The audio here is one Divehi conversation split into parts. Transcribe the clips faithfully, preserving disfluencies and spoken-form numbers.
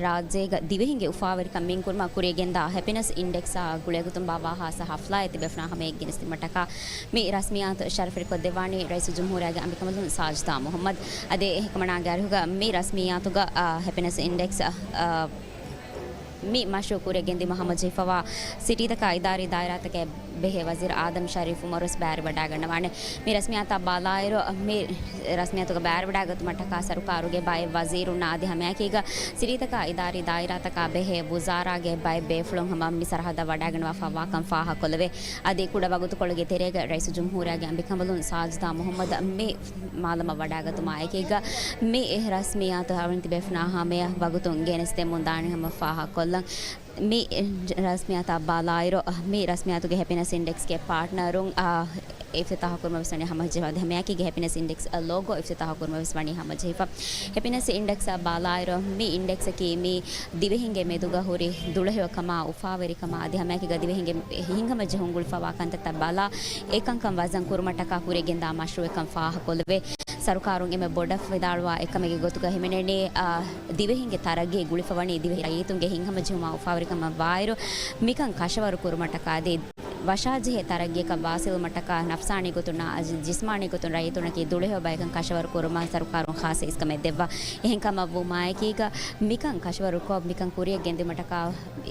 ރާއްޖޭގަ ދިވެހިންގެ އުފާވެރިކަން މިންކުރުމަށް ކުރިޔަށް ގެންދާ ހެޕިނަސް އިންޑެކްސްއާ ގުޅޭގޮތުން ބާއްވާ ހާއްސަ ހަފްލާއެއް ތިބޭފުޅުންނާ ހަމަޔަށް ގެނެސްދިނުމަށްޓަކާ މި ރަސްމިއްޔާތު ޝަރަފުވެރިކޮށްދެއްވާނީ ރައީސުލްޖުމްހޫރިއްޔާގެ އަނބިކަނބަލުން ސާޖިދާ މުހައްމަދު. އަދި އެހެންކަމަށް ގާރިހުގަ މި ރަސްމިއްޔާތުގަ، އާ، ހެޕިނަސް އިންޑެކްސް، އާ، މި މަޝްރޫއު ކުރިޔަށް ގެންދިއުމަށް ހަމަޖެހިފަވާ ސިޓީތަކާ އިދާރީ ދާއިރާތަކާ ބެހޭ ވަޒީރު އާދަމް ޝަރީފް އުމަރުވެސް ބައިވެރިވަޑައިގަންނަވާނެ. މި ރަސްމިއްޔާތަށް ބަލާއިރު، މި ރަސްމިއްޔާތުގަ ބައިވެރިވަޑައިގަތުމަށްޓަކާ ސަރުކާރުގެ ބައެއް ވަޒީރުންނާ އަދި ހަމައެކީގަ ސިޓީތަކާ އިދާރީ ދާއިރާތަކާ ބެހޭ ވުޒާރާގެ ބައެއް ބޭފުޅުން ހަމަ މި ސަރަހައްދަށް ވަޑައިގަންނަވާފަ ވާކަން ފާހަގަކޮށްލެވޭ. އަދި ކުޑަ ވަގުތުކޮޅުގެ ތެރޭގަ ރައީސުލްޖުމްހޫރިއްޔާގެ އަނބިކަނބަލުން ސާޖިދާ މުހައްމަދު މި މާލަމަށް ވަޑައިގަތުމާ އެކީގަ މި ރަސްމިއްޔާތު އަޅުގަނޑު ތިބޭފުޅުންނާ ހަމަޔަށް ވަގުތުން ގެނެސްދެމުން ދާނީ ހަމަ ފާހަގަކޮށްލަން. މި ރަސްމިއްޔާތާ ބަލާއިރު، މި ރަސްމިއްޔާތުގެ ހެޕިނަސް އިންޑެކްސްގެ ޕާޓްނަރުން، އާ، އިފްތިތާހު ކުރުމަށް ވެސް ވަނީ ހަމަޖެހިފަ. އަދި ހަމައެކީގަ ހެޕިނަސް އިންޑެކްސް ލޯގޯ އިފްތިތާހު ކުރުމަށް ވެސް ވަނީ ހަމަޖެހިފަ. ހެޕިނަސް އިންޑެކްސްއާ ބަލާއިރު، މި އިންޑެކްސަކީ މި ދިވެހިންގެ މެދުގަ ހުރި ދުޅަހެޔޮކަމާ، އުފާވެރިކަމާ އަދި ހަމައެކީގަ ދިވެހިންގެ ހިތްހަމަޖެހުން ގުޅިފަވާ ކަންތައްތައް ބަލާ، އެކަންކަން ވަޒަން ކުރުމަށްޓަކާ ކުރިޔަށް ގެންދާ މަޝްރޫއެއްކަން ފާހަގަކޮށްލެވޭ. ސަރުކާރުން އެންމެ ބޮޑަށް ވިދާޅުވާ އެއްކަމެއްގެ ގޮތުގަ ހިމެނެނީ، އާ، ދިވެހިންގެ ތަރައްގީ ގުޅިފަވަނީ ދިވެހި ރައްޔިތުންގެ ހިތްހަމަޖެހުމާ އުފާވެރިކަމަށް ވާއިރު، މިކަން ކަށަވަރު ކުރުމަށްޓަކާ އަދި ވަށާޖެހޭ ތަރައްގީއަކަށް ވާސިލުވުމަށްޓަކާ ނަފްސާނީ ގޮތުންނާ އަދި ޖިސްމާނީ ގޮތުން ރައްޔިތުންނަކީ ދުޅަހެޔޮ ބަޔަކަށް ކަށަވަރު ކުރުމަށް ސަރުކާރުން ޚާއްސަ އިސްކަމެއް ދެއްވާ. އެހެންކަމަށްވުމާއެކީގަ މިކަން ކަށަވަރުކޮށް، މިކަން ކުރިޔަށް ގެންދިއުމަށްޓަކާ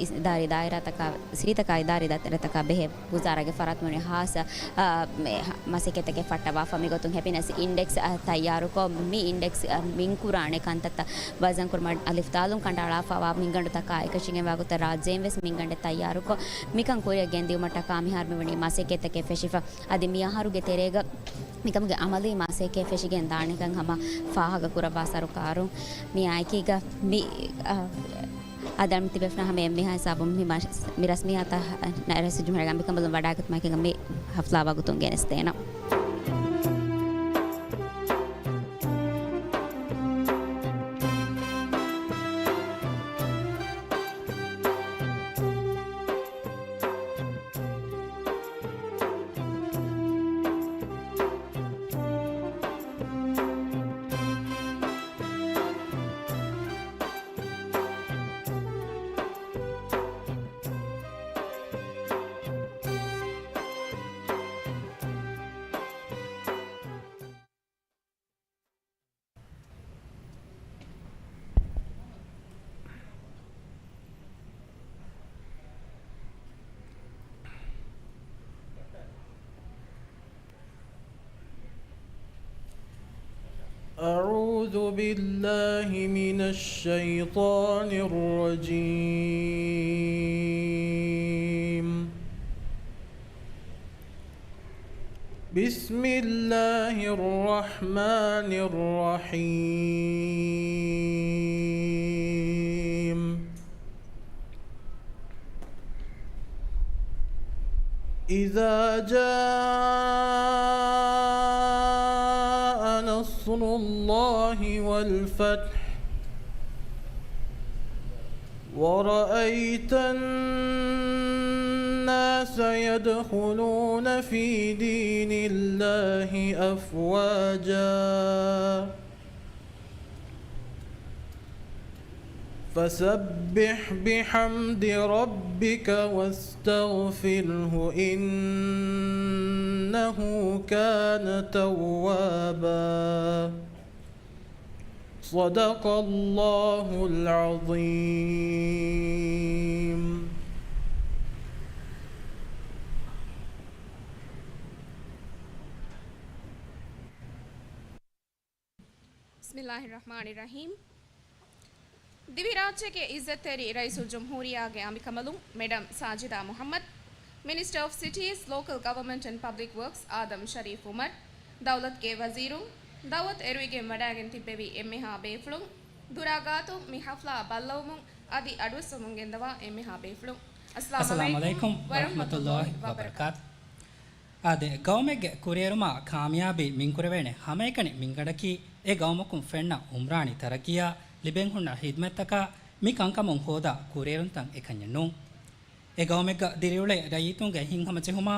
އިސް-، އިދާރީ ދާއިރާތަކާ، ސިޓީތަކާ އިދާރީ ދާއިރާތަކާ ބެހޭ ވުޒާރާގެ ފަރާތުން ވަނީ ހާއްސަ، އާ، މެ-، މަސައްކަތްތަކެއް ފައްޓަވާފަ. މިގޮތުން ހެޕިނަސް އިންޑެކްސް، އާ، ތައްޔާރުކޮށް، މި އިންޑެކްސް، އާ، މިންކުރާނެ ކަންތައްތައް ވަޒަންކުރުމަށް އަލިފްދާލުން ކަނޑައަޅާފަވާ މިންގަނޑުތަކާ އެކަށީގެންވާ ގޮތަށް ރާއްޖޭން ވެސް މިންގަނޑެއް ތައްޔާރުކޮށް، މިކަން ކުރިޔަށް ގެންދިއުމަށްޓަކާ މިހާރު މިވަނީ މަސައްކަތްތަކެއް ފެށިފަ. އަދި މި އަހަރުގެ ތެރޭގަ މިކަމުގެ އަމަލީ މަސައްކަތް ފެށިގެން ދާނެކަން ހަމަ ފާހަގަ ކުރައްވާ ސަރުކާރުން. މިއާއެކީގަ މި، އާ، އަދި އަޅުގަނޑު ތިބޭފުޅުންނާ ހަމަޔަށް މިހާ ހިސާބުން މި މަ-، މި ރަސްމިއްޔާތަށް ރައީސުލްޖުމްހޫރިއްޔާގެ އަނބިކަނބަލުން ވަޑައިގަތުމާއެކީގަ މި ހަފްލާ ވަގުތުން ގެނެސްދޭނަން. أعوذ بالله من الشيطان الرجيم. بسم الله الرحمن الرحيم. إذا جاء نصر الله والفتح ورأيت الناس يدخلون في دين الله أفواجا فسبح بحمد ربك واستغفره إنه كان توابا. صدق الله العظيم. بسم الله الرحمن الرحيم. ދިވެހިރާއްޖޭގެ އިއްޒަތްތެރި ރައީސުލްޖުމްހޫރިއްޔާގެ އަނބިކަނބަލުން މެޑަމް ސާޖިދާ މުހައްމަދު، މިނިސްޓަރ އޮފް ސިޓީސް، ލޯކަލް ގަވަރމަންޓް އެންޑް ޕަބްލިކް ވަރކްސް އާދަމް ޝަރީފް އުމަރު، ދައުލަތުގެ ވަޒީރުން، ދައުވަތު އެރުވިގެން ވަޑައިގެން ތިއްބެވި އެންމެހާ ބޭފުޅުން، ދުރާ ގާތުން މި ހަފްލާ ބައްލަވަމުން އަދި އަޑުއައްސަވަމުން ގެންދަވާ އެންމެހާ ބޭފުޅުން. އައްސަލާމު އައްސަލާމު ޢަލައިކުމް ޢަލައިކުމް ވަރަޙްމަތުﷲ ވަރަޙްމަތުﷲ ވަބަރަކާތު. ވަބަރަކާތު. އާދެ، ގައުމެއްގެ ކުރިއެރުމާ ކާމިޔާބީ މިންކުރެވޭނެ ހަމައެކަނި މިންގަނޑަކީ އެ ގައުމަކުން ފެންނަ އުމްރާނީ ތަރައްގީއާ ލިބެން ހުންނަ ހިދްމަތްތަކާ މި ކަންކަމުން ހޯދާ ކުރިއެރުންތައް އެކަންޏެއް ނޫން. އެ ގައުމެއްގަ ދިރިއުޅޭ ރައްޔިތުންގެ ހިތްހަމަޖެހުމާ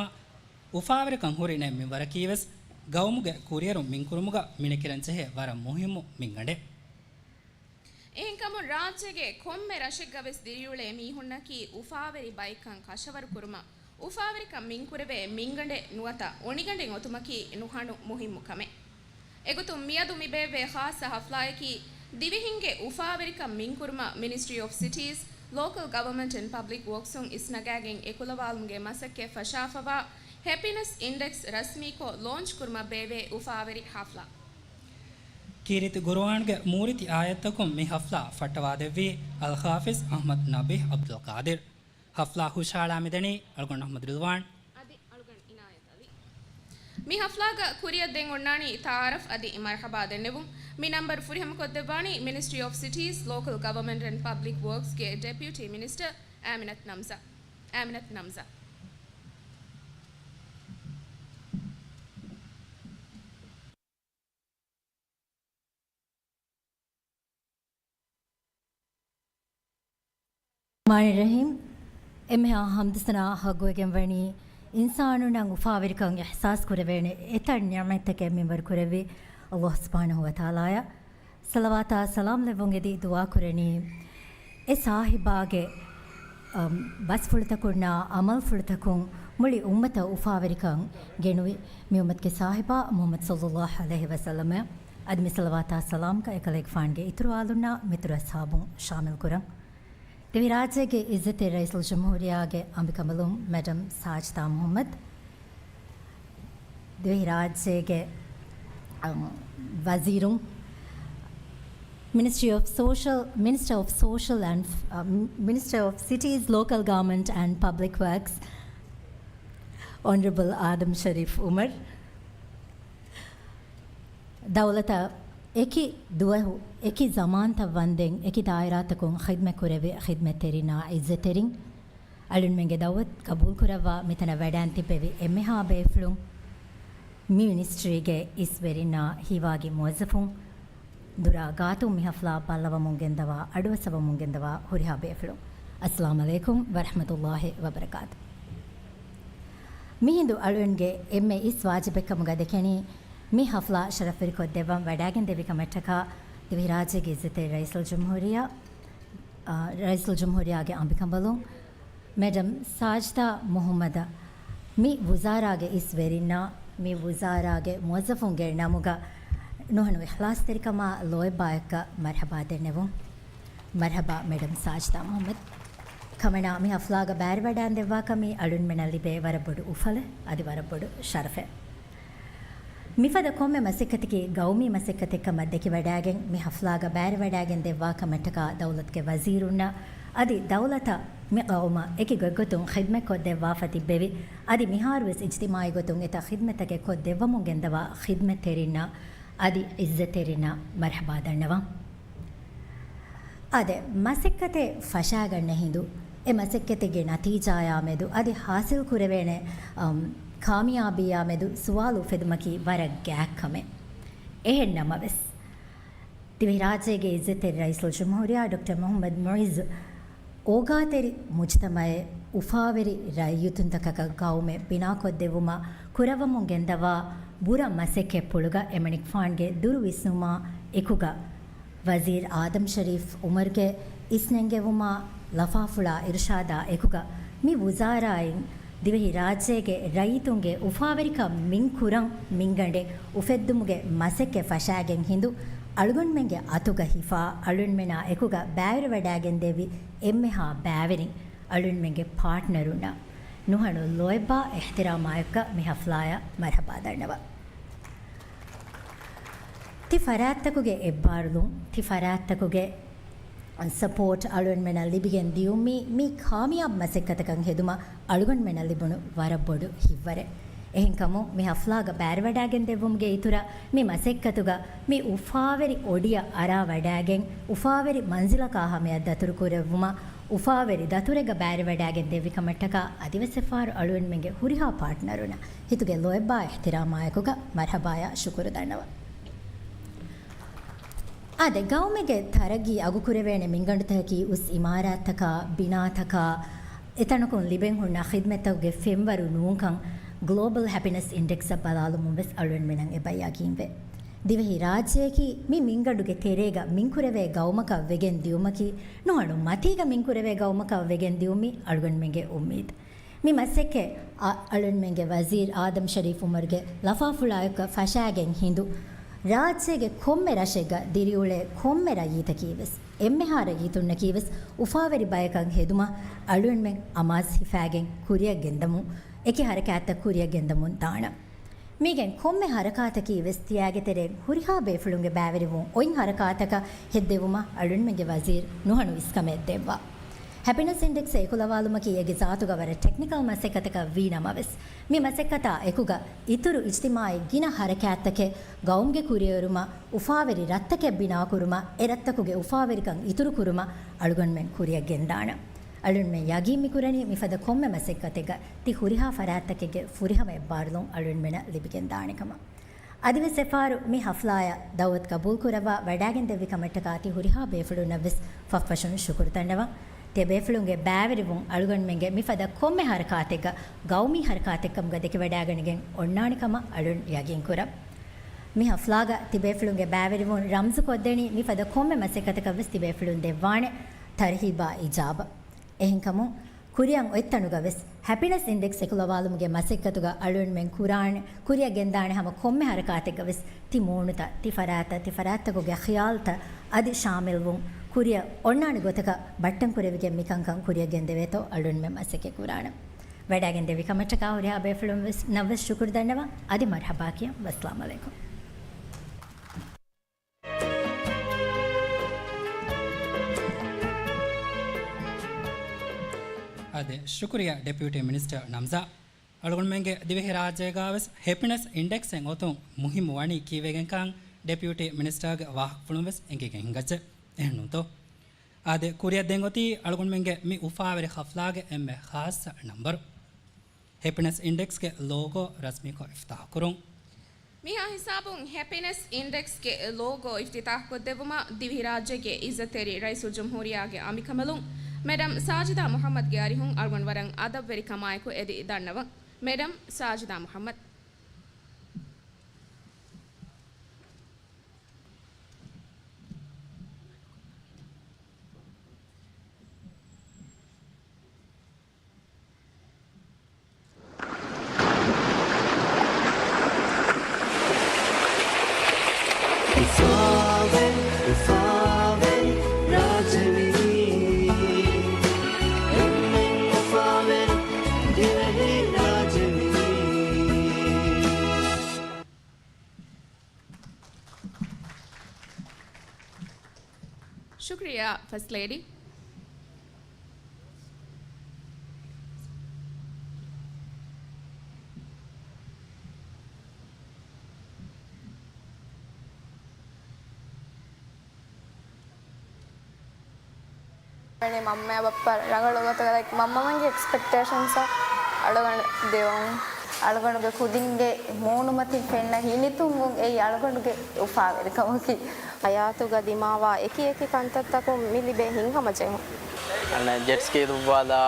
އުފާވެރިކަން ހުރި ނެތް މިންވަރަކީވެސް ގައުމުގެ ކުރިއެރުން މިންކުރުމުގަ މިނެކިރަންޖެހޭ ވަރަށް މުހިއްމު މިންގަނޑެއް. އެހެންކަމުން ރާއްޖޭގެ ކޮންމެ ރަށެއްގަވެސް ދިރިއުޅޭ މީހުންނަކީ އުފާވެރި ބައެއްކަން ކަށަވަރު ކުރުމަށް، އުފާވެރިކަން މިންކުރެވޭ މިންގަނޑެއް ނުވަތަ އޮނިގަނޑެއް އޮތުމަކީ ނުހަނު މުހިއްމު ކަމެއް. އެގޮތުން މިއަދު މިބޭއްވޭ ޚާއްޞަ ހަފްލާއަކީ ދިވެހިންގެ އުފާވެރިކަން މިންކުރުމަށް މިނިސްޓްރީ އޮފް ސިޓީސް، ލޯކަލް ގަވަރމަންޓް އެންޑް ޕަބްލިކް ވޯކްސުން އިސްނަގާގެން އެކުލަވާލުމުގެ މަސައްކަތް ފަށާފަވާ ހެޕިނެސް އިންޑެކްސް ރަސްމީކޮށް ލޯންޗް ކުރުމަށް ބޭއްވޭ އުފާވެރި ހަފްލާ. ކީރިތި ގުރުއާންގެ މޫރިތި އާޔަތްތަކުން މި ހަފްލާ ފައްޓަވާދެއްވީ އަލްޙާފިޒް އަޙްމަދު ނަބީހް ޢަބްދުލް ޤާދިރު. ހަފްލާ ހުށަހަޅާ މިދަނީ އަޅުގަނޑު އަޙްމަދު ރިޟްވާން. އަދި އަޅުގަނޑު އިނާޔަތް ޢަލީ. މި ހަފްލާގަ ކުރިއަށް ދެން އޮންނާނީ ތަޢާރަފް އަދި މަރްޙަބާ ދެންނެވުން. މި ނަންބަރު ފުރިހަމަކޮށްދެއްވާނީ މިނިސްޓްރީ އޮފް ސިޓީސް، ލޯކަލް ގަވަރމަންޓް އެންޑް ޕަބްލިކް ވޯކްސްގެ ޑެޕިއުޓީ މިނިސްޓަރ އާމިނަތު ނަމްޒާ. އާމިނަތު ނަމްޒާ. ރަޙްމާނި ރަޙީމް. އެންމެހާ ޙަމްދު ސަނާ ޙައްޤުވެގެން ވަނީ، އިންސާނުންނަށް އުފާވެރިކަން އިޙްސާސް ކުރެވޭނެ އެތައް ނިޢުމަތްތަކެއް މިންވަރު ކުރެއްވި ﷲ ސުބްޙާނަހޫ ވަތަޢާލާއަށް ޞަލަވާތާ ސަލާމް ލެއްވުން އެދި ދުޢާ ކުރަނީ، އެ ސާހިބާގެ، އަ، ބަސްފުޅުތަކުންނާ ޢަމަލުފުޅުތަކުން މުޅި އުއްމަތަށް އުފާވެރިކަން ގެނުވި މި އުއްމަތުގެ ސާހިބާ މުޙައްމަދު ޞައްލައްލާހު ޢަލައިހި ވަސައްލަމަށް އަދި މި ޞަލަވާތާ ސަލާމްކަން އެކަލޭގެފާނުގެ އިތުރު އާލުންނާ މިތުރު އަޞްޙާބުން ޝާމިލް ކުރަން. ދިވެހިރާއްޖޭގެ އިއްޒަތްތެރި ރައީސުލްޖުމްހޫރިއްޔާގެ އަނބިކަނބަލުން މެޑަމް ސާޖިދާ މުޙައްމަދު، ދިވެހިރާއްޖޭގެ، އަ، ވަޒީރުން، މިނިސްޓްރީ އޮފް ސޯޝަލް، މިނިސްޓަރ އޮފް ސޯޝަލް އެންޑް، އަ، މިނިސްޓަރ އޮފް ސިޓީސް، ލޯކަލް ގަވަރމަންޓް އެންޑް ޕަބްލިކް ވަރކްސް، އޮނަރަބަލް އާދަމް ޝަރީފް އުމަރު، ދައުލަތަށް އެކި ދުވަހު، އެކި ޒަމާންތައް ވަންދެން އެކި ދާއިރާތަކުން ޚިދްމަތް ކުރެއްވި ޚިދްމަތްތެރިންނާ އިއްޒަތްތެރިން، އަޅުންމެންގެ ދައުވަތު ޤަބޫލުކުރައްވާ މިތަނަށް ވަޑައިން ތިއްބެވި އެންމެހާ ބޭފުޅުން، މި މިނިސްޓްރީގެ އިސްވެރިންނާ ހީވާގި މުވައްޒަފުން، ދުރާ ގާތުން މި ޙަފްލާ ބައްލަވަމުން ގެންދަވާ، އަޑުއައްސަވަމުން ގެންދަވާ ހުރިހާ ބޭފުޅުން، އައްސަލާމް ޢަލައިކުމް ވަރަޙްމަތުﷲ ވަބަރަކާތު. މިހިނދު އަޅުންގެ އެންމެ އިސް ވާޖިބެއްކަމުގަ ދެކެނީ، މި ޙަފްލާ ޝަރަފްވެރިކޮށްދެއްވަން ވަޑައިގެންދެއްވި ކަމަށްޓަކާ، ދިވެހިރާއްޖޭގެ އިއްޒަތްތެރި ރައީސުލްޖުމްހޫރިއްޔާ، އާ، ރައީސުލްޖުމްހޫރިއްޔާގެ އަނބިކަނބަލުން، މެޑަމް ސާޖިދާ މުޙައްމަދަށް، މި ވުޒާރާގެ އިސް ވެރިންނާ، މި ވުޒާރާގެ މުވައްޒަފުންގެ ނަމުގަ ނުހަނު އިޚްލާޞްތެރިކަމާ ލޯތްބާއަށްޓަކާ މަރްޙަބާ ދެންނެވުން. މަރްޙަބާ މެޑަމް ސާޖިދާ މުޙައްމަދު. ކަމަނާ މި ޙަފްލާގަ ބައިވެރިވަޑައިގެންދެއްވާކަމީ އަޅުންމެނަށް ލިބޭ ވަރަށް ބޮޑު އުފަލެއް، އަދި ވަރަށް ބޮޑު ޝަރަފެއް. މިފަދަ ކޮންމެ މަސައްކަތަކީ ގައުމީ މަސައްކަތެއްކަމަށް ދެކިވަޑައިގެން، މި ޙަފްލާގަ ބައިވެރިވަޑައިގެން ދެއްވާ ކަމަށްޓަކާ ދައުލަތުގެ ވަޒީރުންނަށް އަދި ދައުލަތަށް މި ޤައުމަށް އެކި ގޮތްގޮތުން ޚިދްމަތްކޮށްދެއްވާފަ ތިއްބެވި، އަދި މިހާރުވެސް އިޖްތިމާޢީ ގޮތުން އެތައް ޚިދްމަތްތަކެއް ކޮށްދެއްވަމުން ގެންދަވާ ޚިދްމަތްތެރިންނަށް އަދި އިއްޒަތްތެރިންނަށް މަރްޙަބާ ދަންނަވަން. އާދެ، މަސައްކަތެއް ފަށާގަންނަ ހިނދު، އެ މަސައްކަތެއްގެ ނަތީޖާޔާ މެދު އަދި ޙާޞިލް ކުރެވޭނެ، އަމް، ކާމިޔާބީއާ މެދު ސުވާލު އުފެދުމަކީ ވަރަށް ގާތް ކަމެއް. އެހެން ނަމަވެސް، ދިވެހިރާއްޖޭގެ އިއްޒަތްތެރި ރައީސުލްޖުމްހޫރިއްޔާ ޑޮކްޓަރ މުޙައްމަދު މުޢިއްޒު، އޯގާތެރި މުޖްތަމަޢެއް، އުފާވެރި ރައްޔިތުންތަކަކަށް ގައުމެއް ބިނާކޮށްދެއްވުމަށް ކުރައްވަމުން ގެންދަވާ ބުރަ މަސައްކަތްޕުޅުގަ އެމަނިކުފާނުގެ ދުރު ވިސްނުމާ އެކުގަ، ވަޒީރު އާދަމް ޝަރީފް އުމަރުގެ އިސްނެންގެވުމާ ލަފާފުޅާ އިރުޝާދާ އެކުގަ، މި ވުޒާރާއިން ދިވެހިރާއްޖޭގެ ރައްޔިތުންގެ އުފާވެރިކަން މިންކުރަން މިންގަނޑެއް އުފެއްދުމުގެ މަސައްކަތް ފަށާގެން ހިނދު، އަޅުގަނޑުމެންގެ އަތުގަ ހިފާ އަޅުންމެނާ އެކުގަ ބައިވެރިވަޑައިގެންދެވި އެންމެހާ ބައިވެރިން، އަޅުންމެންގެ ޕާޓްނަރުންނަށް ނުހަނު ލޯތްބާ އިޙްތިރާމާއެކުގަ މި ޙަފްލާއަށް މަރްޙަބާ ދަންނަވަން. ތި ފަރާތްތަކުގެ އެއްބާރުލުން، ތި ފަރާތްތަކުގެ ސަޕޯޓް އަޅުންމެނަށް ލިބިގެން ދިޔުން މީ، މީ ކާމިޔާބު މަސައްކަތަކަށް ހެދުމަށް އަޅުގަނޑުމެނަށް ލިބުނު ވަރަށް ބޮޑު ހިތްވަރެއް. އެހެންކަމުން މި ޙަފްލާގަ ބައިވެރިވަޑައިގެން ދެއްވުމުގެ އިތުރަށް މި މަސައްކަތުގަ މި އުފާވެރި އޮޑިއަށް އަރާ ވަޑައިގެން އުފާވެރި މަންޒިލަކާ ހަމަޔަށް ދަތުރު ކުރެއްވުމަށް އުފާވެރި ދަތުރެއްގަ ބައިވެރިވަޑައިގެން ދެއްވި ކަމަށްޓަކާ އަދިވެސް އެއްފަހަރު އަޅުގަނޑުމެންގެ ހުރިހާ ޕާޓްނަރުންނަށް ހިތުގެ ލޯތްބާ އިޙްތިރާމާއެކުގަ މަރްޙަބާޔާ ޝުކުރު ދަންނަވަން. އާދެ، ގައުމެއްގެ ތަރައްގީ އަގުކުރެވޭނެ މިންގަނޑުތަކަކީ އުސް އިމާރާތްތަކާ، ބިނާތަކާ، އެތަނަކުން ލިބެން ހުންނަ ޚިދްމަތްތަކުގެ ފެންވަރު ނޫންކަން ގްލޯބަލް ހެޕިނެސް އިންޑެކްސަށް ބަލާލުމުން ވެސް އަޅުގަނޑުމެނަށް އެބަ ޔަގީންވޭ. ދިވެހި ރާއްޖެއަކީ މި މިންގަނޑުގެ ތެރޭގަ މިންކުރެވޭ ގައުމަކަށް ވެގެން ދިއުމަކީ، ނުހަނު މަތީގަ މިންކުރެވޭ ގައުމަކަށް ވެގެން ދިއުމީ އަޅުގަނޑުމެންގެ އުއްމީދު. މި މަސައްކަތް އަ-، އަޅުންމެންގެ ވަޒީރު އާދަމް ޝަރީފް އުމަރުގެ ލަފާފުޅާއެކުގަ ފަށާގެން ހިނދު، ރާއްޖޭގެ ކޮންމެ ރަށެއްގަ ދިރިއުޅޭ ކޮންމެ ރައްޔިތަކީވެސް، އެންމެހާ ރައްޔިތުންނަކީވެސް އުފާވެރި ބަޔަކަށް ހެދުމަށް އަޅުންމެން އަމާޒު ހިފާގެން ކުރިއަށް ގެންދަމުން، އެކި ހަރަކާތްތައް ކުރިއަށް ގެންދަމުން ދާނަން. މީގެން ކޮންމެ ހަރަކާތަކީވެސް ތިޔާގެ ތެރެއިން ހުރިހާ ބޭފުޅުންގެ ބައިވެރިވުން އޮތް ހަރަކާތަކަށް ހެއްދެވުމަށް އަޅުންމެންގެ ވަޒީރު ނުހަނު އިސްކަމެއް ދެއްވާ. ހެޕިނެސް އިންޑެކްސް އެކުލަވާލުމަކީ އޭގެ ޒާތުގަ ވަރަށް ޓެކްނިކަލް މަސައްކަތަކަށް ވީ ނަމަވެސް، މި މަސައްކަތާ އެކުގަ އިތުރު އިޖްތިމާޢީ ގިނަ ހަރަކާތްތަކެއް ގައުމުގެ ކުރިއެރުމަށް، އުފާވެރި ރަށްތަކެއް ބިނާކުރުމަށް، އެ ރަށްތަކުގެ އުފާވެރިކަން އިތުރުކުރުމަށް އަޅުގަނޑުމެން ކުރިއަށް ގެންދާނަން. އަޅުންމެން ޔަގީން މިކުރަނީ މިފަދަ ކޮންމެ މަސައްކަތެއްގަ ތި ހުރިހާ ފަރާތްތަކެއްގެ ފުރިހަމަ އެއްބާރުލުން އަޅުންމެނަށް ލިބިގެންދާނެ ކަމަށް. އަދިވެސް އެފާރު މި ހަފްލާއަށް ދައުވަތު ގަބޫލުކުރައްވާ ވަޑާގެންދެއްވި ކަމަށްޓަކާ ތި ހުރިހާ ބޭފުޅުންނަށްވެސް ފަށްފަށުން ޝުކުރު ދަންނަވަން. ތިޔަބޭފުޅުންގެ ބައިވެރިވުން އަޅުގަނޑުމެންގެ މިފަދަ ކޮންމެ ހަރަކާތެއްގަ ގައުމީ ހަރަކާތެއްކަމުގަ ދެކެވަޑާގަނެގެން އޮންނާނެ ކަމަށް އަޅުން ޔަގީންކުރަން. މި ހަފްލާގަ ތިބޭފުޅުންގެ ބައިވެރިވުން ރަމްޒުކޮށްދެނީ މިފަދަ ކޮންމެ މަސައްކަތަކަށްވެސް ތިބޭފުޅުން ދެއްވާނެ ތަރްހީބާ އިޖާބަ. އެހެންކަމުން، ކުރިއަށް އޮތްތަނުގަވެސް ހެޕިނެސް އިންޑެކްސް އެކުލަވާލުމުގެ މަސައްކަތުގަ އަޅުންމެން ކުރާނެ، ކުރިއަށް ގެންދާނެ ހަމަ ކޮންމެ ހަރަކާތެއްގަވެސް ތި މޫނުތައް، ތި ފަރާތްތައް، ތި ފަރާތްތަކުގެ ޚިޔާލުތައް އަދި ޝާމިލްވުން ކުރިއަށް އޮންނާނެ ގޮތަކަށް ބައްޓަން ކުރެވިގެން މިކަންކަން ކުރިއަށް ގެންދެވޭތޯ އަޅުންމެން މަސައްކަތް ކުރާނަން. ވަޑާގެންދެވި ކަމަށްޓަކާ ހުރިހާ ބޭފުޅުން ވެސް ނަށްވެސް ޝުކުރު ދަންނަވަން. އަދި މަރުޙަބާ ކިޔަން. ވައްސަލާމް ޢަލައިކުމް. އާދެ، ޝުކުރިއްޔާ ޑެޕިއުޓީ މިނިސްޓަރ ނަމްޒާ. އަޅުގަނޑުމެންގެ ދިވެހިރާއްޖޭގަވެސް ހެޕިނެސް އިންޑެކްސްއެއް އޮތުން މުހިއްމު ވަނީ ކީއްވެގެންކަން ޑެޕިއުޓީ މިނިސްޓަރގެ ވާހަކަފުޅުން ވެސް އެނގިގެން ހިނގައްޖެ. އެހެންނޫންތޯ؟ އާދެ، ކުރިއަށް ދެން އޮތީ އަޅުގަނޑުމެންގެ މި އުފާވެރި ހަފްލާގެ އެންމެ ޚާއްޞަ ނަންބަރު. ހެޕިނެސް އިންޑެކްސްގެ ލޯގޯ ރަސްމީކޮށް އިފްތާޙުކުރުން. މިހާ ހިސާބުން ހެޕިނެސް އިންޑެކްސްގެ ލޯގޯ އިފްތިތާޙްކޮށްދެއްވުމަށް ދިވެހިރާއްޖޭގެ އިއްޒަތްތެރި ރައީސުލްޖުމްހޫރިއްޔާގެ އަނބިކަނބަލުން މެޑަމް ސާޖިދާ މުޙައްމަދްގެ އަރިހުން އަޅުގަނޑު ވަރަށް އަދަބުވެރިކަމާއެކު އެދި ދަންނަވަން. މެޑަމް ސާޖިދާ މުޙައްމަދް. އުފާވެރި، އުފާވެރި ރާއްޖެވީ. އެންމެން އުފާވެރި ދިވެހި ރާއްޖެވީ. ޝުކުރިއްޔާ، ފަސްޓް ލޭޑީ. ވަނީ މަންމައާ ބައްޕަ ރަނގަޅު ގޮތަކަށް، ލައިކް، މަންމަ މަންގެ އެކްސްޕެކްޓޭޝަންސް އަޅުގަނޑު ދެވުން، އަޅުގަނޑުގެ ކުދިންގެ މޫނުމަތިން ފެންނަ ހިނިތުންވުން އެއީ އަޅުގަނޑުގެ އުފާވެރިކަމަކީ. ހަޔާތުގަ ދިމާވާ އެކި އެކި ކަންތައްތަކުން މި ލިބޭ ހިތްހަމަޖެހުން. އަނެއް ޖެޓްސްކީ ދުއްވާލާ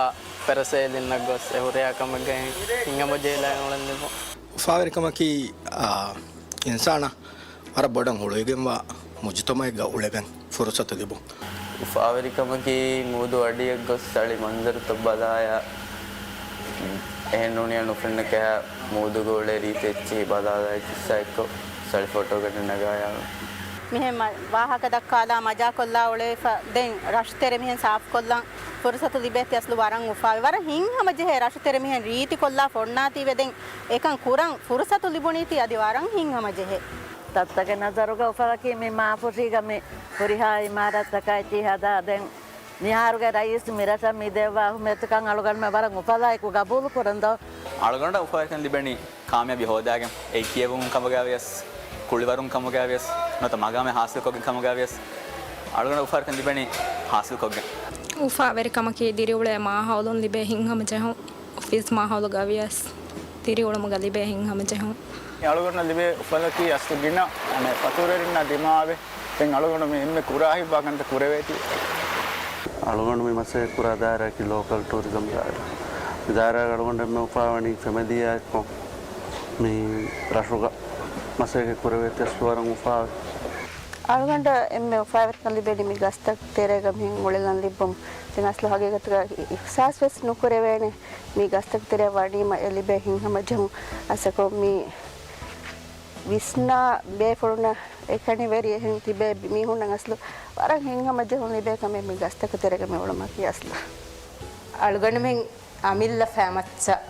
ޕެރަސެއިލިންނަށް ގޮސް އެ ހުރިހާ ކަމެއްގައި ހިތްހަމަޖެހިލާ އުޅެން ލިބުން. އުފާވެރިކަމަކީ، އާ، އިންސާނާ ވަރަށް ބޮޑަށް ހުޅުވިގެންވާ މުޖުތަމަޢެއްގަ އުޅެގެން ފުރުސަތު ލިބުން. އުފާވެރިކަމަކީ މޫދު އަޑިއަށް ގޮސް އަޅި މަންޒަރުތައް ބަލާޔާ، އެހެން ނޫނިއްޔާ ނުފެންނަ ކަހަލަ މޫދުގަ އުޅޭ ރީތި އެއްޗިހި ބަލާލާ އެއްޗިއްސާ އެއްކޮށް އަޅި ފޮޓޯ ގަނެ ނަގާޔާ. މިހެން މަ-، ވާހަކަ ދައްކާލާ މަޖާކޮށްލާ އުޅެފަ ދެން ރަށުތެރެ މިހެން ސާފުކޮށްލަން ފުރުސަތު ލިބޭތީ އަސްލު ވަރަށް އުފާވޭ. ވަރަށް ހިތްހަމަޖެހޭ ރަށުތެރެ މިހެން ރީތިކޮށްލާ ފޮންނާތީވެ ދެން އެކަން ކުރަން ފުރުސަތު ލިބުނީތީ އަދި ވަރަށް ހިތްހަމަޖެހޭ. ތައްތަކެއް ނަޒަރުގަ އުފަލަކީ މި މާފުށީގަ މި ހުރިހާ އިމާރާތްތަކާއި ހަދާ ދެން މިހާރުގެ ރައީސް މިރަށަށް މި ދެއްވާ އަހުމިއްޔަތުކަން އަޅުގަނޑުމެން ވަރަށް އުފަލާއެކު ގަބޫލު ކުރަން ދޯ. އަޅުގަނޑަށް އުފާވެރިކަން ލިބެނީ ކާމިޔާބީ ހޯދާގެން އެއީ ކިޔެވުމުން ކަމުގައިވިޔަސް، ކުޅިވަރުން ކަމުގައިވިޔަސް، ނުވަތަ މަގާމެއް ހާސިލްކޮށްގެން ކަމުގައިވިޔަސް، އަޅުގަނޑަށް އުފާވެރިކަން ލިބެނީ ހާސިލްކޮށްގެން. އުފާވެރިކަމަކީ ދިރިއުޅޭ މާހައުލުން ލިބޭ ހިތްހަމަޖެހުން. އޮފީސް މާހައުލުގައިވިޔަސް ދިރިއުޅުމުގަ ލިބޭ ހިތްހަމަޖެހުން. އަޅުގަނޑަށް ލިބޭ އުފަލަކީ އަސްލު ގިނަ، އަނެއް، ފަތުރުވެރިންނާ ދިމާވެ، ދެން އަޅުގަނޑު މި އެންމެ ކުރާ ހިތްވާ ކަންތައް ކުރެވޭތީ. އަޅުގަނޑު މި މަސައްކަތް ކުރާ ދާއިރާއަކީ ލޯކަލް ޓޫރިޒަމް ދާއިރާ. މި ދާއިރާގަ އަޅުގަނޑު އެންމެ އުފާވަނީ ފެމިލީއާ އެއްކޮށް މި ރަށުގަ މަސައްކަތް ކުރެވޭތީ އަސްލު ވަރަށް އުފާވޭ. އަޅުގަނޑަށް އެންމެ އުފާވެރިކަން ލިބެނީ މި ގަސްތަކު ތެރޭގަ މިހެން އުޅެލަން ލިބުން. ދެން އަސްލު ހަގީގަތުގަ އިހްސާސް ވެސް ނުކުރެވޭނެ މި ގަސްތަކު ތެރޭ ވަނީމަ އެ ލިބޭ ހިތްހަމަޖެހުން. އަސަކޮށް މި ވިސްނާ ބޭފުޅުންނަށް އެކަނިވެރި އެހެން ތިބޭ މީހުންނަށް އަސްލު ވަރަށް ހިތްހަމަޖެހުން ލިބޭ ކަމެއް މި ގަސްތަކު ތެރޭގަ މި އުޅުމަކީ އަސްލު. އަޅުގަނޑުމެން އަމިއްލަ ފައިމައްޗަށް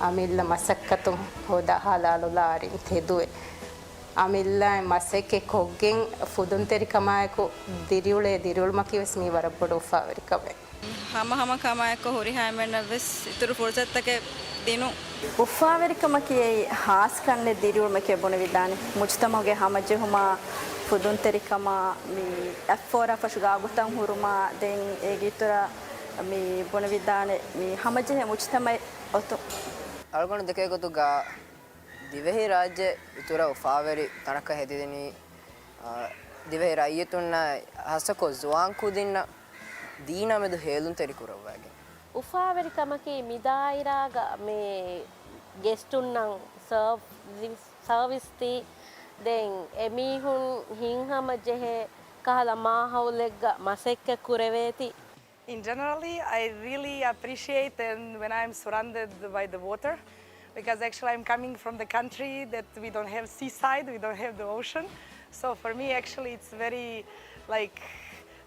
އަމިއްލަ މަސައްކަތުން ހޯދާ ހަލާލުލާ އަރިން ތެދުވެ. އަމިއްލައިން މަސައްކަތް ކޮށްގެން ފުދުންތެރިކަމާއެކު ދިރިއުޅޭ ދިރިއުޅުމަކީ ވެސް މީ ވަރަށް ބޮޑު އުފާވެރި ކަމެއް. ހަމަ ހަމަ ކަމާއެކު ހުރިހާ އެންމެންނަށް ވެސް އިތުރު ފުރުސަތުތަކެއް ދިނުން. އުފާވެރިކަމަކީ އެއީ ހާސްކަންނެއް ދިރިއުޅުމެކޭ ބުނެވިދާނެ. މުޖްތަމައުގެ ހަމަޖެހުމާ، ފުދުންތެރިކަމާ، މި އަތްފޯރާ ފަށުގެ އަގުތައް ހުރުމާ، ދެން އޭގެ އިތުރަށް މި ބުނެވިދާނެ މި ހަމަޖެހޭ މުޖްތަމައެއް އޮތުން. އަޅުގަނޑު ދެކޭ ގޮތުގަ ދިވެހިރާއްޖެ އިތުރަށް އުފާވެރި ތަނަކަށް ހެދިދިނީ، އާ، ދިވެހި ރައްޔިތުންނަށް ހާއްސަކޮށް ޒުވާން ކުދިންނަށް ދީނާ މެދު ހޭލުންތެރިކުރައްވައިގެން. އުފާވެރިކަމަކީ މި ދާއިރާގަ މި ގެސްޓުންނަށް ސަރވިސް، ސަރވިސް ދީ، ދެން އެމީހުން ހިތްހަމަޖެހޭ ކަހަލަ މާހައުލެއްގަ މަސައްކަތް ކުރެވޭތީ. In generally, I really appreciate and when I'm surrounded by the water, because actually I'm coming from the country that we don't have seaside, we don't have the ocean. So for me, actually, it's very, like,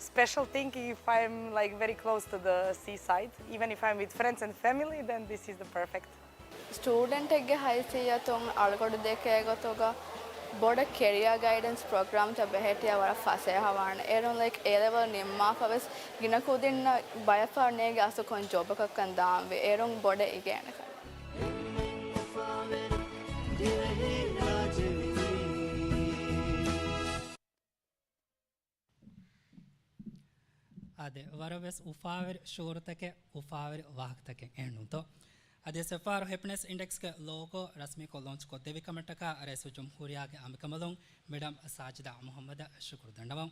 special thing if I'm, like, very close to the seaside. Even if I'm with friends and family, then this is the perfect. ސްޓޫޑެންޓެއްގެ ހައިސިއްޔަތުން އަޅުގަޑު ދެކޭ ގޮތުގަ ބޮޑަށް ކެރިއާ ގައިޑެންސް ޕްރޮގްރާމްތައް ބެހެއްޓިޔާ ވަރަށް ފަސޭހަވާނެ. އޭރުން ލައިކް އޭ ލެވެލް ނިންމާފަ ވެސް ގިނަ ކުދިންނަށް ބަޔަށްފަހަރު ނޭނގެ އަސްލު ކޮން ޖޮބަކަށްކަން ދާންވީ. އޭރުން ބޮޑަށް އިގޭނެ ކަމެއް. އާދެ، ވަރަށް ވެސް އުފާވެރި ޝުޢޫރުތަކެއް، އުފާވެރި ވާހަކަތަކެއް އެހެންނޫންތޯ؟ އަދި ސެފާރު ހެޕިނެސް އިންޑެކްސްގެ ލޯގޯ ރަސްމީކޮށް ލޯންޗް ކޮށްދެއްވި ކަމަށްޓަކާ ރައީސުލްޖުމްހޫރިއްޔާގެ އަނބިކަނބަލުން މެޑަމް ސާޖިދާ މުޙައްމަދަށް ޝުކުރު ދަންނަވަން.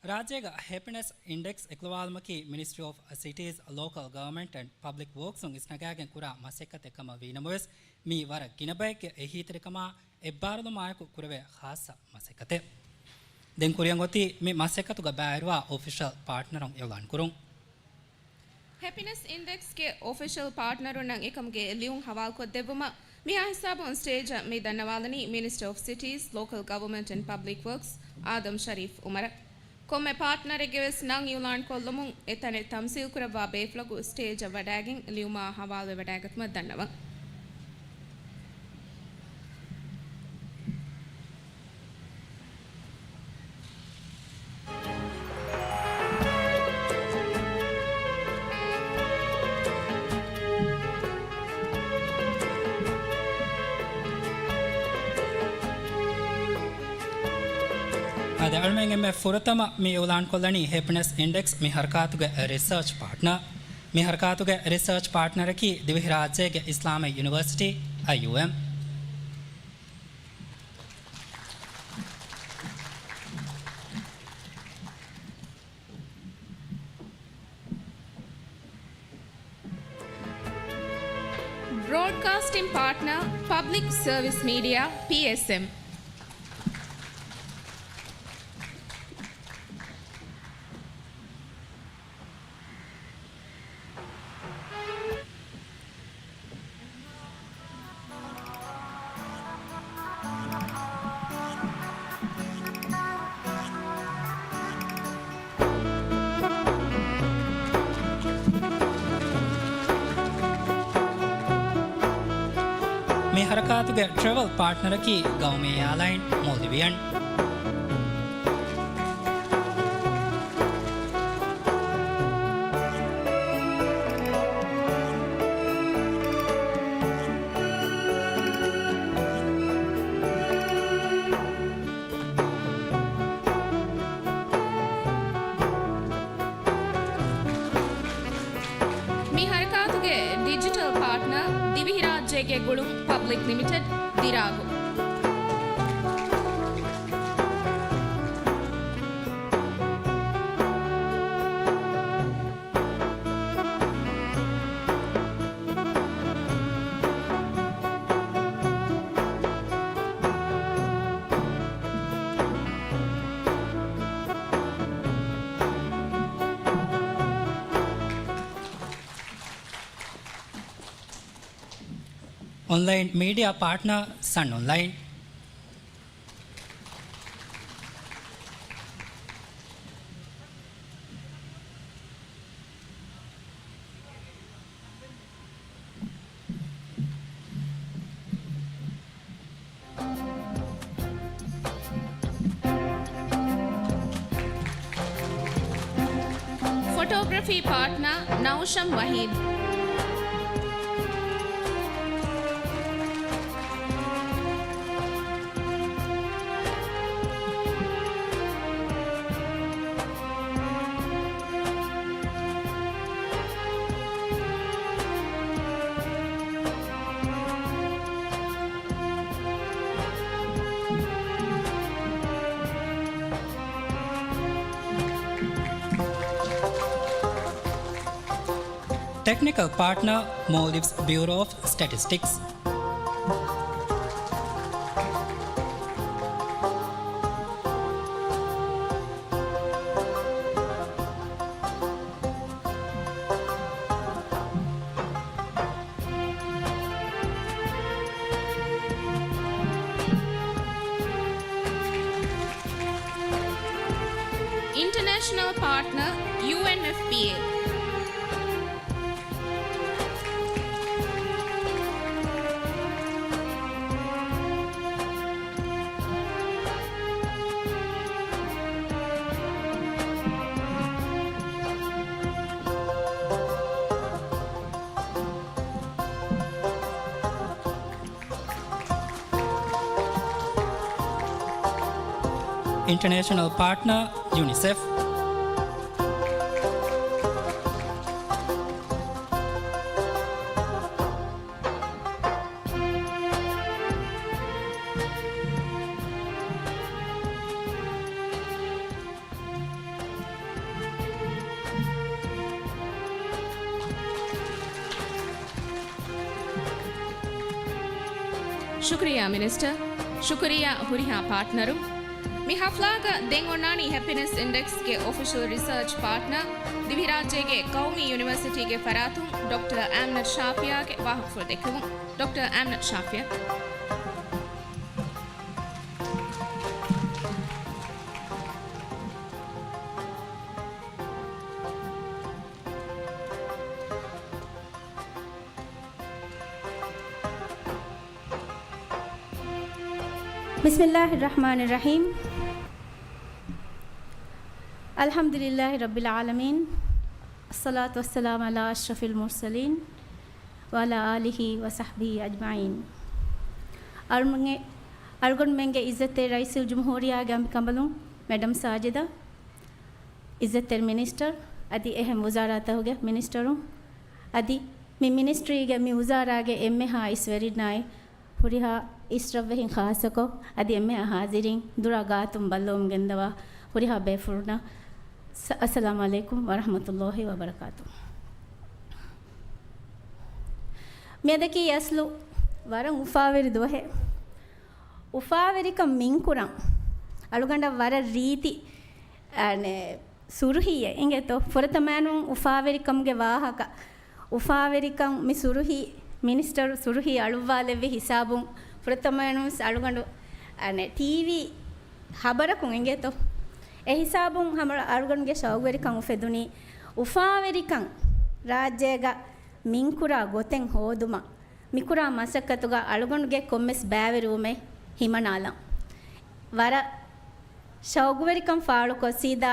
ރާއްޖޭގަ ހެޕިނެސް އިންޑެކްސް އެކުލަވާލުމަކީ މިނިސްޓްރީ އޮފް ސިޓީޒް، ލޯކަލް ގަވަރމަންޓް އެންޑް ޕަބްލިކް ވޯކްސުން އިސްނަގާގެން ކުރާ މަސައްކަތެއް ކަމަށް ވީނަމަވެސް، މީ ވަރަށް ގިނަ ބައެއްގެ އެހީތެރިކަމާ އެއްބާރުލުމާއެކު ކުރެވޭ ޚާއްޞަ މަސައްކަތެއް. ދެން ކުރިއަށް އޮތީ މި މަސައްކަތުގަ ބައިވެރިވާ އޮފިޝަލް ޕާޓްނަރުން އިޢުލާން ކުރުން. ހެޕިނެސް އިންޑެކްސްގެ އޮފިޝަލް ޕާޓްނަރުންނަށް އެކަމުގެ ލިޔުން ހަވާލުކޮށްދެއްވުމަށް މިހާ ހިސާބުން ސްޓޭޖަށް މި ދަންނަވާލަނީ މިނިސްޓަރ އޮފް ސިޓީޒް، ލޯކަލް ގަވަރމަންޓް އެންޑް ޕަބްލިކް ވޯކްސް އާދަމް ޝަރީފް އުމަރަށް. ކޮންމެ ޕާޓްނަރެއްގެ ވެސް ނަން އިޢުލާން ކޮށްލުމުން އެތަނެއް ތަމްސީލް ކުރައްވާ ބޭފުޅަކު ސްޓޭޖަށް ވަޑައިގެން ލިޔުމާ ހަވާލުވެވަޑައިގަތުމަށް ދަންނަވަން. އާދެ، އަޅުމެން އެންމެ ފުރަތަމަ މި އިޢުލާންކޮށްލަނީ ހެޕިނެސް އިންޑެކްސް މި ހަރަކާތުގެ ރިސާޗް ޕާޓްނަރ. މި ހަރަކާތުގެ ރިސާޗް ޕާޓްނަރަކީ ދިވެހިރާއްޖޭގެ އިސްލާމީ ޔުނިވަރސިޓީ، އައިޔޫއެމް. ބްރޯޑްކާސްޓިން ޕާޓްނަރ، ޕަބްލިކް ސަރވިސް މީޑިއާ، ޕީއެސްއެމް. މި ހަރަކާތުގެ ޓްރެވެލް ޕާޓްނަރަކީ ގައުމީ އެއާލައިން މޯލްޑިވިއަން. މި ހަރަކާތުގެ ޑިޖިޓަލް ޕާޓްނަރ، ދިވެހިރާއްޖޭގެ ގުޅުން ޕަބްލިކް ލިމިޓެޑް، ދިރާގު. އޮންލައިން މީޑިއާ ޕާޓްނާ ސަން އޮންލައިން. ފޮޓޯގްރަފީ ޕާޓްނާ ނައުޝަމް ވަހީދު. ޓެކްނިކަލް ޕާޓްނާ، މޯލްޑިވްސް ބިއުރޯ އޮފް ސްޓެޓިސްޓިކްސް. އިންޓަރނޭޝަނަލް ޕާޓްނަރ، ޔޫއެންއެފްޕީއޭ. އިންޓަރނޭޝަނަލް ޕާޓްނަރ، ޔުނިސެފް. ޝުކުރިއްޔާ މިނިސްޓަރ. ޝުކުރިއްޔާ ހުރިހާ ޕާޓްނަރުން. މި ހަފްލާގަ ދެން އޮންނާނީ ހެޕިނެސް އިންޑެކްސްގެ އޮފިޝަލް ރިސާޗް ޕާޓްނަރ، ދިވެހިރާއްޖޭގެ ޤައުމީ ޔުނިވަރސިޓީގެ ފަރާތުން ޑޮކްޓަރ އާމިނަތު ޝާފިޔާގެ ވާހަކަފުޅު ދެއްކެވުން. ޑޮކްޓަރ އާމިނަތު ޝާފިޔާ. بسم الله الرحمن الرحيم. الحمد لله رب العالمين. الصلاة والسلام على أشرف المرسلين وعلى آله وصحبه أجمعين. އަޅުގަނޑުމެންގެ، އަޅުގަނޑުމެންގެ އިއްޒަތްތެރި ރައީސުލްޖުމްހޫރިއްޔާގެ އަނބިކަނބަލުން މެޑަމް ސާޖިދާ، އިއްޒަތްތެރި މިނިސްޓަރ އަދި އެހެން ވުޒާރާތަކުގެ މިނިސްޓަރުން އަދި މި މިނިސްޓްރީގެ މި ވުޒާރާގެ އެންމެހާ އިސްވެރިންނާއި ހުރިހާ އިސްރަށްވެހިން ޚާއްޞަކޮށް އަދި އެންމެހާ ހާޒިރީން ދުރާ ގާތުން ބައްލަވަމުން ގެންދަވާ ހުރިހާ ބޭފުޅުންނަށް ސަ-، އައްސަލާމު ޢަލައިކުމް ވަރަޙްމަތުﷲި ވަބަރަކާތުހު. މިއަދަކީ އަސްލު ވަރަށް އުފާވެރި ދުވަހެއް. އުފާވެރިކަން މިންކުރަން އަޅުގަނޑަށް ވަރަށް ރީތި، އަނެ، ސުރުހީއެއް އިނގޭތޯ. ފުރަތަމައިނުން އުފާވެރިކަމުގެ ވާހަކަ، އުފާވެރިކަން މި ސުރުހީ، މިނިސްޓަރު ސުރުހީ އަޅުއްވާލެއްވި ހިސާބުން ފުރަތަމައިނުން އަޅުގަނޑު، އަނެ، ޓީވީ ޚަބަރަކުން އިނގޭތޯ. އެ ހިސާބުން ހަމަ އަޅުގަނޑުގެ ޝައުގުވެރިކަން އުފެދުނީ އުފާވެރިކަން ރާއްޖޭގަ މިންކުރާ ގޮތެއް ހޯދުމަށް. މިކުރާ މަސައްކަތުގަ އަޅުގަނޑުގެ ކޮންމެސް ބައިވެރިވުމެއް ހިމަނާލަން. ވަރަށް ޝައުގުވެރިކަން ފާޅުކޮށް، ސީދާ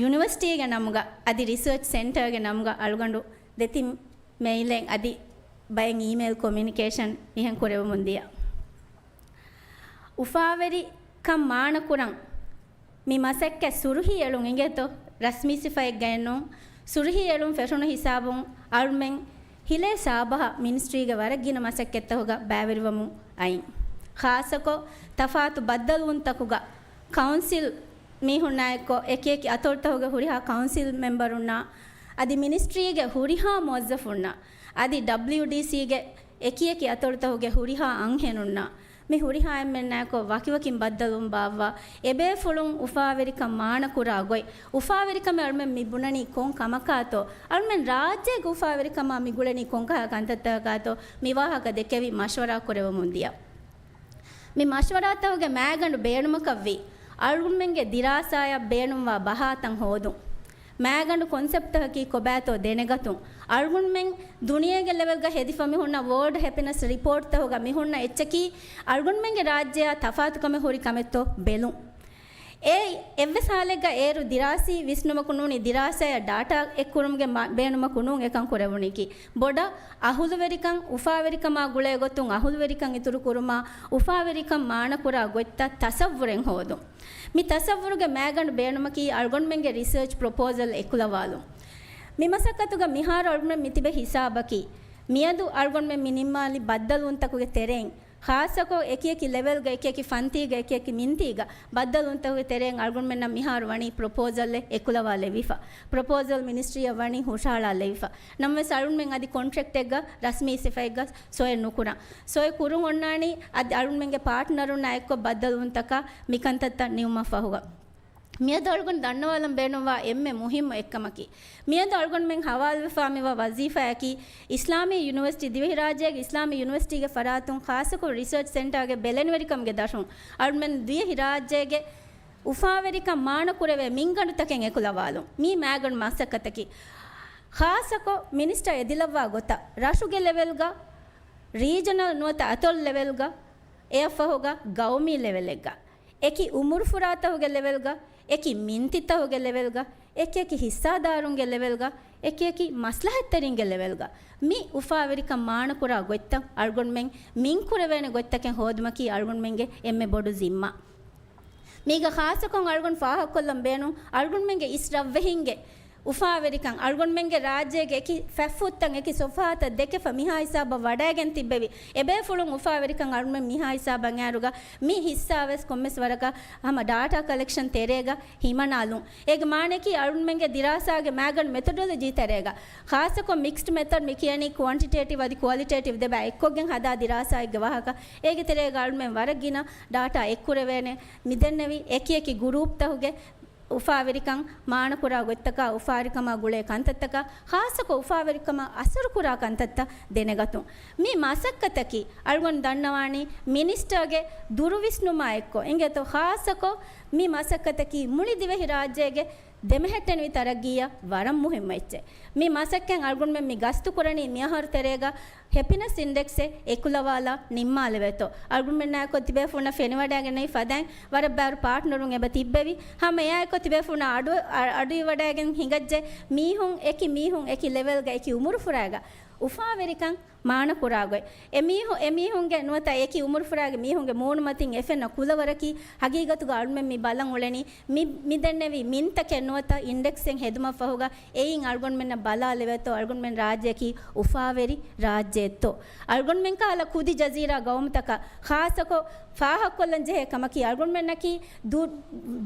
ޔުނިވަރސިޓީގެ ނަމުގަ އަދި ރިސަރޗް ސެންޓަރގެ ނަމުގަ އަޅުގަނޑު ދެތިން މެއިލެއް އަދި ބައެއް އީމެއިލް ކޮމިއުނިކޭޝަން މިހެން ކުރެވެމުން ދިޔަ. އުފާވެރިކަން މާނަކުރަން މި މަސައްކަތް ސުރުހީ އެޅުން އިނގޭތޯ، ރަސްމީ ސިފައެއްގައެއްނޫން. ސުރުހީ އެޅުން ފެށުނު ހިސާބުން އަޅުމެން ހިލޭ ސާބަހަށް މިނިސްޓްރީގެ ވަރަށް ގިނަ މަސައްކަތްތަކުގަ ބައިވެރިވަމުން އައިން. ޚާއްޞަކޮށް، ތަފާތު ބައްދަލުވުންތަކުގަ ކައުންސިލް މީހުންނާއެއްކޮށް، އެކިއެކި އަތޮޅުތަކުގެ ހުރިހާ ކައުންސިލް މެމްބަރުންނާ، އަދި މިނިސްޓްރީގެ ހުރިހާ މުވައްޒަފުންނާ، އަދި ޑަބްލިޔުޑީސީގެ އެކިއެކި އަތޮޅުތަކުގެ ހުރިހާ އަންހެނުންނާ، މި ހުރިހާ އެންމެންނާއެކު ވަކިވަކިން ބައްދަލުވުން ބާއްވާ، އެބޭފުޅުން އުފާވެރިކަން މާނަކުރާ ގޮތް، އުފާވެރިކަމެއް އަޅުމެން މި ބުނަނީ ކޮން ކަމަކާތޯ، އަޅުމެން ރާއްޖޭގެ އުފާވެރިކަމާ މި ގުޅެނީ ކޮންކަހަލަ ކަންތައްތަކާތޯ، މި ވާހަކަ ދެކެވި މަޝްވަރާ ކުރެވެމުން ދިޔަ. މި މަޝްވަރާތަކުގެ މައިގަނޑު ބޭނުމަކަށްވީ، އަޅުގަނޑުމެންގެ ދިރާސާއަށް ބޭނުންވާ ބަހާތައް ހޯދުން. މައިގަނޑު ކޮންސެޕްޓްތަކަކީ ކޮބާތޯ ދެނެގަތުން. އަޅުގަނޑުމެން ދުނިޔޭގެ ލެވެލްގަ ހެދިފަ މިހުންނަ ވޯލްޑް ހެޕިނަސް ރިޕޯޓްތަކުގަ މިހުންނަ އެއްޗަކީ، އަޅުގަނޑުމެންގެ ރާއްޖެއާ ތަފާތުކަމެއް ހުރި ކަމެއްތޯ ބެލުން. އެ އެއްވެސް ހާލެއްގަ އޭރު ދިރާސީ ވިސްނުމަކު ނޫނީ، ދިރާސާއަށް ޑާޓާ އެއްކުރުމުގެ މަ-، ބޭނުމަކު ނޫން އެކަން ކުރެވުނީކީ. ބޮޑަށް އަހުލުވެރިކަން، އުފާވެރިކަމާ ގުޅޭ ގޮތުން އަހުލުވެރިކަން އިތުރު ކުރުމާ، އުފާވެރިކަން މާނަކުރާ ގޮތްތައް ތަސައްވުރެއް ހޯދުން. މި ތަސައްވުރުގެ މައިގަނޑު ބޭނުމަކީ އަޅުގަނޑުމެންގެ ރިސާޗް ޕްރޮޕޯސަލް އެކުލަވާލުން. މި މަސައްކަތުގަ މިހާރު އަޅުގަނޑުމެން މިތިބެ ހިސާބަކީ، މިއަދު އަޅުގަނޑުމެން މި ނިންމާލި ބައްދަލުވުންތަކުގެ ތެރެއިން، ޚާއްޞަކޮށް އެކިއެކި ލެވެލްގަ، އެކިއެކި ފަންތީގަ، އެކިއެކި މިންތީގަ ބައްދަލުވުންތަކުގެ ތެރެއިން އަޅުގަނޑުމެންނަށް މިހާރު ވަނީ ޕްރޮޕޯސަލްއެއް އެކުލަވާލެވިފަ. ޕްރޮޕޯސަލް މިނިސްޓްރީއަށް ވަނީ ހުށަހަޅާލެވިފަ. ނަމަވެސް އަޅުގަނޑުމެން އަދި ކޮންޓްރެކްޓެއްގަ ރަސްމީ ސިފައެއްގަ ސޮއެއް ނުކުރަން. ސޮއެ ކުރުން އޮންނާނީ އަދި އަޅުގަނޑުމެންގެ ޕާޓްނަރުންނާ އެއްކޮށް ބައްދަލުވުންތަކާ މިކަންތައްތައް ނިމުމަށް ފަހުގަ. މިއަދު އަޅުގަނޑު ދަންނަވާލަން ބޭނުންވާ އެންމެ މުހިއްމު އެއްކަމަކީ، މިއަދު އަޅުގަނޑުމެން ހަވާލުވެފާ މިވާ ވަޒީފާއަކީ، އިސްލާމީ ޔުނިވަރސިޓީ، ދިވެހިރާއްޖޭގެ އިސްލާމީ ޔުނިވަރސިޓީގެ ފަރާތުން ޚާއްޞަކޮށް ރިސަރޗް ސެންޓާގެ ބެލެނިވެރިކަމުގެ ދަށުން އަޅުގަނޑުމެން ދިވެހިރާއްޖޭގެ އުފާވެރިކަން މާނަކުރެވޭ މިންގަނޑުތަކެއް އެކުލަވާލުން. މީ މައިގަނޑު މަސައްކަތަކީ. ޚާއްޞަކޮށް މިނިސްޓަރ އެދިލައްވާ ގޮތަށް ރަށުގެ ލެވެލްގަ، ރީޖަނަލް ނުވަތަ އަތޮޅު ލެވެލްގަ، އެއަށްފަހުގަ ގައުމީ ލެވެލެއްގަ، އެކި އުމުރުފުރާތަކުގެ ލެވެލްގަ، އެކި މިންތިތަކުގެ ލެވެލްގަ، އެކިއެކި ހިއްސާދާރުންގެ ލެވެލްގަ، އެކިއެކި މަސްލަހަތްތެރިންގެ ލެވެލްގަ މި އުފާވެރިކަން މާނަކުރާ ގޮތްތައް އަޅުގަނޑުމެން މިންކުރެވޭނެ ގޮތްތަކެއް ހޯދުމަކީ އަޅުގަނޑުމެންގެ އެންމެ ބޮޑު ޒިންމާ. މީގަ ޚާއްޞަކޮށް އަޅުގަނޑު ފާހަގަކޮށްލަން ބޭނުން އަޅުގަނޑުމެންގެ އިސް ރަށްވެހިންގެ އުފާވެރިކަން، އަޅުގަނޑުމެންގެ ރާއްޖޭގެ އެކި ފަތްފުށްތައް، އެކި ސޮފްހާތައް ދެކެފަ މިހާ ހިސާބަށް ވަޑައިގެން ތިއްބެވި އެބޭފުޅުން އުފާވެރިކަން އަޅުމެން މިހާ ހިސާބަށް އައިރުގަ މި ހިއްސާވެސް ކޮންމެސް ވަރަކަށް ހަމަ ޑާޓާ ކަލެކްޝަން ތެރޭގަ ހިމަނާލުން. އޭގެ މާނައަކީ އަޅުމެންގެ ދިރާސާގެ މައިގަނޑު މެތޮޑޮލޮޖީ ތެރޭގަ ޚާއްޞަކޮށް މިކްސްޑް މެތަޑް މި ކިޔަނީ ކުއަންޓިޓޭޓިވް އަދި ކުއަލިޓޭޓިވް ދެބައި އެއްކޮށްގެން ހަދާ ދިރާސާއެއްގެ ވާހަކަ. އޭގެ ތެރޭގަ އަޅުމެން ވަރަށް ގިނަ ޑާޓާ އެއްކުރެވޭނެ. މިދެންނެވި އެކި އެކި ގުރޫޕްތަކުގެ އުފާވެރިކަން މާނަކުރާ ގޮތްތަކާ، އުފާވެރިކަމާ ގުޅޭ ކަންތައްތަކާ، ޚާއްޞަކޮށް އުފާވެރިކަމަށް އަސަރުކުރާ ކަންތައްތައް ދެނެގަތުން. މި މަސައްކަތަކީ އަޅުގަނޑު ދަންނަވާނީ މިނިސްޓަރގެ ދުރުވިސްނުމާ އެއްކޮށް އިނގޭތޯ، ޚާއްޞަކޮށް މި މަސައްކަތަކީ މުޅި ދިވެހި ރާއްޖޭގެ ދެމެހެއްޓެނިވި ތަރައްގީއަށް ވަރަށް މުހިއްމު އެއްޗެއް. މި މަސައްކަތް އަޅުގަނޑުމެން މި ގަސްތުކުރަނީ މިއަހަރު ތެރޭގަ ހެޕިނަސް އިންޑެކްސެއް އެކުލަވާލާ ނިންމާލެވޭތޯ. އަޅުގަނޑުމެންނާއެކު ތިބޭފުޅުންނަށް ފެނިވަޑައިގެންނެވި ފަދައިން ވަރަށް ބާރު ޕާޓްނަރުން އެބަ ތިއްބެވި. ހަމަ އެއާއެކު ތިބޭފުޅުންނަށް އަޑު، އަ، އަޑުއިވަޑައިގެން ހިނގައްޖެ. މީހުން އެކި މީހުން އެކި ލެވެލްގަ އެކި އުމުރުފުރާގަ އުފާވެރިކަން މާނަކުރާގޮތް. އެމީހު-، އެމީހުންގެ ނުވަތަ އެކި އުމުރުފުރާގެ މީހުންގެ މޫނުމަތިން އެފެންނަ ކުލަވަރަކީ ހަގީގަތުގަ އަޅުމެން މި ބަލަން އުޅެނީ މި-، މިދެންނެވި މިންތަކެއް ނުވަތަ އިންޑެކްސެއް ހެދުމަށްފަހުގަ އެއިން އަޅުގަނޑުމެންނަށް ބަލާލެވޭތޯ އަޅުގަނޑުމެން ރާއްޖެއަކީ އުފާވެރި ރާއްޖެއެއްތޯ. އަޅުގަނޑުމެން ކަހަލަ ކުދި ޖަޒީރާ ގައުމުތަކަށް ޚާއްޞަކޮށް ފާހަގަކޮށްލަން ޖެހޭ ކަމަކީ އަޅުގަނޑުމެންނަކީ ދު-،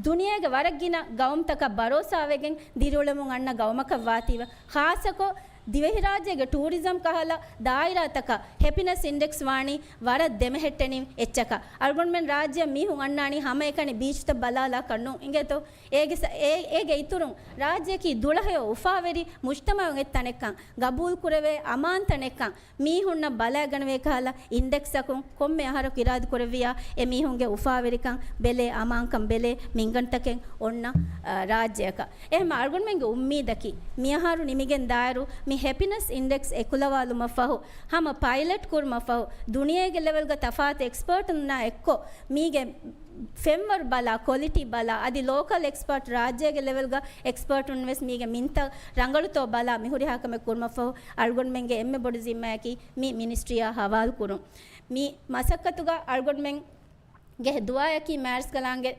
ދުނިޔޭގެ ވަރަށް ގިނަ ގައުމުތަކަށް ބަރޯސާވެގެން ދިރިއުޅެމުން އަންނަ ގައުމަކަށް ވާތީވެ. ޚާއްޞަކޮށް ދިވެހިރާއްޖޭގެ ޓޫރިޒަމް ކަހަލަ ދާއިރާތަކަށް ހެޕިނަސް އިންޑެކްސް ވާނީ ވަރަށް ދެމެހެއްޓެނިވި އެއްޗަކަށް. އަޅުގަނޑުމެން ރާއްޖެއަށް މީހުން އަންނާނީ ހަމައެކަނި ބީޗްތައް ބަލާލާކަށް ނޫން އިނގޭތޯ. އޭގެ ސަ-، އޭ-، އޭގެ އިތުރުން ރާއްޖެއަކީ ދުޅަހެޔޮ އުފާވެރި މުޖްތަމައު އެއްތަނެއްކަން، ގަބޫލުކުރެވޭ އަމާންތަނެއްކަން، މީހުންނަށް ބަލައިގަނެވޭ ކަހަލަ އިންޑެކްސްއަކުން ކޮންމެ އަހަރަކު އިރާދަކުރެއްވިޔާ، އެ މީހުންގެ އުފާވެރިކަން ބެލޭ، އަމާންކަން ބެލޭ މިންގަނޑުތަކެއް އޮންނަ، އަ، ރާއްޖެއަކަށް. އެހެން އަޅުގަނޑުމެންގެ އުއްމީދަކީ، މިއަހަރު ނިމިގެން ދާއިރު މި ހެޕިނަސް އިންޑެކްސް އެކުލަވާލުމަށްފަހު، ހަމަ ޕައިލެޓް ކުރުމަށްފަހު، ދުނިޔޭގެ ލެވެލްގަ ތަފާތު އެކްސްޕާޓުންނާ އެއްކޮށް، މީގެ ފެންވަރު ބަލާ، ކޮލިޓީ ބަލާ، އަދި ލޯކަލް އެކްސްޕާޓް ރާއްޖޭގެ ލެވެލްގަ އެކްސްޕާޓުން ވެސް މީގެ މިންތައް ރަނގަޅުތޯ ބަލާ މި ހުރިހާ ކަމެއް ކުރުމަށްފަހު، އަޅުގަނޑުމެންގެ އެންމެ ބޮޑު ޒިންމާއަކީ މި މިނިސްޓްރީއާ ހަވާލު ކުރުން. މި މަސައްކަތުގަ އަޅުގަނޑުމެންގެ ދުޢާއަކީ މާތް ރަސްކަލާނގެ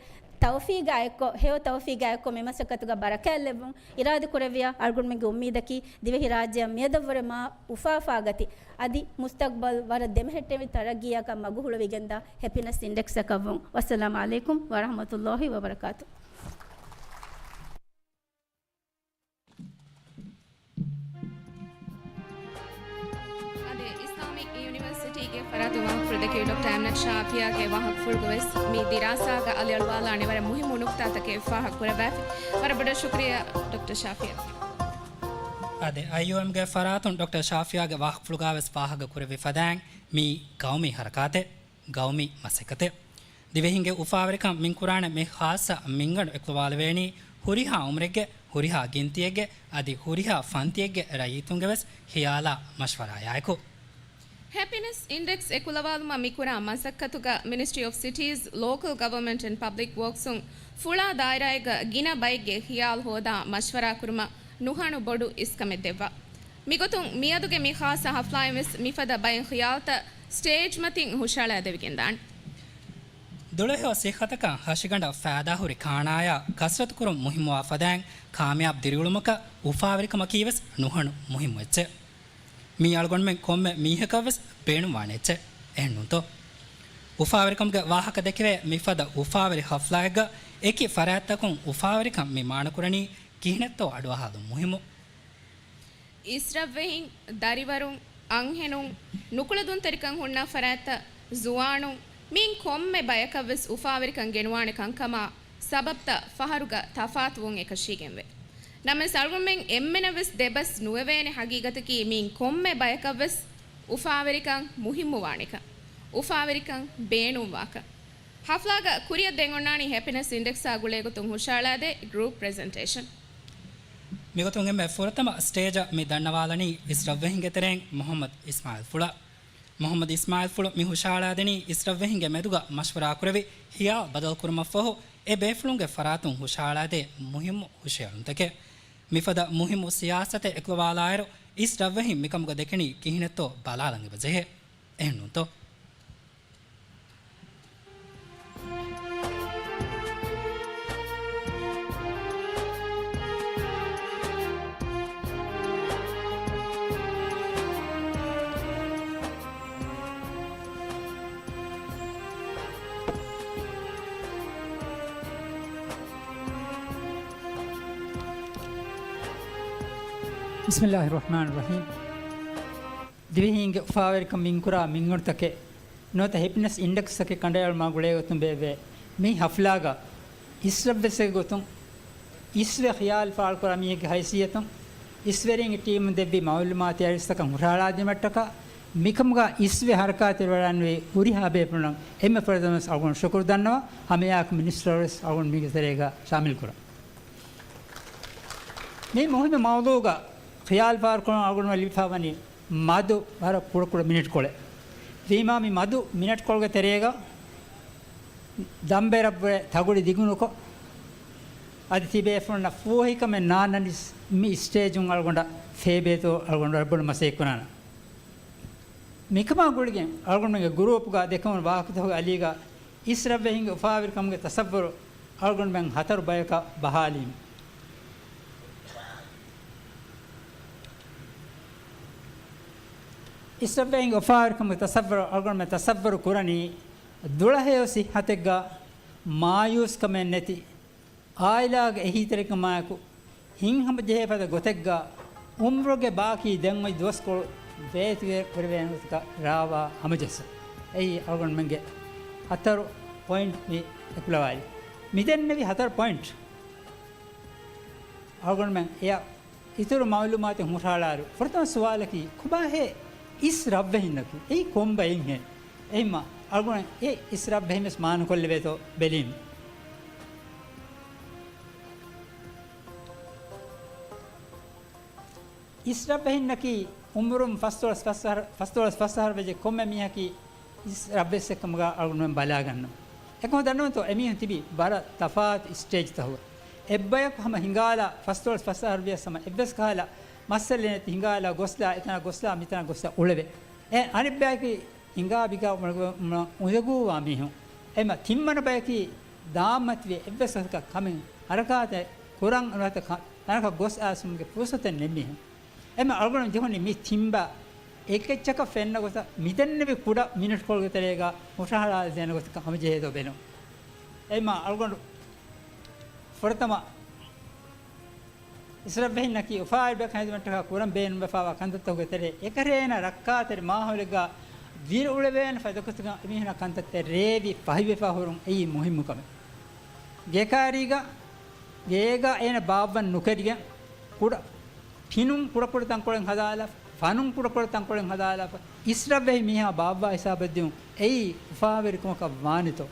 ތައުފީގާ އެއްކޮށް، ހެޔޮ ތައުފީގާ އެއްކޮށް މި މަސައްކަތުގަ ބަރަކާތް ލެއްވުން. އިރާދަކުރެއްވިޔާ އަޅުގަނޑުމެންގެ އުއްމީދަކީ ދިވެހިރާއްޖެއަށް މިއަދަށްވުރެ މާ އުފާފާގަތި އަދި މުސްތަޤްބަލް ވަރަށް ދެމެހެއްޓެވި ތަރައްގީއަކަށް މަގު ހުޅުވިގެންދާ ހެޕިނަސް އިންޑެކްސްއަކަށްވުން. ވައްސަލާމް ޢަލައިކުމް ވަރަޙްމަތުﷲ ވަބަރަކާތު. އަދި އިސްލާމިކް ޔުނިވަރސިޓީގެ ފަރާތުން ވާހަކަފުޅު ދެއްކެވި ޑޮކްޓަރ އަމްނަތް ޝާފިޔާގެ ވާހަކަފުޅުގަވެސް މި ދިރާސާގަ އަލިއަޅުވާލާނެ ވަރަށް މުހިއްމު ނުކުތާތަކެއް ފާހަގަކުރައްވާފި. ވަރަށް ބޮޑަށް ޝުކުރިއްޔާ ޑޮކްޓަރ ޝާފިޔާ. އާދެ، އައިއޯއެމްގެ ފަރާތުން ޑޮކްޓަރ ޝާފިޔާގެ ވާހަކަފުޅުގަވެސް ފާހަގަކުރެއްވި ފަދައިން މީ ގައުމީ ހަރަކާތެއް، ގައުމީ މަސައްކަތެއް. ދިވެހިންގެ އުފާވެރިކަން މިންކުރާނެ މި ޚާއްޞަ މިންގަނޑު އެކުލަވާލެވޭނީ ހުރިހާ އުމުރެއްގެ، ހުރިހާ ގިންތިއެއްގެ، އަދި ހުރިހާ ފަންތިއެއްގެ ރައްޔިތުންގެވެސް ހިޔާލާ މަޝްވަރާޔާއެކު. ހެޕިނެސް އިންޑެކްސް އެކުލަވާލުމަށް މިކުރާ މަސައްކަތުގަ މިނިސްޓްރީ އޮފް ސިޓީޒް، ލޯކަލް ގަވަރމަންޓް އެންޑް ޕަބްލިކް ވޯކްސުން ފުޅާ ދާއިރާއެއްގަ ގިނަ ބައެއްގެ ޚިޔާލު ހޯދާ މަޝްވަރާކުރުމަށް ނުހަނު ބޮޑު އިސްކަމެއް ދެއްވާ. މިގޮތުން މިއަދުގެ މި ޚާއްޞަ ހަފްލާއިން ވެސް މިފަދަ ބައެއް ޚިޔާލުތައް ސްޓޭޖް މަތިން ހުށައަޅާދެވިގެންދާނެ. ދުޅަހެޔޮ ސިއްހަތަކަށް ހަށިގަނޑަށް ފައިދާހުރި ކާނާޔާ ކަސްރަތުކުރުން މުހިއްމުވާ ފަދައިން ކާމިޔާބު ދިރިއުޅުމަކަށް އުފާވެރިކަމަކީވެސް ނުހަނު މުހިއްމު އެއްޗެއް. މީ އަޅުގަނޑުމެން ކޮންމެ މީހަކަށްވެސް ބޭނުންވާނެ އެއްޗެއް. އެހެންނޫންތޯ؟ އުފާވެރިކަމުގެ ވާހަކަ ދެކެވޭ މިފަދަ އުފާވެރި ހަފްލާއެއްގަ އެކި ފަރާތްތަކުން އުފާވެރިކަން މި މާނަކުރަނީ ކިހިނެއްތޯ އަޑުއަހާލުން މުހިއްމު. އިސްރަށްވެހިން، ދަރިވަރުން، އަންހެނުން، ނުކުޅެދުންތެރިކަން ހުންނަ ފަރާތްތައް، ޒުވާނުން، މިއިން ކޮންމެ ބަޔަކަށްވެސް އުފާވެރިކަން ގެނުވާނެ ކަންކަމާ ސަބަބްތައް ފަހަރުގަ ތަފާތުވުން އެކަށީގެންވޭ. ނަމަވެސް އަޅުގަނޑުމެން އެންމެނަށްވެސް ދެބަސް ނުވެވޭނެ ހަގީގަތަކީ މިއިން ކޮންމެ ބަޔަކަށްވެސް އުފާވެރިކަން މުހިއްމުވާނެކަން، އުފާވެރިކަން ބޭނުންވާކަން. ހަފްލާގަ ކުރިއަށް ދޭން އޮންނާނީ ހެޕިނެސް އިންޑެކްސާ ގުޅޭގޮތުން ހުށައަޅާދޭ ގްރޫޕް ޕްރެޒެންޓޭޝަން. މިގޮތުން އެންމެ ފުރަތަމަ ސްޓޭޖަށް މި ދަންނަވާލަނީ އިސްރަށްވެހިންގެ ތެރެއިން މުޙައްމަދު އިސްމާޢީލްފުޅަށް. މުޙައްމަދު އިސްމާޢީލްފުޅު މި ހުށައަޅާދެނީ އިސްރަށްވެހިންގެ މެދުގަ މަޝްވަރާކުރެވި ޚިޔާލު ބަދަލުކުރުމަށްފަހު އެ ބޭފުޅުންގެ ފަރާތުން ހުށައަޅާދޭ މުހިއްމު ހުށައެޅުންތަކެއް. މިފަދަ މުހިއްމު ސިޔާސަތެއް އެކުލަވާލާއިރު އިސްރަށްވެހިން މިކަމުގަ ދެކެނީ ކިހިނެއްތޯ ބަލާލަން އެބަޖެހޭ. އެހެންނޫންތޯ؟ بسم الله الرحمن الرحيم. ދިވެހީންގެ އުފާވެރިކަން މިންކުރާ މިންގަނޑުތަކެއް ނުވަތަ ހެޕިނެސް އިންޑެކްސްއެއް ކަނޑައެޅުމާ ގުޅޭގޮތުން ބޭއްވޭ. މި ހަފްލާގަ އިސްރަށްވެސްގެ ގޮތުން އިސްވެ ޚިޔާލު ފާޅުކުރާ މީހެއްގެ ހައިސިއްޔަތުން އިސްވެރިންގެ ޓީމުން ދެއްވި މައުލޫމާތީ އަރިސްތަކަށް ހުށަހަޅާދިނުމަށްޓަކާ މިކަމުގަ އިސްވެ ހަރަކާތެރިވެވަޑައިގެންނެވި ހުރިހާ ބޭފުޅުންނަށް އެންމެ ފުރަތަމަވެސް އަޅުގަނޑު ޝުކުރު ދަންނަވާ، ހަމައެއާއެކު މިނިސްޓަރުވެސް އަޅުގަނޑު މީގެ ތެރޭގަ ޝާމިލްކުރަން. މި މުހިއްމު މައުޟޫގަ ޚިޔާލު ފާޅުކުރަން އަޅުގަނޑުމެން ލިބިފައިވަނީ މަދު ވަރަށް ކުޑަކުޑަ މިނެޓްކޮޅެއް. ވީމާ މި މަދު މިނެޓްކޮޅުގެ ތެރޭގަ ދަނބޭރަށްވުރެ ތަގުޑި ދިގުނުކޮށް، އަދި ތިބޭފުޅުންނަށް ފޫހިކަމެއް ނާންނަނީސް މި ސްޓޭޖުން އަޅުގަނޑަށް ފޭބޭތޯ އަޅުގަނޑު ވަރަށް ބޮޑު މަސައްކަތް ކުރާނަން. މިކަމާ ގުޅިގެން އަޅުގަނޑުމެންގެ ގުރޫޕުގަ ދެކެވުނު ވާހަކަތަކުގެ އަލީގަ އިސްރަށްވެހިންގެ އުފާވެރިކަމުގެ ތަސައްވުރު އަޅުގަނޑުމެން ހަތަރު ބަޔަކަށް ބަހާލީމު. އިސްރަށްވެހިންގެ އުފާވެރިކަމުގެ ތަސައްވުރު އަޅުގަނޑުމެން ތަސައްވުރު ކުރަނީ، ދުޅަހެޔޮ ސިއްހަތެއްގަ މާޔޫސްކަމެއް ނެތި، އާއިލާގެ އެހީތެރިކަމާއެކު ހިތްހަމަޖެހޭ ފަދަ ގޮތެއްގަ އުމްރުގެ ބާކީ ދެން އޮތް ދުވަސްކޮޅު ވޭތުވެ ކުރެވޭނެ ގޮތަކަށް ރާވާ ހަމަޖެއްސުން. އެއީ އަޅުގަނޑުމެންގެ ހަތަރު ޕޮއިންޓް މި އެކުލަވާލީ. މިދެންނެވި ހަތަރު ޕޮއިންޓް އަޅުގަނޑުމެން އެއަށް އިތުރު މައުލޫމާތެއް ހުށަހަޅާއިރު، ފުރަތަމަ ސުވާލަކީ، ކޮބާހޭ އިސްރަށްވެހިންނަކީ؟ އެއީ ކޮން ބައެއްހޭ؟ އެހިމަ އަޅުގަނޑު އެ އިސްރަށްވެހިންވެސް މާނަކޮށްލެވޭތޯ ބެލީމު. އިސްރަށްވެހިންނަކީ އުމުރުން ފަސްދޮޅަސް ފަސް އަހަރު، ފަސްދޮޅަސް ފަސް އަހަރު ވެއްޖެ ކޮންމެ މީހަކީ އިސްރަށްވެސްއެއްކަމުގަ އަޅުގަނޑުމެން ބަލާގަންނަމު. އެކަމަކު ދަންނަވަންތޯ، އެމީހުން ތިބީ ވަރަށް ތަފާތު ސްޓޭޖްތަކުގަ. އެއްބަޔަކު ހަމަ ހިނގާލާ، ފަސްދޮޅަސް ފަސް އަހަރު ވިޔަސް ހަމަ އެއްވެސް ކަހަލަ މައްސަލައެއް ނެތި ހިނގާލާ ގޮސްލާ، އެތަނަށް ގޮސްލާ، މިތަނަށް ގޮސްލާ އުޅެވޭ. އެ އަނެއްބަޔަކީ ހިނގާ ބިގާ އުޅެގު-، އުޅެ-، އުނދަގޫވާ މީހުން. އެމަ ތިންވަނަ ބަޔަކީ ދާމަތިވެ އެއްވެސް ގޮތަކަށް ކަމެއް ހަރަކާތެއް ކުރަން ނުވަތަ ކަ-، ތަނަކަށް ގޮސް އައިސުމުގެ ފުރުސަތެއް ނެތް މީހުން. އެމަ އަޅުގަނޑު ޖެހުނީ މި ތިންބާ އެކެއްޗަކަށް ފެންނަ ގޮތަށް މިދެންނެވި ކުޑަ މިނެޓްކޮޅުގެ ތެރޭގަ ހުށަހަޅާދޭނެ ގޮތަކަށް ހަމަޖެހޭތޯ ބެލުން. އެމަ އަޅުގަނޑު ފުރަތަމަ އިސްރަށްވެހިންނަކީ އުފާވެރި ބަޔަކަށް ހެދުމަށްޓަކާ ކުރަން ބޭނުންވެފައިވާ ކަންތައްތަކުގެ ތެރޭ އެކަށޭނަ ރައްކާތެރި މާހައުލެއްގަ ދިރިއުޅެވޭނެ ފަދަ ގޮތުގަ އެމީހުންނާ ކަންތައްތައް ރޭވި ފަހިވެފަ ހުރުން އެއީ މުހިއްމު ކަމެއް. ގޭކާރީގަ، ގޭގަ އޭނަ ބާއްވަން ނުކެރިގެން، ކުޑަ ޓިނުން ކުޑަކުޑަ ތަންކޮޅެއް ހަދާލާފަ، ފަނުން ކުޑަކުޑަ ތަންކޮޅެއް ހަދާލާފަ، އިސްރަފްވެހި މީހާ ބާއްވާ ހިސާބަށް ދިއުން އެއީ އުފާވެރިކަމަކަށް ވާނެތޯ؟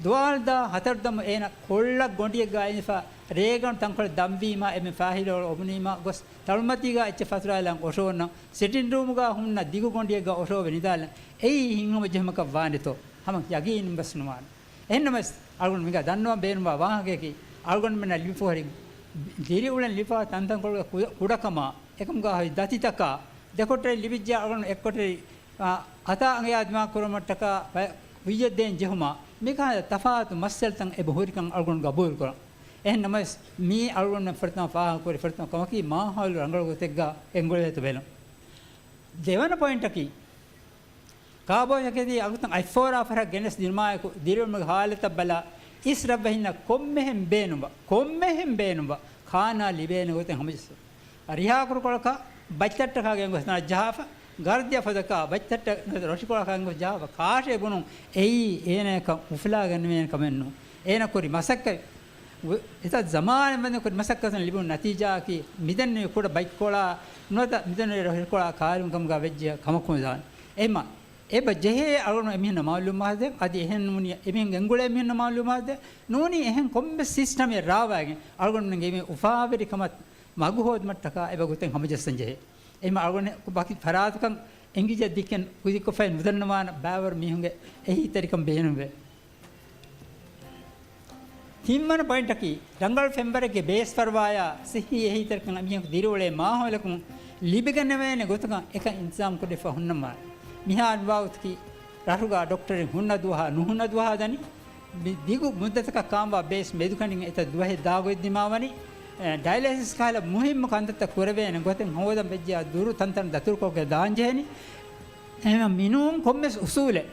ދުވާލު ދާ ހަތަރު ދަމު އޭނަ ކޮޅަށް ގޮނޑިއެއްގަ އިންފާ ރޭގަނޑު ތަންކޮޅެއް ދަންވީމާ، އެމެ ފާހިލޯޅު އޮމުނީމާ ގޮސް ތަޅުމަތީގަ އެއްޗެއް ފަތުރާލަން އޮށޯންނަ ސިޓިން ރޫމުގަ ހުންނަ ދިގު ގޮނޑިއެއްގަ އޮށޯވެ ނިދާލަން އެއީ ހިތްހަމަޖެހުމަކަށް ވާނެތޯ؟ ހަމަ ޔަގީނުން ވެސް ނުވާނެ. އެހެންނަމަވެސް، އަޅުގަނޑު މިގަ ދަންނަވަން ބޭނުންވާ ވާހަކަޔަކީ، އަޅުގަނޑުމެންނަށް ލިބިފަހުރި ދިރިއުޅެން ލިބިފަ ތަންތަންކޮޅުގެ ކު-، ކުޑަކަމާ، އެކަމުގަ ހުރި ދަތިތަކާ، ދެކޮޓަރި ލިބިއްޖެ އަޅުގަނޑު އެއްކޮޓަރި، އާ، އަތާ އަނގަޔާ ދިމާކުރުމަށްޓަކާ ބަ-، ކުއްޔަށް ދޭން ޖެހުމާ، މިކަހަލަ ތަފާތު މައްސަލަތައް އެބަ ހުރިކަން އަޅުގަނޑު ގަބޫލުކުރަން. އެހެންނަމަވެސް، މީ އަޅުގަނޑުމެން ފުރަތަމަ ފާހަގަކުރި ފުރަތަމަ ކަމަކީ، މާހައުލު ރަނގަޅު ގޮތެއްގަ ގެންގުޅޭތޯ ބެލުން. ދެވަނަ ޕޮއިންޓަކީ، ކާބޯ ޝަކެތީ އަގުތައް އަތްފޯރާ ފަރަށް ގެނެސް ދިނުމާއެކު، ދިރިއުޅުމުގެ ހާލަތަށް ބަލާ، އިސްރަފްވެހިންނަށް ކޮންމެހެން ބޭނުންވާ، ކޮންމެހެން ބޭނުންވާ ކާނާ ލިބޭނެ ގޮތެއް ހަމަޖެއްސުން. ރިހާކުރުކޮޅަކާ ބައްތައްޓަކާ ގެންގޮސް ނައްޖަހާފަ، ގަރްދިއަށް ފަދަކާ ބައްތައްޓަށް ރޮށިކޮޅަކާ ގެންގޮސް ޖަހާފަ، ކާށޭ ބުނުން އެއީ އޭނަޔަކަށް އުފުލާގަންނަވޭނެ ކަމެއް ނޫން. އޭނަ ކުރި މަސައްކަތް އެތައް ޒަމާނެއް ވަންދެން ކުރި މަސައްކަތުން ލިބުނު ނަތީޖާއަކީ، މިދެންނެވި ކުޑަ ބައިކޮޅާ ނުވަތަ މިދެންނެވި ރޮށިކޮޅާ ކާރިވުން ކަމުގަ ވެއްޖެ ކަމަކު ނުދާނެ. އެހެންމަ، އެބަ ޖެހޭ އަޅުގަނޑު އެމީހުންނަށް މައުލޫމާތު ދޭން، އަދި އެހެން ނޫނީ އެމީހުން ގެންގުޅޭ މީހުންނަށް މައުލޫމާތު ދޭން، ނޫނީ އެހެން ކޮންމެސް ސިސްޓަމެއް ރާވާގެން އަޅުގަނޑުމެންގެ އެމީހުން އުފާވެރިކަމަށް މަގު ހޯދުމަށްޓަކާ އެބަ ގޮތެއް ހަމަޖައްސަން ޖެހޭ. އެހެންމަ އަޅުގަނޑު ވަކި ފަރާތަކަށް އެނގިއްޖެ ދިއްކެން ކުދިކޮށްފައި ނުދަންނަވާނެ ބައިވަރު މީހުންގެ އެހީތެރިކަން ބޭނުންވޭ. ތިންވަނަ ޕޮއިންޓަކީ، ރަނގަޅު ފެންވަރެއްގެ ބޭސް ފަރުވާޔާ ސިއްހީ އެހީތެރިކަން އެމީހަކު ދިރިއުޅޭ މާހައުލަކުން ލިބިގަންނަވޭނެ ގޮތަކަށް އެކަން އިންތިޒާމް ކުރެވިފަ ހުންނަމާ، މިހާ ވާގޮތަކީ، ރަށުގަ ޑޮކްޓަރެއް ހުންނަ ދުވަހާ ނުހުންނަ ދުވަހާ ދަނީ، މި ދިގު މުއްދަތަކަށް ކާންވާ ބޭސް މެދުކަނޑިން އެތައް ދުވަހެއް ދާގޮތްދިމާވަނީ، އެ، ޑަޔަލައިސިސް ކަހަލަ މުހިއްމު ކަންތައްތައް ކުރެވޭނެ ގޮތެއް ހޯދަން ވެއްޖެޔާ ދުރު ތަންތަން ދަތުރުކޮށްގެ ދާންޖެހެނީ. އެހެން މިނޫން ކޮންމެސް އުސޫލެއް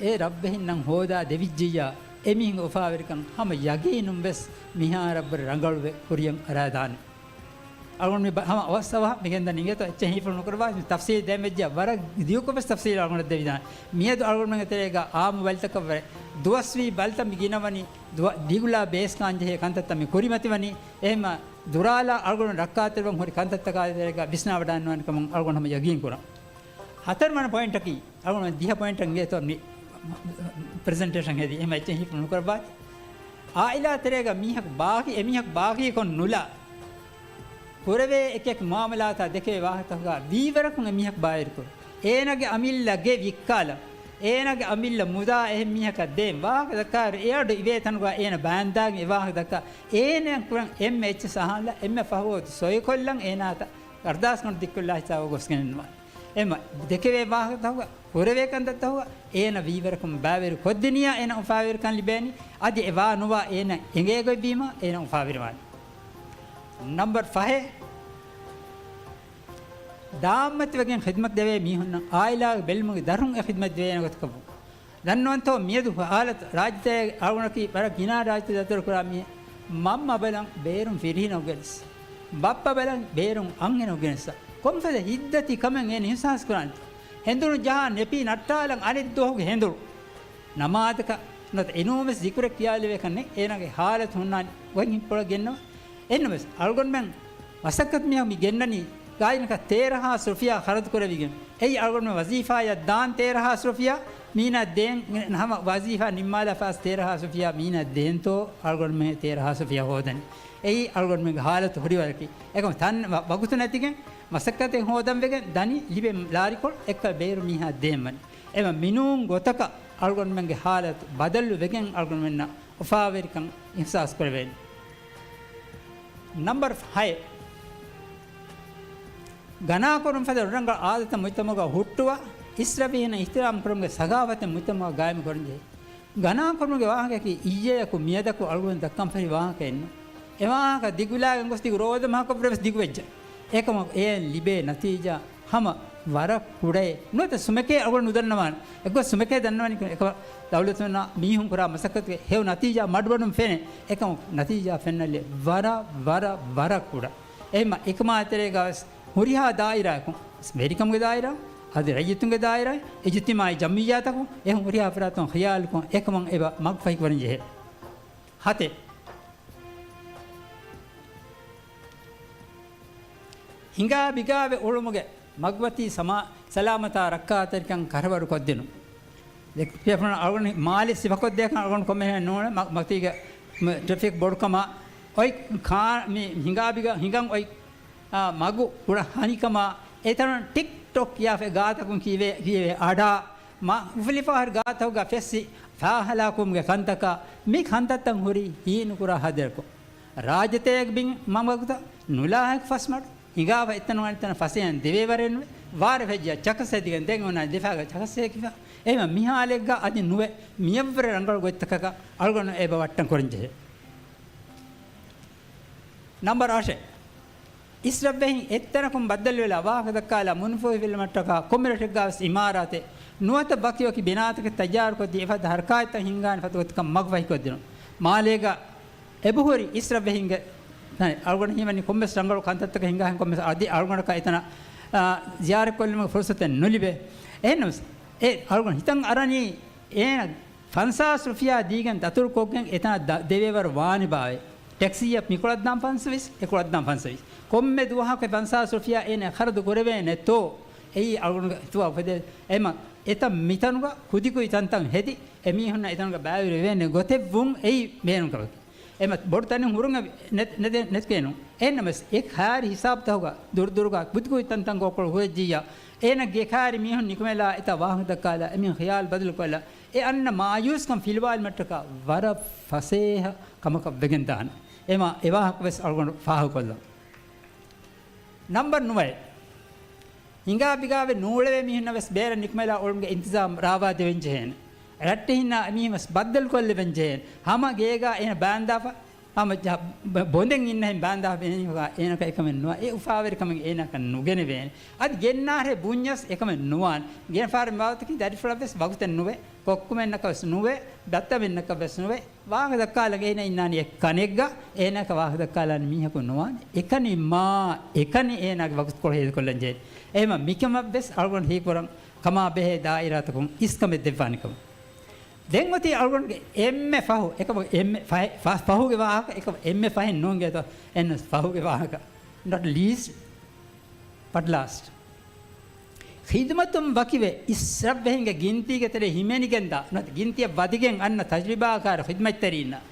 އެ ރަށްވެހިންނަށް ހޯދާ ދެވިއްޖެއްޔާ، އެމީހުންގެ އުފާވެރިކަން ހަމަ ޔަގީނުން ވެސް މިހާރަށްވުރެ ރަނގަޅުވެ ކުރިޔަށް އަރާދާނެ. އަޅުގަނޑު މި ބަ-، ހަމަ އަވަސް އަވަހަށް މި ގެންދަނީ އިނގޭތޯ، އެއްޗެއް ހީފުޅު ނުކުރައްވާ، މި ތަފްސީލް ދޭން ވެއްޖެއްޔާ ވަރަށް ދިގުކޮށް ވެސް ތަފްސީލް އަޅުގަނޑަށް ދެވިދާނެ. މިއަދު އަޅުގަނޑުމެންގެ ތެރޭގަ އާއްމު ބަލިތަކަށްވުރެ ދުވަސްވީ ބަލިތައް މި ގިނަވަނީ، ދުވަ-، ދިގުލާ ބޭސް ކާންޖެހޭ ކަންތައްތައް މި ކުރިމަތިވަނީ. އެހެންމަ ދުރާލާ އަޅުގަނޑު ރައްކާތެރިވަން ހުރި ކަންތައްތަކާ ތެރޭގަ ވިސްނާވަޑައިނުވާނެ ކަމަށް އަޅުގަނޑު ހަމަ ޔަގީން ކުރަން. ހަތަރުވަނަ ޕޮއިންޓަކީ، އަޅުގަނޑު ދިހަ ޕޮއިންޓަށް އިނގޭތޯ މި ޕްރެޒެންޓޭޝަން ހެދީ. އެހެންމަ އެއްޗެއް ހީފުޅު ނުކުރައްވާތި. އާއިލާ ތެރޭގަ މީހަކު ބާކީ، އެމީހަކު ބާކީކޮށް ނުލާ، ކުރެވޭ އެކިއެކި މުއާމަލާތާ ދެކެވޭ ވާހަކަތަކުގަ ވީވަރަކުން އެމީހަކު ބާވެރިކުރުން. އޭނާގެ އަމިއްލަ ގެ ވިއްކާލަން، އޭނާގެ އަމިއްލަ މުދާ އެހެން މީހަކަށް ދޭން. ވާހަކަ ދައްކާއިރު އެ އަޑު އިވޭ ތަނުގަ އޭނަ ބާންދާގެން އެ ވާހަކަ ދައްކާ، އޭނައަށް ކުރަން އެންމެ އެއްޗެއް ސަހާލަ، އެންމެ ފަހު ވަގުތު ސޮއިކޮށްލަން އޭނާއަށް ކަރުދާސްގަނޑު ދިއްކޮށްލާ ހިސާބަށް ގޮސްގެން ނުވާނެ. އެމަ ދެކެވޭ ވާހަކަތަކުގަ، ކުރެވޭ ކަންތައްތަކުގަ އޭނަ ވީވަރަކުން ބާވެރި ކޮށްދިނިޔާ އޭނަ އުފާވެރިކަން ލިބޭނީ. އަދި އެ ވާ ނުވާ އޭނަ އެނގޭ ގޮތްވީމަ އޭނަ އުފާވެރިވާނެ. ނަމްބަރު ފަހެއް، ދާންމަތިވެގެން ޚިދްމަތް ދެވޭ މީހުންނަށް އާއިލާގެ ބެލުމުގެ ދަރުން އެ ޚިދްމަތް ދެވޭނެ ގޮތަކަށް ވުން. ދަންނަވަންތޯ މިއަދު ހާލަތު ރާއްޖެ އަޅުގަނޑަކީ ވަރަށް ގިނަ ރާއްޖެ ދަތުރު ކުރާ މީހެއް. މަންމަ ބަލަން ބޭރުން ފިރިހެނަކު ގެނެސް. ބައްޕަ ބަލަން ބޭރުން އަންހެނަކު ގެނެސް. ކޮންފަދަ ހިތްދަތި ކަމެއް އޭނަ އިހުސާސް ކުރާނެތޯ؟ ހެނދުނު ޖަހާ ނެޕީ ނައްޓާލަން އަނެއް ދުވަހުގެ ހެނދުނު. ނަމާދަކަށް ނުވަތަ އެނޫންވެސް ޒިކުރެއް ކިޔާލެވޭކަށް ނެތް. އޭނާގެ ހާލަތު ހުންނާނީ ގޮތް ހިތްޕުޅަށް ގެންނަވާ. އެހެންނަމަވެސް، އަޅުގަނޑުމެން މަސައްކަތު މީހަކު މި ގެންނަނީ ގާތްގަނޑަކަށް ތޭރަ ހާސް ރުފިޔާ ޚަރަދު ކުރެވިގެން. އެއީ އަޅުގަނޑުމެން ވަޒީފާއަށް ދާން ތޭރަ ހާސް ރުފިޔާ މީނަ ދޭން، ހަމަ ވަޒީފާ ނިންމާލާފަސް ތޭރަ ހާސް ރުފިޔާ މީނަ ދޭންތޯ އަޅުގަނޑުމެން ތޭރަ ހާސް ރުފިޔާ ހޯދަނީ. އެއީ އަޅުގަނޑުމެންގެ ހާލަތު ހުރިވަރަކީ. އެކަމަ ތަން ވަ-، ވަގުތު ނެތިގެން މަސައްކަތެއް ހޯދަން ވެގެން ދަނީ ލިބޭ ލާރިކޮޅު އެއްކަ ބޭރު މީހާ ދޭން ވަނީ. އެމަ މިނޫން ގޮތަކަށް އަޅުގަނޑުމެންގެ ހާލަތު ބަދަލު ވެގެން އަޅުގަނޑުމެންނަށް އުފާވެރިކަން އިހްސާސް ކުރެވޭނެ. ނަމްބަރު ހައެއް، ގަނާކުރުން ފަދަ ރަނގަޅު އާދަތައް މުޖްތަމަޢުގަ ހުއްޓުވާ، އިސްރަފްވެހިންނަށް އިޙްތިރާމް ކުރުމުގެ ސަގާވަތެއް މުޖްތަމަޢުގަ ގާއިމު ކުރަން ޖެހޭ. ގަނާކުރުމުގެ ވާހަކަޔަކީ އިއްޔެއަކު މިއަދަކު އަޅުގަނޑު ދައްކަން ފެށި ވާހަކައެއްނު. އެ ވާހަކަ ދިގުލާގެން ގޮސް ދިގު ރޯދަ މަހަކަށްވުރެ ވެސް ދިގުވެއްޖެ. އެކަމަކު އެއިން ލިބޭ ނަތީޖާ ހަމަ ވަރަށް ކުޑައެއް ނުވަތަ ސުމެކޭ އަޅުގަނޑު ނުދަންނަވާނެ. އެއްގޮސް ސުމެކޭ ދަންނަވަނީ އެކަމަ ދައުލަތުންނާ މީހުން ކުރާ މަސައްކަތުގެ ހެޔޮ ނަތީޖާ މަޑުމަޑުން ފެނޭ. އެކަމަކު ނަތީޖާ ފެންނަންލެއް ވަރަށް، ވަރަށް، ވަރަށް ކުޑަ. އެހެންމަ އެކަމާ ތެރޭގަވެސް ހުރިހާ ދާއިރާއަކުން، ވެރިކަމުގެ ދާއިރާ، އަދި ރައްޔިތުންގެ ދާއިރާ، އިޖުތިމާއީ ޖަމްޢިއްޔާތަކުން އެހެން ހުރިހާ ފަރާތުން ޚިޔާލުކޮށް އެކަމަށް އެބަ މަގުފަހިކުރަން ޖެހޭ. ހަތެއް. ހިނގާ ބިގާވެ އުޅުމުގެ މަގުވަތީ ސަމާ-، ސަލާމަތާ ރައްކާތެރިކަން ކަށަވަރު ކޮށްދިނުން. ދެ-، ފިޔަފުޅުން އަޅުގަނޑު މާލެ ސިފަކޮށްދޭކަން އަޅުގަނޑު ކޮންމެހެން ނޫން މަ-، މަތީގަ މ-، ޓްރެފިކް ބޮޑުކަމާ، އޮތް ކާ-، މި ހިނގާ ބިގާ ހިނގަން އޮތް، އާ، މަގު ކުޑަ ހަނިކަމާ، އެތަނުން ޓިކް ޓޮކް ކިޔާފަ ގާތަކުން ކީވޭ، ކީވޭ އަޑާ، މަ-، އުފުލިފަހަރު ގާތަކުގަ ފެއްސި ފާހަލާކުމުގެ ކަންތަކާ، މި ކަންތައްތައް ހުރީ ހީނުކުރާ ހަދަރަކޮށް. ރާއްޖެތޭގެ ބިން މަގުތައް ނުލާހެކު ފަސްމަޑު ހިނގާފަ އެތަނުން އަނެއްތަނަށް ފަސޭހަން ދެވޭ ވަރެއް ނުވެ، ވާރެ ފެއްޖިއްޔާ ޗަކަސް ހެދިގެން ދެން އޮންނާނެ ދެފާގަ ޗަކަސް ހެކިފަ. އެހެން މިހާލެއްގަ އަދި ނުވެ، މިޔަށްވުރެ ރަނގަޅު ގޮތްތަކަކަށް އަޅުގަނޑު އެބަ ވައްޓަން ކުރަން ޖެހޭ. ނަމްބަރު އަށެއް. އިސްރަފްވެހިން އެއްތަނަކުން ބައްދަލުވެލާ ވާހަކަ ދައްކާލާ މުންފުހިފިލުމަށްޓަކާ ކޮންމެ ރަށެއްގާވެސް އިމާރާތެއް ނުވަތަ ވަކިވަކި ބިނާތަކެއް ތައްޔާރުކޮށްދީ އެފަދަ ހަރަކާތްތައް ހިންގާނެ ފަދަ ގޮތަކަށް މަގުފަހިކޮށްދިނުން. މާލޭގަ އެބަހުރި އިސްރަފްވެހިންގެ، އަޅުގަނޑު ހީވަނީ ކޮންމެސް ރަނގަޅު ކަންތައްތަކެއް ހިނގާހެން ކޮންމެސް އަދި އަޅުގަނޑަކަށް އެތަނަށް، އާ، ޒިޔާރަތްކޮށްލުމުގެ ފުރުސަތެއް ނުލިބޭ. އެހެންނަމަސް، އެ އަޅުގަނޑު ހިތަށް އަރަނީ އޭނަ ފަންސާސް ރުފިޔާ ދީގެން ދަތުރުކޮށްގެން އެތަނަށް ދަ-، ދެވޭވަރު ވާނެބާވޭ. ޓެކްސީއަށް މިކޮޅަށް ދާން ފަންސަވީސް، އެކޮޅަށް ދާން ފަންސަވީސް. ކޮންމެ ދުވަހަކު ފަންސާސް ރުފިޔާ އޭނަ ޚަރަދު ކުރެވޭނެތޯ؟ އެއީ އަޅުގަނޑުގެ ހިތުގަ އުފެދޭ. އެމަ އެތަން މިތަނުގަ ކުދިކުދި ތަންތަން ހެދި، އެމީހުންނަށް އެތަނުގަ ބައިވެރިވެވޭނެ ގޮތެއްވުން އެއީ ބޭނުންކަމަކީ. އެމަ ބޮޑު ތަނެއް ހުރުން ނެތް، ނެތް، ނެތްކޭނު. އެހެންނަމަސް އެ ކާރި ހިސާބުތަކުގަ ދުރުދުރުގަ ކުދިކުދި ތަންތަން ގޯކޮޅު ހުރެއްޖިއްޔާ، އޭނަގެ ކާރި މީހުން ނިކުމެލާ އެތާ ވާހަކަ ދައްކާލާ، އެމީހުން ޚިޔާލު ބަދަލުކޮށްލާ، އެ އަންނަ މާޔޫސްކަން ފިލުވާލުމަށްޓަކާ ވަރަށް ފަސޭހަ ކަމަކަށް ވެގެންދާނެ. އެމާ އެ ވާހަކަ ވެސް އަޅުގަނޑު ފާހަގަކޮށްލަން. ނަމްބަރު ނުވައެއް. ހިނގާ ބިގާވެ ނޫޅެވޭ މީހުންނަށް ވެސް ބޭރަށް ނިކުމެލާ އުޅުމުގެ އިންތިޒާމް ރާވާދެވެން ޖެހޭނެ. ރައްޓެހިންނާ އެމީހުން ވެސް ބައްދަލުކޮށްލެވެން ޖެހޭނެ. ހަމަ ގޭގާ އޭނަ ބާންދާފަ، ހަމަ ޖަ-، ބ-، ބޮނދެން އިންނަހެން ބާންދާފަ އެމީހުންގާ އޭނަކަށް އެކަމެއް ނުވާ. އެ އުފާވެރިކަމެއް އޭނަކަށް ނުގެނެވޭނެ. އަދި ގެންނާހޭ ބުންޏަސް އެކަމެއް ނުވާނެ. ގެނެފާރި މާވަތަކީ ދަރިފުޅަށް ވެސް ވަގުތެއް ނުވޭ. ކޮއްކުމެންނަކަށް ވެސް ނުވޭ. ދައްތަމެންނަކަށް ވެސް ނުވޭ. ވާހަކަ ދައްކާލަން އޭނަ އިންނާނީ އެއް ކަނެއްގަ، އޭނަކަށް ވާހަކަ ދައްކާލާނެ މީހަކު ނުވާނެ. އެކަނި މާ، އެކަނި އޭނާގެ ވަގުތުކޮޅު ހޭދަކޮށްލަން ޖެހޭ. އެހެމަ މިކަމަށް ވެސް އަޅުގަނޑު ހީކުރަން ކަމާ ބެހޭ ދާއިރާތަކުން އިސްކަމެއް ދެއްވާނެ ކަމަށް. ދެން އޮތީ އަޅުގަނޑުގެ އެންމެ ފަހު، އެކަމަ އެންމެ ފަހެ-، ފަ-، ފަހުގެ ވާހަކަ، އެކަމަ އެންމެ ފަހެއް ނޫން ގޭތޯ، އެންމެ ފަހުގެ ވާހަކަ. Not least, but last. ޚިދުމަތުން ވަކިވެ، އިސްރަފްވެހިންގެ ގިންތީގެ ތެރެ ހިމެނިގެންދާ، ނުވަތަ ގިންތިއަށް ވަދެގެން އަންނަ ތަޖުރިބާކާރު ޚިދުމަތްތެރީންނަށް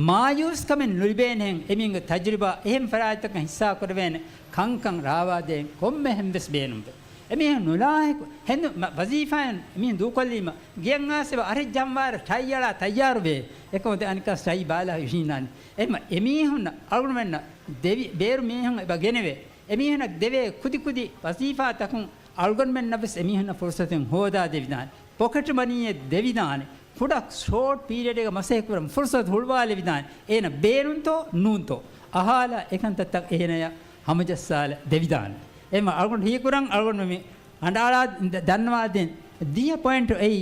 މާޔޫސްކަމެއް ނުލިބޭނެހެން އެމީހުންގެ ތަޖުރިބާ އެހެން ފަރާތްތަކަށް ހިއްސާކުރެވޭނެ ކަންކަން ރާވާދޭން ކޮންމެހެން ވެސް ބޭނުންވޭ. އެމީހުން ނުލާހިކު ހެނދު މަ-، ވަޒީފާއިން މީހުން ދޫކޮށްލީމަ، ގެއަށް އައިސް އަހަރެން ޖަހަންވާރަށް ޓައި އަޅާ ތައްޔާރުވޭ. އެކަމަކު ދެން އަނެއްކާވެސް ޓައި ބާލާ ހިނގާނެ. އެހެމަ އެމީހުންނަށް އަޅުގަނޑުމެންނަށް ދެވި-، ބޭރު މީހުން އެބަ ގެނެވޭ. އެމީހުންނަށް ދެވޭ ކުދިކުދި ވަޒީފާތަކުން އަޅުގަނޑުމެންނަށް ވެސް އެމީހުންނަށް ފުރުސަތެއް ހޯދާ ދެވިދާނެ. ޕޮކެޓް މަނީއެއް ދެވިދާނެ. ކުޑަ ޝޯޓް ޕީރިއަޑެއްގަ މަސައްކަތް ކުރަން ފުރުސަތު ހުޅުވާލެވިދާނެ. އޭނަ ބޭނުންތޯ ނޫންތޯ އަހާލާ އެކަންތައްތައް އޭނަޔަށް ހަމަޖައްސާލަ ދެވިދާނެ. އެހެމަ އަޅުގަނޑު ހީކުރަން އަޅުގަނޑު މި އަނޑައަޅާ ދ-، ދަންނަވާދޭން ދިހަ ޕޮއިންޓު އެއީ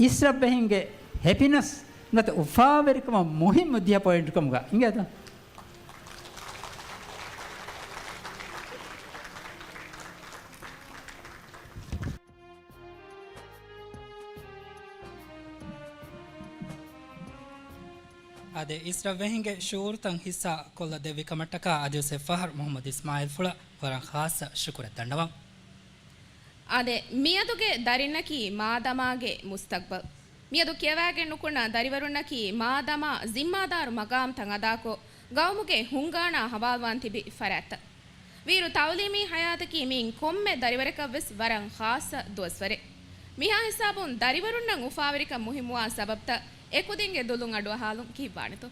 އިސްރަފްވެހިންގެ ހެޕިނަސް ނުވަތަ އުފާވެރިކަމަށް މުހިއްމު ދިހަ ޕޮއިންޓު ކަމުގަ އިނގޭތަ؟ އާދެ، އިސްރަފްވެހިންގެ ޝުޢޫރުތައް ހިއްސާ ކޮށްލަ ދެއްވި ކަމަށްޓަކާ އަދިވެސް އެއްފަހަރު މުޙައްމަދު އިސްމާޢީލް ފުޅަށް ވަރަށް ޚާއްޞަ ޝުކުރެއް ދަންނަވަން. އާދެ، މިއަދުގެ ދަރިންނަކީ މާދަމާގެ މުސްތަޤްބަލް. މިއަދު ކިޔަވާގެން ނުކުންނަ ދަރިވަރުންނަކީ މާދަމާ ޒިންމާދާރު މަގާމްތައް އަދާކޮށް، ގައުމުގެ ހުންގާނާ ހަވާލުވާން ތިބި ފަރާތްތައް. ވީއިރު ތަޢުލީމީ ޙަޔާތަކީ މިއިން ކޮންމެ ދަރިވަރަކަށްވެސް ވަރަށް ޚާއްޞަ ދުވަސްވަރެއް. މިހާ ހިސާބުން ދަރިވަރުންނަށް އުފާވެރިކަން މުހިއްމުވާ ސަބަބްތައް އެކުދިންގެ ދުލުން އަޑުއަހާލުން ކިހިއްވާނެތޯ؟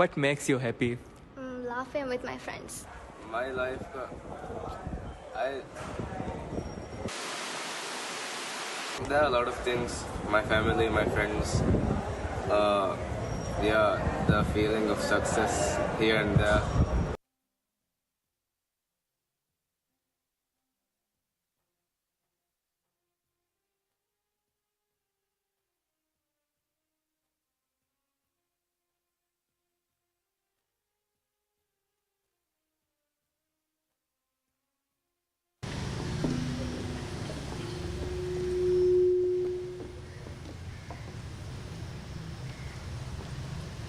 What makes you happy? Mm, laughing with my friends. My life, uh, I, there are a lot of things. My family, my friends, uh, Yeah, the feeling of success here and there.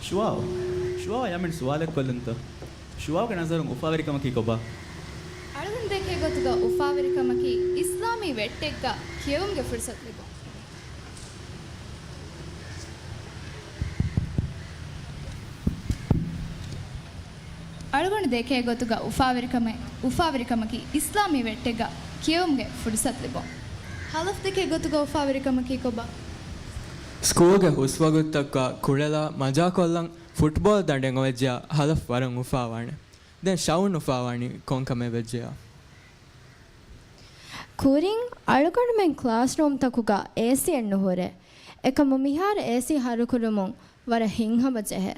ޝުވާވް، ޝުވާވާ ޔާމިން ސުވާލެއް ކޮށްލުންތަ؟ ޝުވާވްގެ ނަޒަރުން އުފާވެރިކަމަކީ ކޮބާ؟ އަޅުގަނޑު ދެކޭ ގޮތުގަ އުފާވެރިކަމަކީ އިސްލާމީ ވެއްޓެއްގަ ކިޔެވުމުގެ ފުރުސަތު ލިބުން. އަޅުގަނޑު ދެކޭ ގޮތުގަ އުފާވެރިކަމެއް، އުފާވެރިކަމަކީ އިސްލާމީ ވެއްޓެއްގަ ކިޔެވުމުގެ ފުރުސަތު ލިބުން. ހަލަފް ދެކޭ ގޮތުގަ އުފާވެރިކަމަކީ ކޮބާ؟ ސްކޫލްގެ ހުސްވަގުތުތަކުގަ ކުޅެލާ މަޖާކޮށްލަން ފުޓްބޯޅަ ދަނޑެއް އޮވެއްޖެޔާ ހަލަފް ވަރަށް އުފާވާނެ. ދެން ޝައުން އުފާވާނީ ކޮންކަމެއް ވެއްޖެޔާ؟ ކުރިން އަޅުގަނޑުމެން ކްލާސްރޫމްތަކުގަ އޭސީއެއް ނުހުރޭ. އެކަމު މިހާރު އޭސީ ހަރުކުރުމުން ވަރަށް ހިތްހަމަ ޖެހޭ.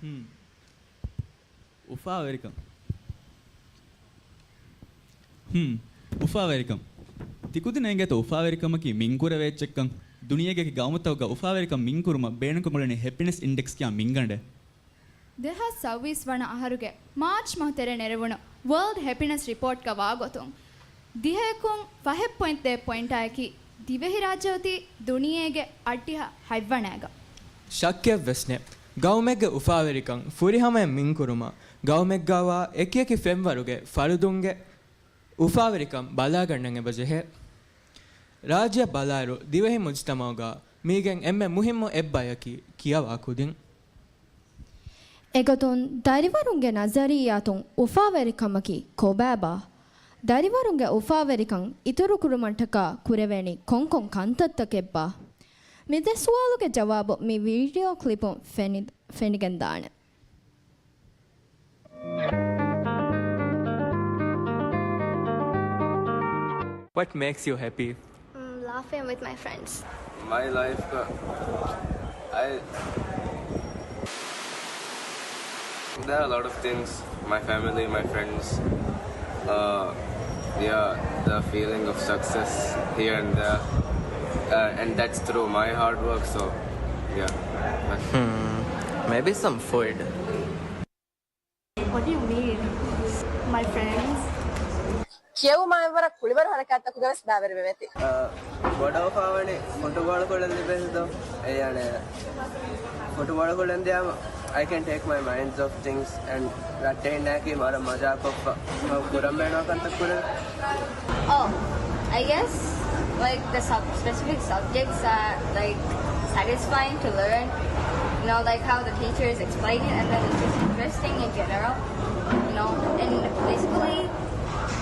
ހުން. އުފާވެރިކަން. ހުން. އުފާވެރިކަން. ތިކުދިން އެނގޭތަ އުފާވެރިކަމަކީ މިންކުރެވޭ އެއްޗެއްކަން؟ ދުނިޔޭގެ ގައުމުތަކުގަ އުފާވެރިކަން މިންކުރުމަށް ބޭނުންކޮށް އުޅެނީ ހެޕިނެސް އިންޑެކްސް ކިޔާ މިންގަނޑެއް. ދެހާސް ސައުވީސް ވަނަ އަހަރުގެ މާޗް މަހު ތެރޭ ނެރެވުނު ވަރލްޑް ހެޕިނެސް ރިޕޯޓްގަ ވާގޮތުން، ދިހައަކުން ފަހެއް ޕޮއިންޓް ދޭއް ޕޮއިންޓާއެކީ ދިވެހިރާއްޖެ އޮތީ ދުނިޔޭގެ އަށްޑިހަ ހަތްވަނައިގަ. ޝައްކެއްވެސް ނެތް، ގައުމެއްގެ އުފާވެރިކަން ފުރިހަމަޔަށް މިންކުރުމަށް ގައުމެއްގަވާ އެކިއެކި ފެންވަރުގެ ފަރުދުންގެ އުފާވެރިކަން ބަލާގަންނަން އެބަޖެހޭ. ރާއްޖެއަށް ބަލާއިރު، ދިވެހި މުޖުތަމަޢުގަ މީގެން އެންމެ މުހިއްމު އެއްބަޔަކީ ކިޔަވާ ކުދިން. އެގޮތުން ދަރިވަރުންގެ ނަޒަރިއްޔާތުން އުފާވެރިކަމަކީ ކޮބާބާ؟ ދަރިވަރުންގެ އުފާވެރިކަން އިތުރުކުރުމަށްޓަކާ ކުރެވޭނީ ކޮންކޮން ކަންތައްތަކެއްބާ؟ މި ދެ ސުވާލުގެ ޖަވާބު މި ވީޑިއޯ ކްލިޕުން ފެނި-، ފެނިގެންދާނެ. What makes you happy? Mm, laughing with my friends. My life, uh, I, there are a lot of things. My family, my friends. Uh, yeah, the feeling of success here and there. Uh, and that's through my hard work, so, yeah. Hmm, maybe some food. What do you mean? My friends? ކިޔެވުމާ އެއްވަރަށް ކުޅިވަރު ހަރަކާތްތަކުގަވެސް ބައިވެރިވެވޭތީ. އަ، ބޮޑަށް އުފާވަނީ ފުޓުބޯޅަ ކުޅެން ލިބޭ ހިނދު. އެއީ އަނެއް ފުޓުބޯޅަ ކުޅެން ދިޔާމަ، I can take my minds off things and ރައްޓެހިންނާއެކީ ވަރަށް މަޖާކޮށްފަ ކުރަން ބޭނުން ކަންތައް ކުރެވޭ. Oh, I guess, like, the sub-, specific subjects are, like, satisfying to learn. You know, like, how the teachers explain it, and then it's just interesting in general. You know, and basically,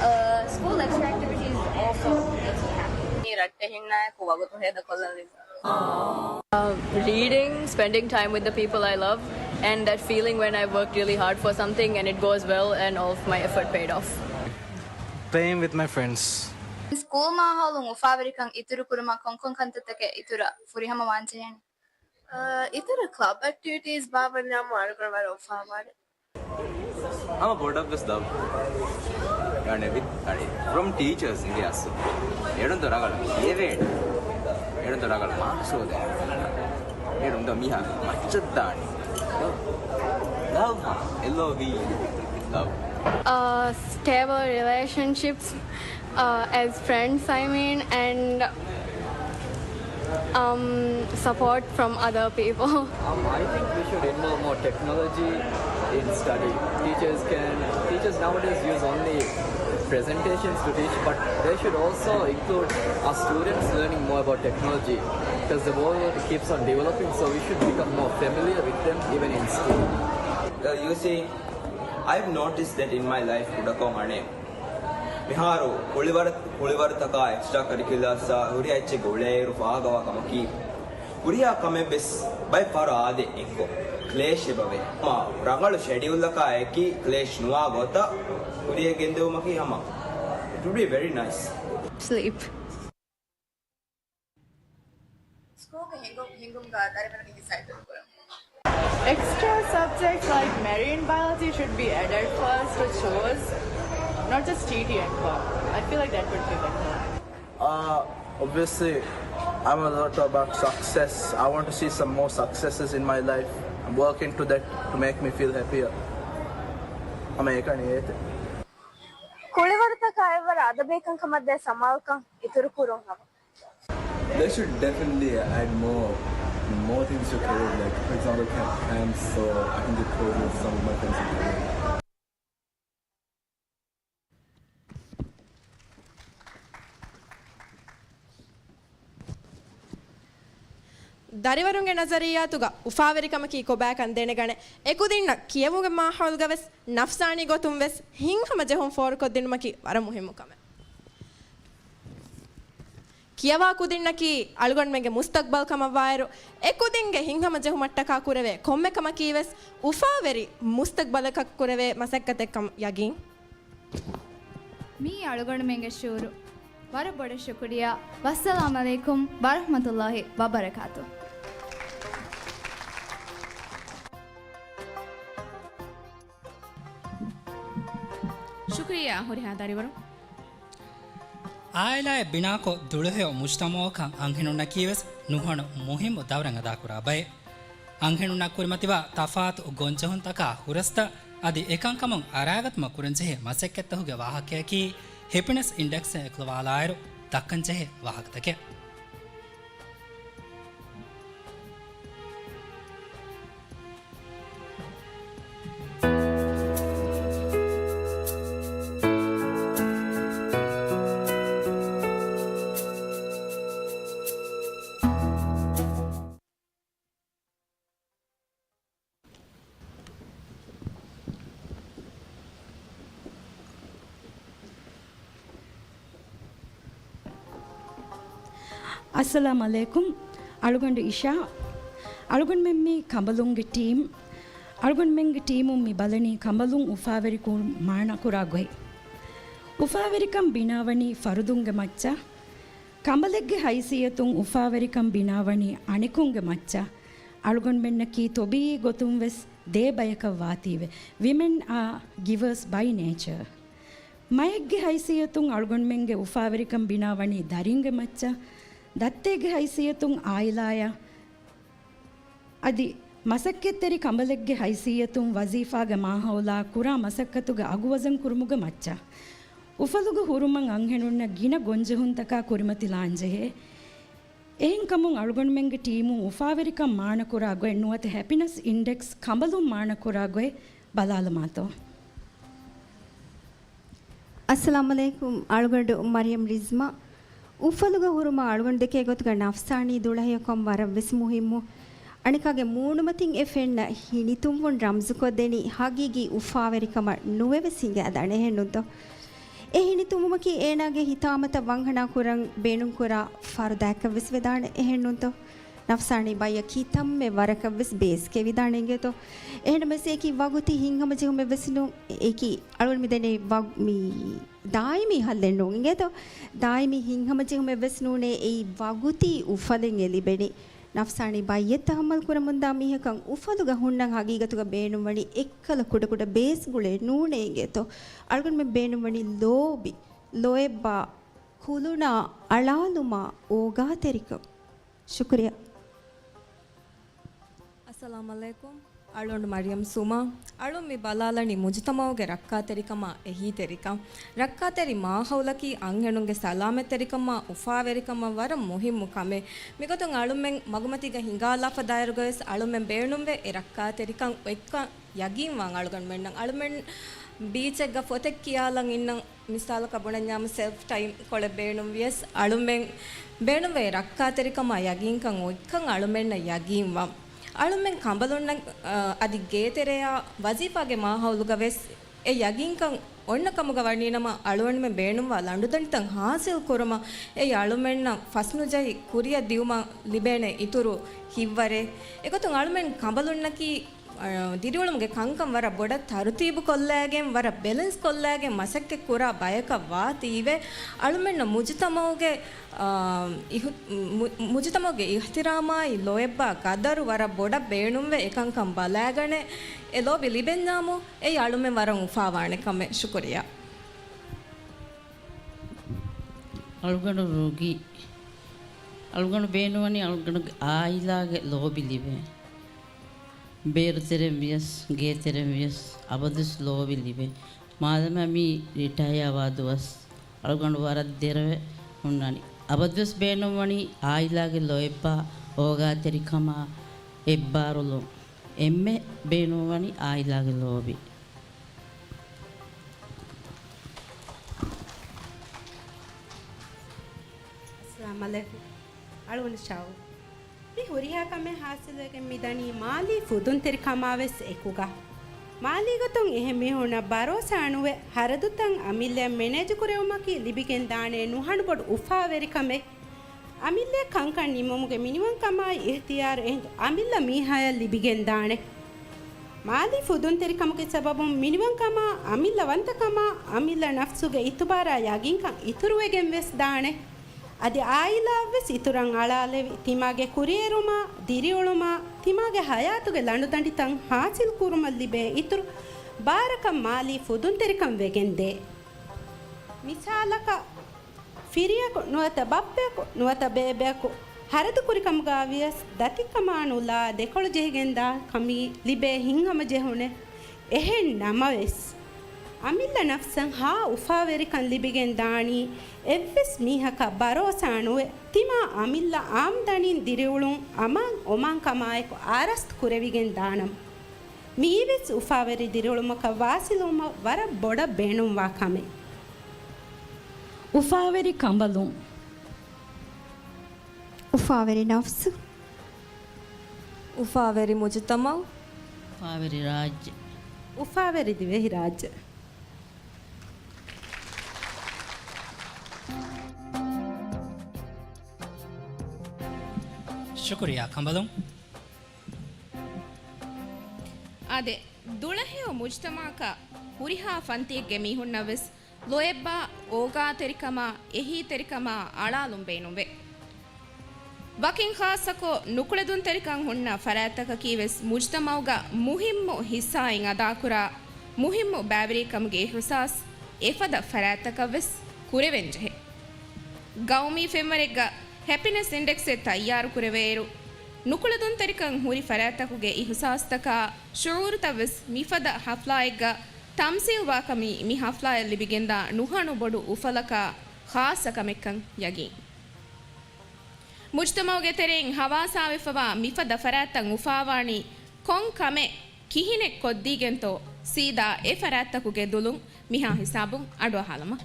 uh, school extra activities also makes me happy. މި ރައްޓެހިންނާއެކު ވަގުތު ހޭދަކޮށްލަން ލިބޭ. Uh, reading, spending time with the people I love, and that feeling when I worked really hard for something and it goes well and all of my effort paid off. Playing with my friends. ސްކޫލް މާހައުލުން އުފާވެރިކަން އިތުރުކުރުމަށް ކޮންކޮން ކަންތައްތަކެއް އިތުރަށް ފުރިހަމަ ވާންޖެހޭނެ؟ އަ، އިތުރަށް ކްލަބް އެކްޓިވިޓީސް ބާއްވަންޏާމު އަޅުގަނޑު ވަރަށް އުފާވާނެ. ހަމަ ބޮޑަށްވެސް ލަވް. އަނެ ވިތް، އަނެ ފްރޮމް ޓީޗާސް އިނގޭ އަސްލު. އެޑުންތޯ ރަނގަޅަށް ކިޔެވޭނެ. އެޑުންތޯ ރަނގަޅަށް މާކްސް ހޯދޭ. އެޑުންތޯ މީހާ މައްޗަށް ދާނެ. ލަވް، އެލް އޯ ވީ، ލަވް. Uh, stable relationships, uh, as friends, I mean, and, um, support from other people. Um, I think we should involve more technology in study. Teachers can, teachers nowadays use only presentations to teach, but they should also include our students learning more about technology, because the world keeps on developing, so we should become more familiar with them even in school. Uh, you see, I've noticed that in my life, ކުޑަކޮށް އަނެއް މިހާރު ކުޅިވަރު، ކުޅިވަރުތަކާ އެކްސްޓްރާ ކަރިކިއުލާސްއާ ހުރިހާ އެއްޗެއްގެ އުޅޭއިރު ފާހަގަވާ ކަމަކީ، ހުރިހާ ކަމެއްވެސް ބައެއް ފަހަރު އާދެ އެއްކޮށް ކްލޭޝް އެބަވޭ. މާ ރަނގަޅު ޝެޑިއުލްއަކާ އެކީ ކްލޭޝް ނުވާ ގޮތަށް ކުރިއަށް ގެންދެވުމަކީ ހަމަ. It would be very nice. Sleep. ސްކޫލްގެ ހިނގު-، ހިނގުމުގަ ދަރިވަރުން އެކްސައިޓެޑް ކުރަން. Extra subjects like marine biology should be added first to chores, not just T T and co. I feel like that would be better. Uh, obviously, I'm a lot about success. I want to see some more successes in my life. I'm working to that to make me feel happier. ހަމަ އެކަނި އޭތެ. ކުޅިވަރުތަކާ އެއްވަރަށް އަދަބީކަން ކަމަށްދޭ ސަމާލުކަން އިތުރުކުރުން ހަމަ. They should definitely add more, more things to career, like, for example, camp, camps, so I can do code with some of my friends in career. ދަރިވަރުންގެ ނަޒަރިއްޔާތުގަ އުފާވެރިކަމަކީ ކޮބާކަން ދެނެގަނެ، އެކުދިންނަށް ކިޔެވުމުގެ މާހައުލުގަވެސް ނަފްސާނީ ގޮތުންވެސް ހިތްހަމަޖެހުން ފޯރުކޮށްދިނުމަކީ ވަރަށް މުހިއްމު ކަމެއް. ކިޔަވާ ކުދިންނަކީ އަޅުގަނޑުމެންގެ މުސްތަގްބަލް ކަމަށްވާއިރު، އެ ކުދިންގެ ހިތްހަމަޖެހުމަށްޓަކާ ކުރެވޭ ކޮންމެ ކަމަކީވެސް އުފާވެރި މުސްތަގްބަލަކަށް ކުރެވޭ މަސައްކަތެއްކަމަށް ޔަގީން. މީ އަޅުގަނޑުމެންގެ ޝުޢޫރު. ވަރަށް ބޮޑަށް ޝުކުރިއްޔާ. ވައްސަލާމް ޢަލައިކުމް ވަރަޙްމަތުﷲި ވަބަރަކާތު. ޝުކުރިއްޔާ ހުރިހާ ދަރިވަރުން. އާއިލާއެއް ބިނާކޮށް، ދުޅަހެޔޮ މުޖްތަމަޢަކަށް އަންހެނުންނަކީވެސް ނުހަނު މުހިއްމު ދައުރެއް އަދާކުރާ ބައެއް. އަންހެނުންނާ ކުރިމަތިވާ ތަފާތު ގޮންޖެހުންތަކާ ހުރަސްތައް އަދި އެކަންކަމުން އަރާގަތުމަށް ކުރަންޖެހޭ މަސައްކަތްތަކުގެ ވާހަކަޔަކީ ހެޕިނެސް އިންޑެކްސްއިން އެކުލަވާލާއިރު ދައްކަންޖެހޭ ވާހަކަތަކެއް. އައްސަލާމް ޢަލައިކުމް. އަޅުގަނޑު އިޝާ. އަޅުގަނޑުމެން މީ ކަނބަލުންގެ ޓީމް. އަޅުގަނޑުމެންގެ ޓީމުން މި ބަލަނީ ކަނބަލުން އުފާވެރިކުރުން މާނަކުރާ ގޮތް. އުފާވެރިކަން ބިނާވަނީ ފަރުދުންގެ މައްޗަށް. ކަނބަލެއްގެ ހައިސިއްޔަތުން އުފާވެރިކަން ބިނާވަނީ އަނެކުންގެ މައްޗަށް. އަޅުގަނޑުމެންނަކީ ޠަބީޢީ ގޮތުން ވެސް ދޭ ބަޔަކަށް ވާތީވެ. Women are givers by nature. މައެއްގެ ހައިސިއްޔަތުން އަޅުގަނޑުމެންގެ އުފާވެރިކަން ބިނާވަނީ ދަރިންގެ މައްޗަށް، ދައްތައެއްގެ ހައިސިއްޔަތުން އާއިލާޔަށް، އަދި މަސައްކަތްތެރި ކަނބަލެއްގެ ހައިސިއްޔަތުން ވަޒީފާގެ މާހައުލާ ކުރާ މަސައްކަތުގެ އަގުވަޒަން ކުރުމުގެ މައްޗަށް. އުފަލުގަ ހުރުމަށް އަންހެނުންނަށް ގިނަ ގޮންޖެހުންތަކާ ކުރިމަތިލާންޖެހޭ. އެހެންކަމުން އަޅުގަނޑުމެންގެ ޓީމުން އުފާވެރިކަން މާނަކުރާ ގޮތް ނުވަތަ ހެޕިނަސް އިންޑެކްސް ކަނބަލުން މާނަކުރާ ގޮތް ބަލާލަމާތޯ. އައްސަލާމް ޢަލައިކުމް. އަޅުގަނޑު މަރިޔަމް ރިޒްމާ. އުފަލުގަ ހުރުމަށް އަޅުގަނޑު ދެކޭ ގޮތުގަ ނަފްސާނީ ދުޅަހެޔޮކަން ވަރަށް ވެސް މުހިއްމު. އަނެކާގެ މޫނުމަތިން އެ ފެންނަ ހިނިތުންވުން ރަމްޒުކޮށްދެނީ ހަގީގީ އުފާވެރިކަމަށް ނުވެވެސް ހިނގާދާނެ އެހެންނޫންތޯ؟ އެ ހިނިތުންވުމަކީ އޭނާގެ ހިތާމަތައް ވަންހަނާ ކުރަން ބޭނުންކުރާ ފަރުދާއެއްކަށް ވެސް ވެދާނެ އެހެންނޫންތޯ؟ ނަފްސާނީ ބައްޔަށް ކިތަންމެ ވަރަކަށް ވެސް ބޭސް ކެވިދާނެ އިނގޭތޯ؟ އެހެންނަމަވެސް އެކީ ވަގުތީ ހިތްހަމަޖެހުމެއް ވެސް ނޫން. އެކީ އަޅުގަނޑު މި ދެނީ ވަގު-، މި ދާއިމީ ހައްލެއް ނޫން އިނގޭތޯ؟ ދާއިމީ ހިތްހަމަޖެހުމެއް ވެސް ނޫނޭ. އެއީ ވަގުތީ އުފަލެއް އެ ލިބެނީ. ނަފްސާނީ ބައްޔެއް ތަހައްމަލް ކުރަމުންދާ މީހަކަށް އުފަލުގަ ހުންނަން ހަގީގަތުގަ ބޭނުންވަނީ އެއްކަލަ ކުޑަކުޑަ ބޭސް ގުޅޭ ނޫނޭ އިނގޭތޯ؟ އަޅުގަނޑުމެން ބޭނުންވަނީ ލޯބި، ލޯތްބާ، ކުލުނާ، އަޅާލުމާ، އޯގާތެރިކަން. ޝުކުރިއްޔާ. އައްސަލާމް ޢަލައިކުމް. އަޅުގަނޑު މަރިޔަމް ސުމާ. އަޅުން މި ބަލާލަނީ މުޖުތަމަޢުގެ ރައްކާތެރިކަމާ އެހީތެރިކަން. ރައްކާތެރި މާހައުލަކީ އަންހެނުންގެ ސަލާމަތްތެރިކަމާ އުފާވެރިކަމަށް ވަރަށް މުހިއްމު ކަމެއް. މިގޮތުން އަޅުމެން މަގުމަތީގަ ހިނގާލާފަ ދާއިރުގަވެސް އަޅުމެން ބޭނުންވޭ އެ ރައްކާތެރިކަން އޮތްކަން ޔަގީންވާން އަޅުގަނޑުމެންނަށް. އަޅުމެން ބީޗެއްގަ ފޮތެއް ކިޔާލަން އިންނަން، މިސާލަކަށް ބުނަންޏާމު ސެލްފް ޓައިމް ކޮޅެއް ބޭނުންވިޔަސް، އަޅުމެން ބޭނުންވޭ ރައްކާތެރިކަމާ ޔަގީންކަން އޮތްކަން އަޅުމެންނަށް ޔަގީންވާން. އަޅުމެން ކަނބަލުންނަށް، އަ، އަދި ގޭތެރެޔާ ވަޒީފާގެ މާހައުލުގަވެސް އެ ޔަގީންކަން އޮންނަ ކަމުގަ ވަނީނަމަ، އަޅުގަނޑުމެން ބޭނުންވާ ލަނޑުދަނޑިތައް ހާސިލް ކުރުމަށް އެއީ އަޅުމެންނަށް ފަސްނުޖެހި ކުރިއަށް ދިއުމަށް ލިބޭނެ އިތުރު ހިތްވަރެއް. އެގޮތުން އަޅުމެން ކަނބަލުންނަކީ އަ، ދިރިއުޅުމުގެ ކަންކަން ވަރަށް ބޮޑަށް ތަރުތީބު ކޮށްލައިގެން، ވަރަށް ބެލެންސް ކޮށްލައިގެން މަސައްކަތް ކުރާ ބަޔަކަށް ވާތީވެ، އަޅުމެންނަށް މުޖުތަމައުގެ، އާ، އިހު-، މު-، މުޖުތަމައުގެ އިޙްތިރާމާއި ލޯތްބާ ޤަދަރު ވަރަށް ބޮޑަށް ބޭނުންވެ، އެކަންކަން ބަލައިގަނެ، އެ ލޯބި ލިބެންޏާމު، އެއީ އަޅުމެން ވަރަށް އުފާވާނެ ކަމެއް. ޝުކުރިއްޔާ. އަޅުގަނޑު ރުގި، އަޅުގަނޑު ބޭނުންވަނީ އަޅުގަނޑުގެ އާއިލާގެ ލޯބި ލިބޭ. ބޭރު ތެރެއިން ވިޔަސް، ގޭ ތެރެއިން ވިޔަސް، އަބަދުވެސް ލޯބި ލިބޭ. މާދަމާ މި ރިޓަޔާވާ ދުވަސް އަޅުގަނޑު ވަރަށް ދެރަވެ ހުންނަނީ. އަބަދުވެސް ބޭނުންވަނީ އާއިލާގެ ލޯތްބާ، އޯގާތެރިކަމާ، އެއްބާރުލުން. އެންމެ ބޭނުންވަނީ އާއިލާގެ ލޯބި. އައްސަލާމް ޢަލައިކުމް. އަޅުގަނޑު ޝައު. މި ހުރިހާ ކަމެއް ހާސިލުވެގެން މިދަނީ މާލީ ފުދުންތެރިކަމާވެސް އެކުގަ. މާލީ ގޮތުން އެހެން މީހުންނަށް ބަރޯސާ ނުވެ، ހަރަދުތައް އަމިއްލައަށް މެނޭޖުކުރެވުމަކީ ލިބިގެން ދާނެ ނުހަނުބޮޑު އުފާވެރިކަމެއް. އަމިއްލަ ކަންކަން ނިމުމުގެ މިނިވަންކަމާއި އިހްތިޔާރު އެހިނދު އަމިއްލަ މީހާޔަށް ލިބިގެން ދާނެ. މާލީ ފުދުންތެރިކަމުގެ ސަބަބުން މިނިވަންކަމާ، އަމިއްލަ ވަންތަކަމާ، އަމިއްލަ ނަފްސުގެ އިތުބާރާ ޔަގީންކަން އިތުރުވެގެން ވެސް ދާނެ. އަދި އާއިލާއަށް ވެސް އިތުރަށް އަޅާލެވި، ތިމާގެ ކުރިއެރުމާ، ދިރިއުޅުމާ، ތިމާގެ ހަޔާތުގެ ލަނޑުދަނޑިތައް ހާސިލް ކުރުމަށް ލިބޭ އިތުރު ބާރަކަށް މާލީ ފުދުންތެރިކަން ވެގެން ދޭ. މިސާލަކަށް، ފިރިޔަކު ނުވަތަ ބައްޕަޔަކު ނުވަތަ ބޭބެއަކު ހަރަދުކުރިކަމުގަ ވިޔަސް ދަތިކަމާ ނުލާ ދެކޮޅު ޖެހިގެންދާ ކަމީ ލިބޭ ހިތްހަމަޖެހުނެއް. އެހެން ނަމަވެސް، އަމިއްލަ ނަފްސަށް ހާ އުފާވެރިކަން ލިބިގެން ދާނީ އެއްވެސް މީހަކަށް ބަރޯސާ ނުވެ، ތިމާ އަމިއްލަ އާމްދަނީން ދިރިއުޅުން އަމާން އޮމާން ކަމާއެކު އާރާސްތު ކުރެވިގެން ދާނަމަ. މިއީވެސް އުފާވެރި ދިރިއުޅުމަކަށް ވާސިލުވުމަށް ވަރަށް ބޮޑަށް ބޭނުންވާ ކަމެއް. އުފާވެރި ކަނބަލުން. އުފާވެރި ނަފްސު. އުފާވެރި މުޖުތަމަޢު. އުފާވެރި ރާއްޖެ. އުފާވެރި ދިވެހިރާއްޖެ. ޝުކުރިއްޔާ ކަނބަލުން. އާދެ، ދުޅަހެޔޮ މުޖުތަމަޢަކަށް ހުރިހާ ފަންތިއެއްގެ މީހުންނަށް ވެސް ލޯތްބާ، އޯގާތެރިކަމާ، އެހީތެރިކަމާ އަޅާލުން ބޭނުންވޭ. ވަކިން ޚާއްޞަކޮށް، ނުކުޅެދުންތެރިކަން ހުންނަ ފަރާތްތަކަކީ ވެސް މުޖުތަމަޢުގަ މުހިއްމު ޙިއްޞާއެއް އަދާކުރާ މުހިއްމު ބައިވެރިއެއް ކަމުގެ އިޙްސާސް އެފަދަ ފަރާތްތަކަށް ވެސް ކުރެވެން ޖެހޭ. ގައުމީ ފެންވަރެއްގަ ހެޕިނެސް އިންޑެކްސެއް ތައްޔާރު ކުރެވޭއިރު، ނުކުޅެދުންތެރިކަން ހުރި ފަރާތްތަކުގެ އިޙުސާސްތަކާ ޝުޢޫރުތައް ވެސް މިފަދަ ޙަފްލާއެއްގަ ތަމްސީލްވާކަމީ މި ޙަފްލާއަށް ލިބިގެންދާ ނުހަނު ބޮޑު އުފަލަކާ ޚާއްޞަ ކަމެއްކަން ޔަގީން. މުޖުތަމަޢުގެ ތެރެއިން ހަވާސާވެފަވާ މިފަދަ ފަރާތްތައް އުފާވާނީ ކޮން ކަމެއް ކިހިނެއް ކޮށްދީގެންތޯ، ސީދާ އެ ފަރާތްތަކުގެ ދުލުން މިހާ ހިސާބުން އަޑުއަހާލަމާ.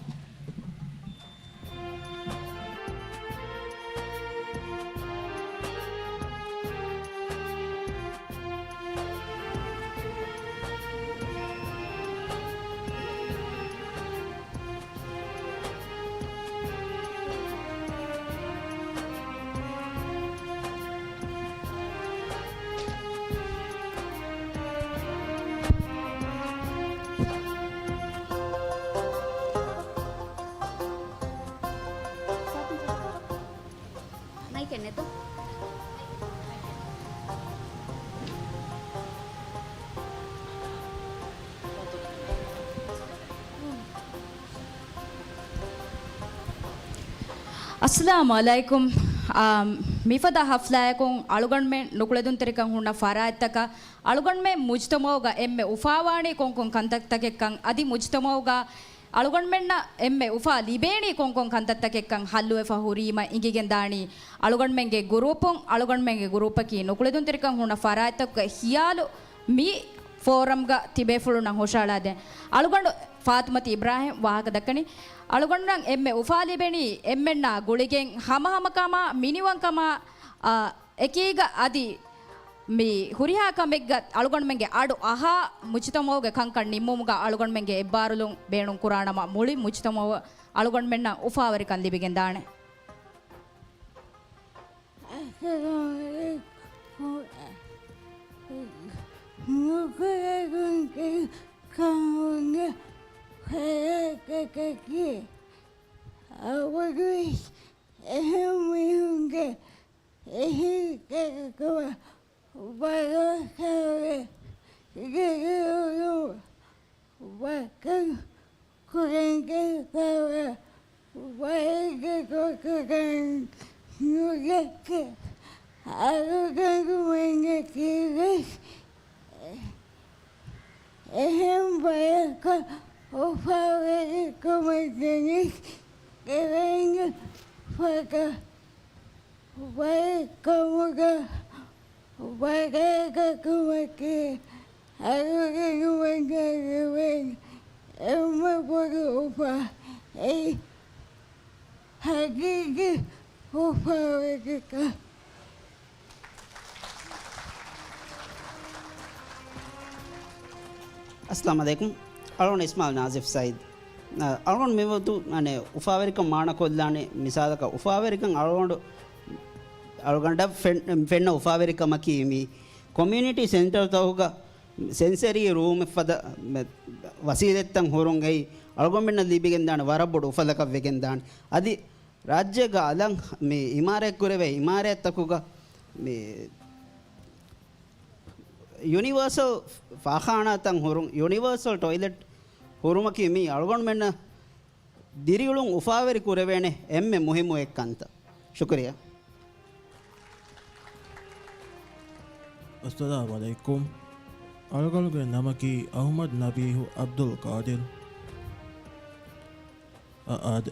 މައިކެއް ނެތޯ؟ އައްސަލާމު ޢަލައިކުމް. އާ، މިފަދަ ޙަފްލާއަކުން އަޅުގަނޑުމެން ނުކުޅެދުންތެރިކަން ހުންނަ ފަރާތްތަކަށް އަޅުގަނޑުމެން މުޖުތަމަޢުގަ އެންމެ އުފާވާނީ ކޮންކޮން ކަންތައްތަކެއްކަން، އަދި މުޖުތަމަޢުގަ އަޅުގަނޑުމެންނަށް އެންމެ އުފާ ލިބޭނީ ކޮންކޮން ކަންތައްތަކެއްކަން ހައްލުވެފަ ހުރީމަ އިނގިގެންދާނީ އަޅުގަނޑުމެންގެ ގުރޫޕުން. އަޅުގަނޑުމެންގެ ގުރޫޕަކީ ނުކުޅެދުންތެރިކަން ހުންނަ ފަރާތްތަކުގެ ޚިޔާލު މި ފޯރަމްގަ ތިބޭފުޅުންނަށް ހުށަހަޅާދޭން. އަޅުގަނޑު ފާތުމަތު އިބްރާހިމް ވާހަކަ ދައްކަނީ، އަޅުގަނޑުނަށް އެންމެ އުފާ ލިބެނީ އެންމެންނާ ގުޅިގެން ހަމަހަމަކަމާ، މިނިވަންކަމާ، އާ، އެކީގަ އަދި މި ހުރިހާ ކަމެއްގަ އަޅުގަނޑުމެންގެ އަޑު އަހާ، މުޖުތަމަޢުގެ ކަންކަން ނިންމުމުގަ އަޅުގަނޑުމެންގެ އެއްބާރުލުން ބޭނުން ކުރާނަމަ، މުޅި މުޖުތަމަޢު އަޅުގަނޑުމެންނަށް އުފާވެރިކަން ލިބިގެންދާނެ. ކަމުގެ ފަރާތަކަކީ އަބަދުވެސް އެހެން މީހުންގެ އެހީތެރިކަމަށް ބަރޯސާވެ ގެދޮރު ވަކި ކުރަން ގެންފަވާ ވައިގެ ގޮތުގައި ނުދެކެ އަޅުގަނޑުމެންނަކީވެސް އެހެން ބަޔަކަށް އުފާވެރިކަމެއް ގެނެސް އެވެންޏަށް ފަދަ ބައެއް ކަމުގަ ވަރަށް ގަތުމަކީ އަޅުގަނޑުމެންނަށް ލިބޭ އެންމެ ބޮޑު އުފާ. އެއީ ހަގީގީ އުފާވެރިކަން. އައްސަލާމު ޢަލައިކުމް. އަޅުގަނޑު އިސްމާޢީލް ނާޒިފް ސައީދު. އަ، އަޅުގަނޑު މިވަގުތު، އަނެއް، އުފާވެރިކަން މާނަކޮށްލާނެ މިސާލަކަށް، އުފާވެރިކަން އަޅުގަނޑު، އަޅުގަނޑަށް ފެން-، ފެންނަ އުފާވެރިކަމަކީ މި ކޮމިއުނިޓީ ސެންޓަރތަކުގަ ސެންސަރީ ރޫމެއް ފަދަ މެ-، ވަސީލަތްތައް ހުރުން އެއީ އަޅުގަނޑުމެންނަށް ލިބިގެންދާނެ ވަރަށް ބޮޑު އުފަލަކަށް ވެގެންދާނެ. އަދި ރާއްޖޭގަ އަލަށް މި އިމާރާތް ކުރެވޭ އިމާރާތްތަކުގަ މި ޔުނިވާސަލް ފާޚާނާތައް ހުރުން، ޔުނިވާސަލް ޓޮއިލެޓް ހުރުމަކީ މީ އަޅުގަނޑުމެންނަށް ދިރިއުޅުން އުފާވެރި ކުރެވޭނެ އެންމެ މުހިއްމު އެއް ކަންތައް. ޝުކުރިއްޔާ. އައްސަލާމު ޢަލައިކުމް. އަޅުގަނޑުގެ ނަމަކީ އަޙްމަދު ނަބީހު ޢަބްދުލް ޤާދިރު. އަ، އާދެ.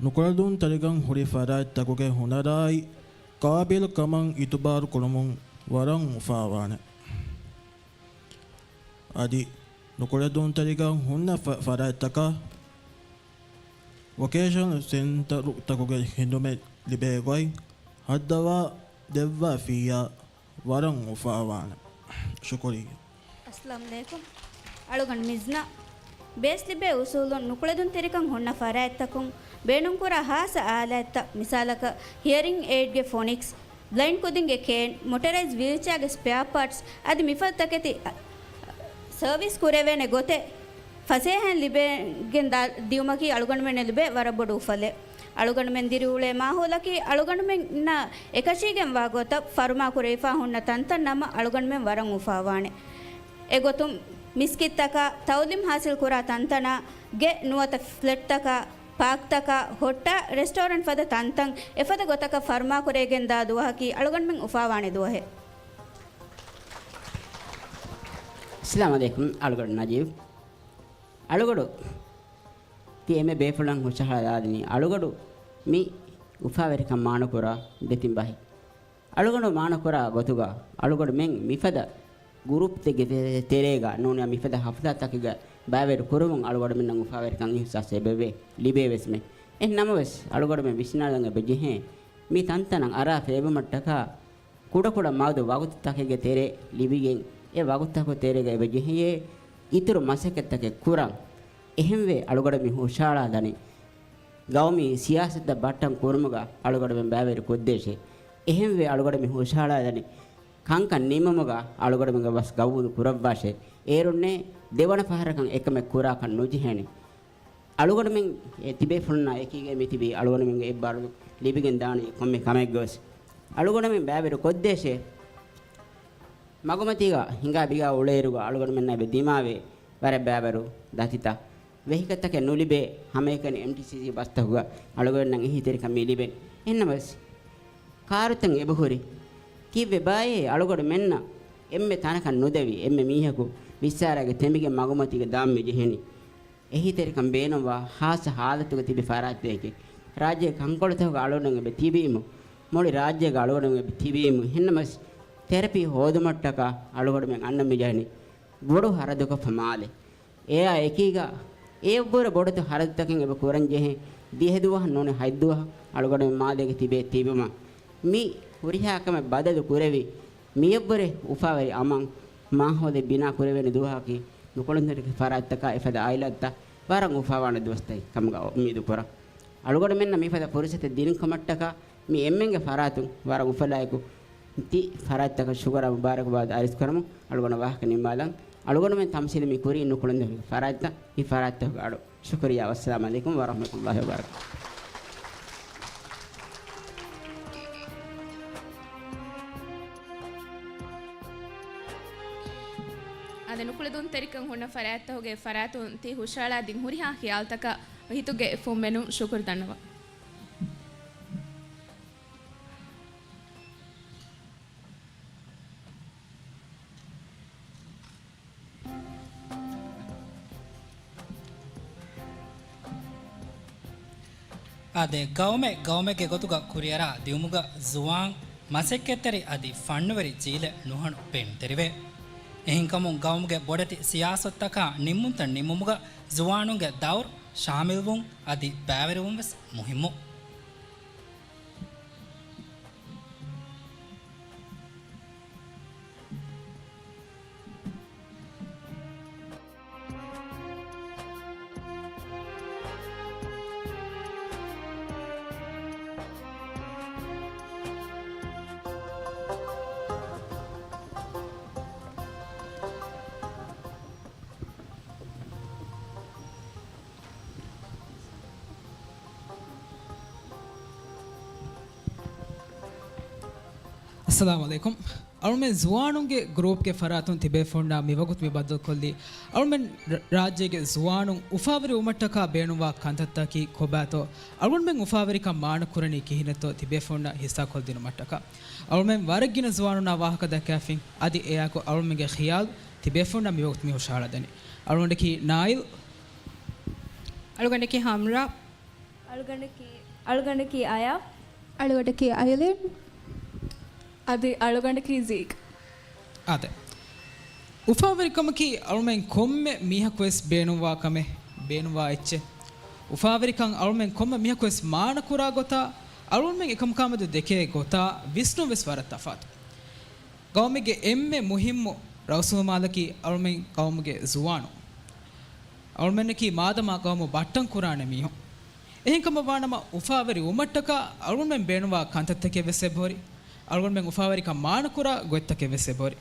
ނުކުޅެދުންތެރިކަން ހުރި ފަރާތްތަކުގެ ހުނަރާއި ޤާބިލްކަމަށް އިތުބާރު ކުރުމުން ވަރަށް އުފާވާނެ. އަދި ނުކުޅެދުންތެރިކަން ހުންނަ ފަ-، ފަރާތްތަކަށް ވޮކޭޝަނަލް ސެންޓަރުތަކުގެ ޚިދުމަތް ލިބޭ ގޮތް ހައްދަވާ ދެއްވާފިއްޔާ ވަރަށް އުފާވާނެ. ޝުކުރިއްޔާ. އައްސަލާމު ޢަލައިކުމް. އަޅުގަނޑު މިޒްނާ. ބޭސް ލިބޭ އުސޫލުން ނުކުޅެދުންތެރިކަން ހުންނަ ފަރާތްތަކުން ބޭނުންކުރާ ޚާއްޞަ އާލާތްތައް، މިސާލަކަށް ހިއަރިން އެއިޑްގެ ފޮނިކްސް، ބްލައިންޑް ކުދިންގެ ކޭން، މޮޓަރައިޒް ވީލްޗެއާގެ ސްޕެއާ ޕާޓްސް އަދި މިފަދަ ތަކެތި ސަރވިސް ކުރެވޭނެ ގޮތެއް ފަސޭހައިން ލިބިގެން ދާ-، ދިޔުމަކީ އަޅުގަނޑުމެންނަށް ލިބޭ ވަރަށް ބޮޑު އުފަލެއް. އަޅުގަނޑުމެން ދިރިއުޅޭ މާހައުލަކީ އަޅުގަނޑުމެންނާ އެކަށީގެންވާ ގޮތަށް ފަރުމާކުރެވިފާ ހުންނަ ތަންތަން ނަމަ އަޅުގަނޑުމެން ވަރަށް އުފާވާނެ. އެގޮތުން މިސްކިތްތަކާ، ތައުލީމް ހާސިލްކުރާ ތަންތަނާ، ގެ ނުވަތަ ފްލެޓްތަކާ، ޕާކްތަކާ، ހޮޓާ، ރެސްޓޯރެންޓް ފަދަ ތަންތަން އެފަދަ ގޮތަކަށް ފަރުމާކުރެވިގެންދާ ދުވަހަކީ އަޅުގަނޑުމެން އުފާވާނެ ދުވަހެއް. އައްސަލާމު ޢަލައިކުމް. އަޅުގަނޑު ނަޖީބް. އަޅުގަޑު ތި އެންމެ ބޭފުޅުން ހުށަހަޅާލަދިނީ އަޅުގަޑު މި އުފާވެރިކަން މާނަކުރާ ދެތިން ބަހެއް. އަޅުގަނޑު މާނަކުރާ ގޮތުގަ އަޅުގަޑުމެން މިފަދަ ގުރޫޕްތަކެއްގެ ތެ-، ތެރޭގަ ނޫނީ މިފަދަ ހަފްލާތަކެއްގަ ބައިވެރި ކުރުމުން އަޅުގަޑުމެންނަށް އުފާވެރިކަން އިޙްސާސް އެބަވޭ، ލިބޭވެސްމެ. އެހެން ނަމަވެސް، އަޅުގަޑުމެން ވިސްނާލަން އެބަ ޖެހޭ، މި ތަންތަނަށް އަރާ ފޭބުމަށްޓަކާ ކުޑަކުޑަ މަދު ވަގުތުތަކެއްގެ ތެރެ ލިބިގެން، އެ ވަގުތުތަކުގެ ތެރޭގަ އެބަ ޖެހެޔޭ އިތުރު މަސައްކަތްތަކެއް ކުރަން. އެހެންވެ، އަޅުގަޑު މި ހުށަހަޅާލަނީ ގައުމީ ސިޔާސަތުތައް ބައްޓަން ކުރުމުގަ އަޅުގަޑުމެން ބައިވެރި ކޮށްދޭށޭ. އެހެންވެ، އަޅުގަޑު މި ހުށަހަޅާލަނީ ކަންކަން ނިމުމުގަ އަޅުގަޑުމެންގެ ވަސް ގަބޫލު ކުރައްވާށޭ. އޭރުންނޭ ދެވަނަ ފަހަރަކަށް އެކަމެއް ކުރާކަށް ނުޖެހޭނެ. އަޅުގަޑުމެން އެ ތިބޭފުޅުންނާ އެކީގައި މިތިބީ އަޅުގަޑުމެންގެ އެއްބާރުލުން ލިބިގެން ދާނީ ކޮންމެ ކަމެއްގަވެސް. އަޅުގަޑުމެން ބައިވެރި ކޮށްދޭށޭ. މަގުމަތީގަ ހިނގާ ބިގާ އުޅޭއިރުގަ އަޅުގަޑުމެންނާ އެބަ ދިމާވޭ ވަރަށް ބައިވަރު ދަތިތައް. ވެހިކަލްތަކެއް ނުލިބޭ ހަމައެކަނި އެމްޓީސީސީ ބަސްތަކުގަ އަޅުގަޑުމެންނަށް އެހީތެރިކަން މި ލިބެން. އެހެންނަމަވެސް، ކާރުތައް އެބަހުރި. ކީއްވެ ބާއޭ އަޅުގަޑުމެންނަށް އެންމެ ތަނަކަށް ނުދެވި އެންމެ މީހަކު ވިއްސާރައިގެ ތެމިގެން މަގުމަތީގަ ދާން މި ޖެހެނީ؟ އެހީތެރިކަން ބޭނުންވާ ހާއްސަ ހާލަތުގަ ތިބި ފަރާތްތަކެކޭ. ރާއްޖޭގެ ކަންކޮޅުތަކުގަ އަޅުގަނޑުމެން އެބަ ތިބީމު، މުޅި ރާއްޖޭގަ އަޅުގަނޑުމެން އެބަ ތިބީމު، އެހެންނަމަވެސް ތެރަޕީ ހޯދުމަށްޓަކާ އަޅުގަޑުމެން އަންނަން މި ޖެހެނީ ބޮޑު ހަރަދުކޮށްފަ މާލެ. އެއާ އެކީގަ އެއަށްވުރެ ބޮޑެތި ހަރަދުތަކެއް އެބަ ކުރަން ޖެހޭ. ދިހަ ދުވަހަށް ނޫނީ ހަތް ދުވަހަށް އަޅުގަޑުމެން މާލޭގަ ތިބޭ ތިބުމަށް މި ހުރިހާ ކަމެއް ބަދަލު ކުރެވި، މިއަށްވުރެ އުފާވެރި އަމަން މާހައުލެއް ބިނާ ކުރެވޭނެ ދުވަހަކީ، ނުކުޅެދުންތެރި ފަރާތްތަކާ އެފަދަ އާއިލާތައް ވަރަށް އުފާވާނެ ދުވަސްތަކެއް ކަމުގަ އުއްމީދު ކުރަން. އަޅުގަޑުމެންނަށް މިފަދަ ފުރުސަތެއް ދިނުން ކަމަށްޓަކާ، މި އެންމެންގެ ފަރާތުން ވަރަށް އުފަލާއެކު، ތި ފަރާތްތަކަށް ޝުކުރާ މުބާރަކުބާދު އަރިސް ކުރަމުން އަޅުގަނޑަށް ވާހަކަ ނިންމާލަން. އަޅުގަނޑުމެން ތަމްސީލު މި ކުރީ ނުކުޅެންދޫ ފަރާތްތައް، މި ފަރާތްތަކުގެ އަޑު. ޝުކުރިއްޔާ. ވައްސަލާމް ޢަލައިކުމް ވަރަޙްމަތުﷲ ވަބަރަކާތުހު. އަދި ނުކުޅެދުންތެރިކަން ހުންނަ ފަރާތްތަކުގެ ފަރާތުން ތި ހުށަހަޅާ ދިން ހުރިހާ ޚިޔާލުތަކަށް ހިތުގެ އުފުން މެނުން ޝުކުރު ދަންނަވަން. އާދެ، ގައުމެއް ގައުމެއްގެ ގޮތުގަ ކުރިއަރާ ދިއުމުގަ ޒުވާން މަސައްކަތްތެރި އަދި ފަންނުވެރި ޖީލެއް ނުހަނު ބޭނުންތެރިވޭ. އެހެންކަމުން ގައުމުގެ ބޮޑެތި ސިޔާސަތުތަކާ ނިންމުންތައް ނިންމުމުގަ ޒުވާނުންގެ ދައުރު ޝާމިލްވުން އަދި ބައިވެރިވުން ވެސް މުހިއްމު. އައްސަލާމު ޢަލައިކުމް. އަޅުމެން ޒުވާނުންގެ ގްރޫޕްގެ ފަރާތުން ތިބޭފުންނާ މިވަގުތު މި ބައްދަލުކޮށްލީ، އަޅުމެން ރަ-، ރާއްޖޭގެ ޒުވާނުން އުފާވެރިވުމަށްޓަކާ ބޭނުންވާ ކަންތައްތަކީ ކޮބާތޯ، އަޅުގަނޑުމެން އުފާވެރިކަން މާނަކުރަނީ ކިހިނެއްތޯ ތިބޭފުންނަށް ހިއްސާކޮށްދިނުމަށްޓަކާ. އަޅުމެން ވަރަށް ގިނަ ޒުވާނުންނާ ވާހަކަ ދައްކާފިން، އަދި އެއާއެކު އަޅުމެންގެ ޚިޔާލު ތިބޭފުންނަށް މިވަގުތު މި ހުށަހަޅަދެނީ. އަޅުގަނޑަކީ ނާއިލް. އަޅުގަނޑަކީ ހަމްރާ. އަޅުގަނޑަކީ، އަޅުގަނޑަކީ އަޔާ. އަޅުގަނޑަކީ އަޔަލިން. އަދި އަޅުގަނޑަކީ ޒީކް. އާދެ. އުފާވެރިކަމަކީ އަޅުމެން ކޮންމެ މީހަކުވެސް ބޭނުންވާ ކަމެއް، ބޭނުންވާ އެއްޗެއް. އުފާވެރިކަން އަޅުމެން ކޮންމެ މީހަކުވެސް މާނަކުރާ ގޮތާ، އަޅުގަނޑުމެން އެކަމަކާމެދު ދެކޭ ގޮތާ ވިސްނުން ވެސް ވަރަށް ތަފާތު. ގައުމެއްގެ އެންމެ މުހިއްމު ރައުސުލުމާލަކީ އަޅުމެން ގައުމުގެ ޒުވާނުން. އަޅުމެންނަކީ މާދަމާ ގައުމު ބައްޓަން ކުރާނެ މީހުން. އެހެންކަމަށް ވާނަމަ، އުފާވެރި ވުމަށްޓަކާ އަޅުގަނޑުމެން ބޭނުންވާ ކަންތައްތަކެއް ވެސް އެބަހުރި. އަޅުގަނޑުމެން އުފާވެރިކަން މާނަކުރާ ގޮތްތަކެއް ވެސް އެބަހުރި.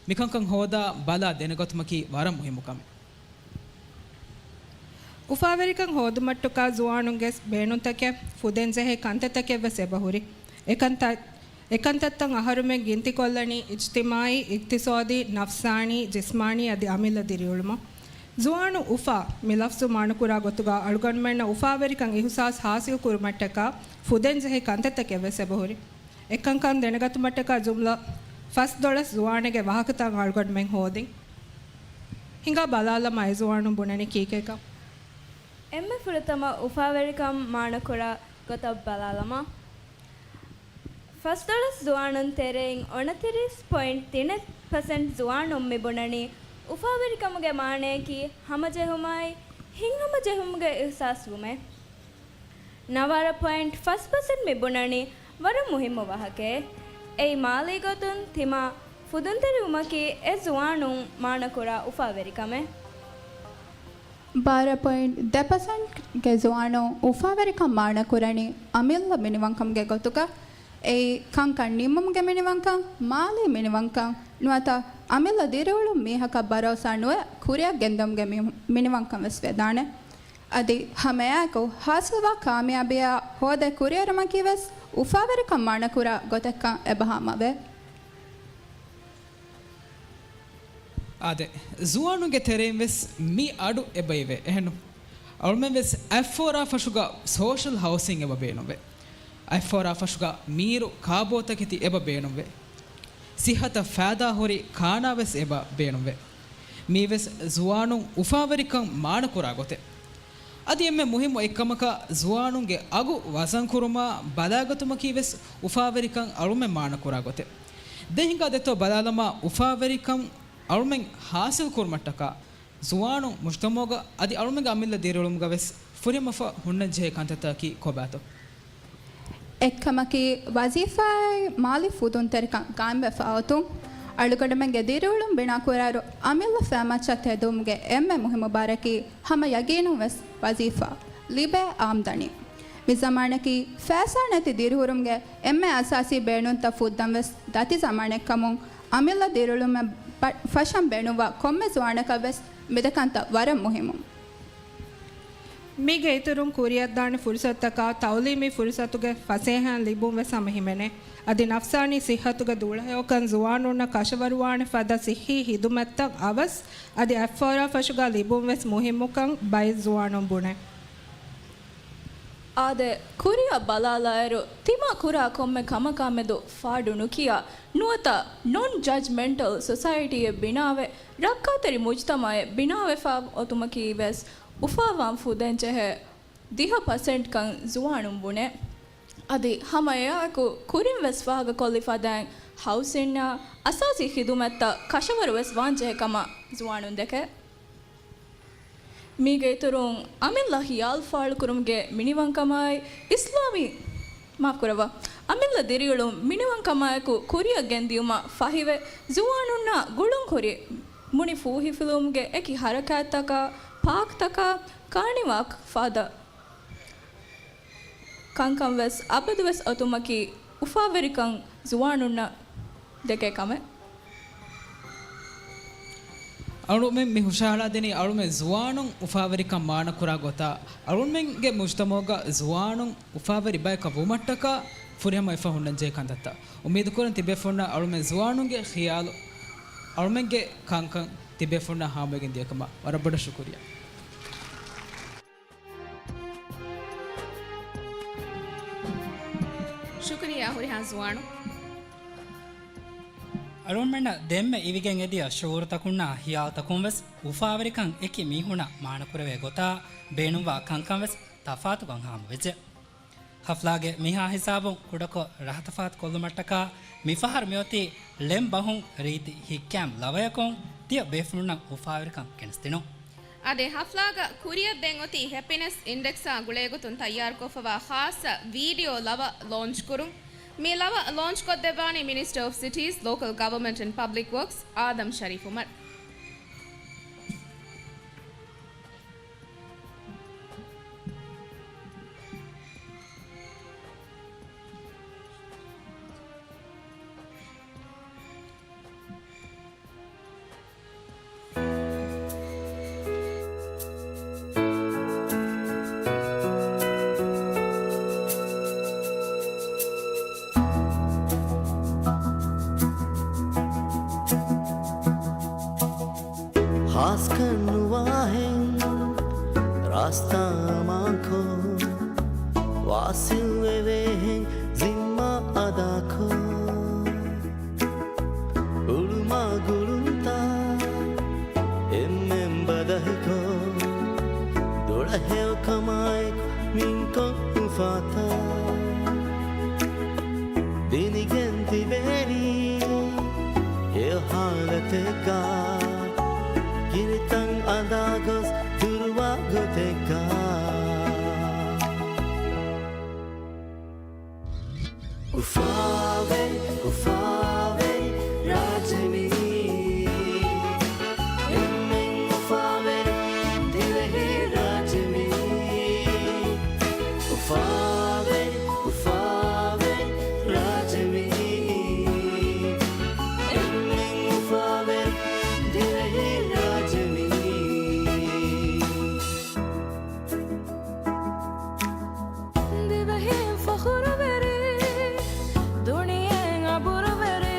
މިކަންކަން ހޯދާ ބަލާ ދެނެގަތުމަކީ ވަރަށް މުހިއްމު ކަމެއް. އުފާވެރިކަން ހޯދުމަށްޓަކާ ޒުވާނުންގެ ބޭނުންތަކެއް، ފުދޭންޖެހޭ ކަންތައްތަކެއް ވެސް އެބަހުރި. އެކަންތައް، އެކަންތައްތައް އަހަރުމެން ގިންތިކޮށްލަނީ އިޖްތިމާޢީ، އިޤްތިޞާދީ، ނަފްސާނީ، ޖިސްމާނީ އަދި އަމިއްލަ ދިރިއުޅުމަށް. ޒުވާނު އުފާ މި ލަފްޒު މާނަކުރާ ގޮތުގަ އަޅުގަނޑުމެންނަށް އުފާވެރިކަން އިޙުސާސް ހާސިލް ކުރުމަށްޓަކާ ފުދޭންޖެހޭ ކަންތައްތަކެއް ވެސް އެބަހުރި. އެކަންކަން ދެނެގަތުމަށްޓަކާ ޖުމްލަ ފަސްދޮޅަސް ޒުވާނެއްގެ ވާހަކަތައް އަޅުގަނޑުމެން ހޯދިން. ހިނގާ ބަލާލަމާ އެ ޒުވާނުން ބުނަނީ ކީކޭކަން. އެންމެ ފުރަތަމަ އުފާވެރިކަން މާނަކުރާ ގޮތަށް ބަލާލަމާ. ފަސްދޮޅަސް ޒުވާނުން ތެރެއިން އޮނަތިރީސް ޕޮއިންޓް ތިނެއް ޕަސެންޓް ޒުވާނުން މި ބުނަނީ އުފާވެރިކަމުގެ މާނަޔަކީ ހަމަޖެހުމާއި ހިތްހަމަޖެހުމުގެ އިޙްސާސް ވުމޭ. ނަވާރަ ޕޮއިންޓް ފަސް ޕަސެންޓް މި ބުނަނީ ވަރަށް މުހިއްމު ވާހަކައެއް. އެއީ މާލީ ގޮތުން ތިމާ ފުދުންތެރިވުމަކީ އެ ޒުވާނުން މާނަކުރާ އުފާވެރިކަމެއް. ބާރަ ޕޮއިންޓް ދެ ޕަސެންޓްގެ ޒުވާނުން އުފާވެރިކަން މާނަކުރަނީ އަމިއްލަ މިނިވަންކަމުގެ ގޮތުގަ. އެއީ ކަންކަން ނިންމުމުގެ މިނިވަންކަން، މާލީ މިނިވަންކަން ނުވަތަ އަމިއްލަ ދިރިއުޅުން މީހަކަށް ބަރޯސާ ނުވެ ކުރިއަށް ގެންދަމުގެ މި-، މިނިވަންކަން ވެސް ވެދާނެ. އަދި ހަމައެއާއެކު ހާސިލްވާ ކާމިޔާބީއާ ހޯދޭ ކުރިއެރުމަކީ ވެސް އުފާވެރިކަން މާނަކުރާ ގޮތެއްކަން އެބަހާމަވޭ. އާދެ، ޒުވާނުންގެ ތެރެއިން ވެސް މި އަޑު އެބައިވޭ. އެހެންނު، އަޅުމެން ވެސް އަތްފޯރާ ފަށުގަ ސޯޝަލް ހައުސިން އެބަ ބޭނުންވޭ. އަތްފޯރާ ފަށުގަ މީރު ކާބޯތަކެތި އެބަ ބޭނުންވޭ. ސިއްހަތަށް ފައިދާހުރި ކާނާ ވެސް އެބަ ބޭނުންވޭ. މީވެސް ޒުވާނުން އުފާވެރިކަން މާނަކުރާ ގޮތެއް. އަދި އެންމެ މުހިއްމު އެއްކަމަކަށް ޒުވާނުންގެ އަގު ވަޒަންކުރުމާ ބަލާގަތުމަކީ ވެސް އުފާވެރިކަން އަޅުމެން މާނަކުރާ ގޮތެއް. ދެން ހިނގާ ދެއްތޯ ބަލާލަމާ، އުފާވެރިކަން އަޅުމެން ހާސިލް ކުރުމަށްޓަކާ ޒުވާނުން މުޖްތަމަޢުގަ އަދި އަޅުމެންގެ އަމިއްލަ ދިރިއުޅުމުގަ ވެސް ފުރިހަމަވެފަ ހުންނަންޖެހޭ ކަންތައްތަކަކީ ކޮބާތޯ؟ އެއްކަމަކީ، ވަޒީފާއާއި މާލީ ފުދުންތެރިކަން ގާއިމްވެފަ އޮތުން. އަޅުގަނޑުމެންގެ ދިރިއުޅުން ބިނާކުރާއިރު، އަމިއްލަ ފައިމައްޗަށް ތެދުވުމުގެ އެންމެ މުހިއްމު ބާރަކީ، ހަމަ ޔަގީނުން ވެސް ވަޒީފާ ލިބޭ އާމްދަނީ. މި ޒަމާނަކީ ފައިސާ ނެތި ދިރިހުރުމުގެ އެންމެ އަސާސީ ބޭނުންތައް ފުއްދަން ވެސް ދަތި ޒަމާނެއްކަމުން، އަމިއްލަ ދިރިއުޅުމަށް ބަ-، ފަށަން ބޭނުންވާ ކޮންމެ ޒުވާނަކަށް ވެސް މިދެކަންތައް ވަރަށް މުހިއްމު. މީގެ އިތުރުން ކުރިއަށްދާނެ ފުރުސަތުތަކާ ތައުލީމީ ފުރުސަތުގެ ފަސޭހައިން ލިބުން ވެސް ހަމަ ހިމެނޭ. އަދި ނަފްސާނީ ސިއްހަތުގެ ދުޅަހެޔޮކަން ޒުވާނުންނަށް ކަށަވަރުވާނެ ފަދަ ސިއްހީ ހިދުމަތްތައް އަވަސް އަދި އަތްފަހަރާ ފަށުގާ ލިބުން ވެސް މުހިއްމުކަން ބައެއް ޒުވާނުން ބުނޭ. އާދެ، ކުރިއަށް ބަލާލާއިރު، ތިމާ ކުރާ ކޮންމެ ކަމަކާމެދު ފާޑު ނުކިޔާ، ނުވަތަ ނޮން ޖަޖްމެންޓަލް ސޮސައިޓީއެއް ބިނާވެ، ރައްކާތެރި މުޖްތަމައެއް ބިނާވެފާ އޮތުމަކީ ވެސް އުފާވާން ފުދޭންޖެހޭ ދިހަ ޕަސެންޓްކަން ޒުވާނުން ބުނޭ. އަދި ހަމަ އެއާއެކު ކުރިން ވެސް ފާހަގަކޮށްލި ފަދައިން ހައުސިންއާ އަސާސީ ޚިދުމަތްތައް ކަށަވަރު ވެސް ވާންޖެހޭ ކަމަށް ޒުވާނުން ދެކޭ. މީގެ އިތުރުން، އަމިއްލަ ޚިޔާލު ފާޅުކުރުމުގެ މިނިވަންކަމާއި އިސްލާމީ، މާފުކުރައްވާ، އަމިއްލަ ދިރިއުޅުން މިނިވަންކަމާއެކު ކުރިއަށް ގެންދިޔުމަށް ފަހިވެ، ޒުވާނުންނާ ގުޅުން ހުރި މުނި ފޫހިފިލުވުމުގެ އެކި ހަރަކާތްތަކާ، ޕާކްތަކާ، ކާނިވާ ފަދަ ކަންކަން ވެސް އަބަދުވެސް އޮތުމަކީ އުފާވެރިކަން ޒުވާނުންނަށް ދެކޭ ކަމެއް. އަޅުމެން މި ހުށަހަޅާދިނީ އަޅުމެން ޒުވާނުން އުފާވެރިކަން މާނަކުރާ ގޮތާ، އަޅުމެންގެ މުޖްތަމަޢުގަ ޒުވާނުން އުފާވެރި ބަޔަކަށް ވުމަށްޓަކާ ފުރިހަމަވެފަ ހުންނަންޖެހޭ ކަންތައްތައް. އުއްމީދުކުރަން ތިބޭފުޅުންނަށް އަޅުމެން ޒުވާނުންގެ ޚިޔާލު، އަޅުމެންގެ ކަންކަން ތިބޭފުޅުންނަށް ހާމަވެގެން ދިޔަކަމަށް ވަރަށް ބޮޑަށް ޝުކުރިއްޔާ. ޝުކުރިއްޔާ ހުރިހާ ޒުވާނު. އަޅުގަނޑުމެންނަށް ދެންމެ އިވިގެން އެދިޔަ ޝުޢޫރުތަކުންނާ ހިޔާލުތަކުން ވެސް އުފާވެރިކަން އެކި މީހުނަށް މާނަކުރެވޭ ގޮތާ ބޭނުންވާ ކަންކަން ވެސް ތަފާތުކޮށް ހާމަވެއްޖެ. ހަފްލާގެ މިހާ ހިސާބުން ކުޑަކޮށް ރަހަތަފާތު ކޮށްލުމަށްޓަކާ މިފަހަރު މިއޮތީ ޅެން ބަހުން ރީތި ހިތްކައިމު ލަވަޔަކުން ތިޔަ ބޭފުޅުންނަށް އުފާވެރިކަން ގެނެސްދިނުން. އާދެ، ހަފްލާގަ ކުރިއަށް ދެން އޮތީ ހެޕިނެސް އިންޑެކްސާ ގުޅޭގޮތުން ތައްޔާރުކޮށްފަވާ ޚާއްޞަ ވީޑިއޯ ލަވަ ލޯންޗް ކުރުން. މި ލަވަ ލޯންޗް ކޮށްދެއްވާނީ މިނިސްޓަރ އޮފް ސިޓީސް، ލޯކަލް ގަވަރމަންޓް އެންޑް ޕަބްލިކް ވަރކްސް އާދަމް ޝަރީފް އުމަރު. ހާސްކަން ނުވާހެން ރާސްތާ އަމާންކޮށް، ވާސިލް ވެވޭހެން ޒިންމާ އަދާކޮށް، އުޅުމާ ގުޅުންތައް އެންމެން ބަދަހިކޮށް، ދުޅަހެޔޮކަމާއެކު މިންކޮށް އުފާތައް ދިނިގެން ތިބޭނީ ހެޔޮ ހާލަތެއްގަ، ކިރިތައް އަނދާ ގޮސް ދުރުވާ ގޮތެއްގަ. އުފާވެރި، އުފާވެރި ރާއްޖެ މީ. އެންމެން އުފާވެރި ދިވެހި ރާއްޖެ މީ. އުފާވެރި، އުފާވެރި ރާއްޖެ މީ. އެންމެން އުފާވެރި ދިވެހި ރާއްޖެ މީ. ދިވެހިން ފަޚުރުވެރި، ދުނިޔެއިން އަބުރުވެރި،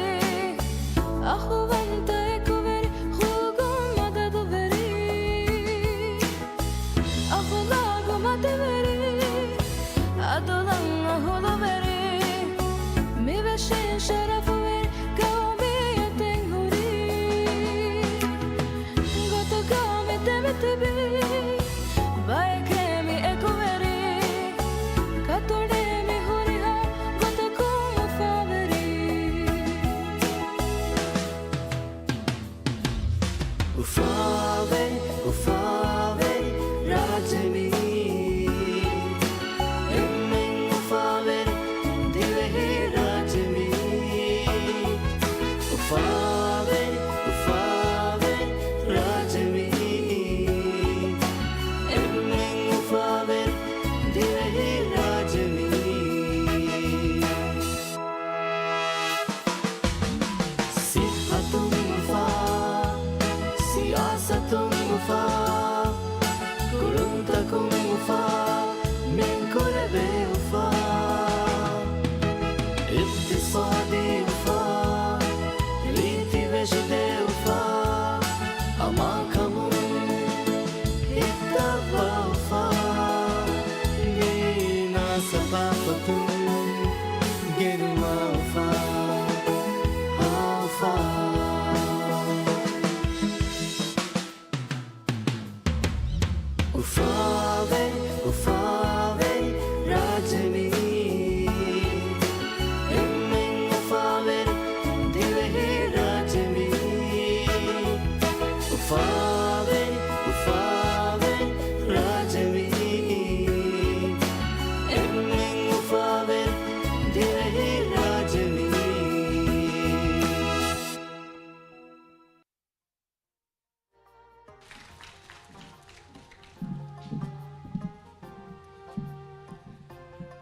އަޚުވަންތަ އެކުވެރި، ހުޅުގުން މަދަދުވެރި، އަޚުލާގު މަތިވެރި، އަދުލަށް އަހުލުވެރި، މިވެށިން ޝަރަފުވެރި ގައުމީ އެތެއް ހުރި. ގޮތުގަ މި ދެމިތިބީ، ބައެކޭ މި އެކުވެރި، ކަތުނޭ މި ހުރިހާ ގޮތަކުން އުފާވެރި. އުފާވެރި، އުފާވެރި ރާއްޖެ މީ. އެންމެން އުފާވެރި ދިވެހި ރާއްޖެ މީ.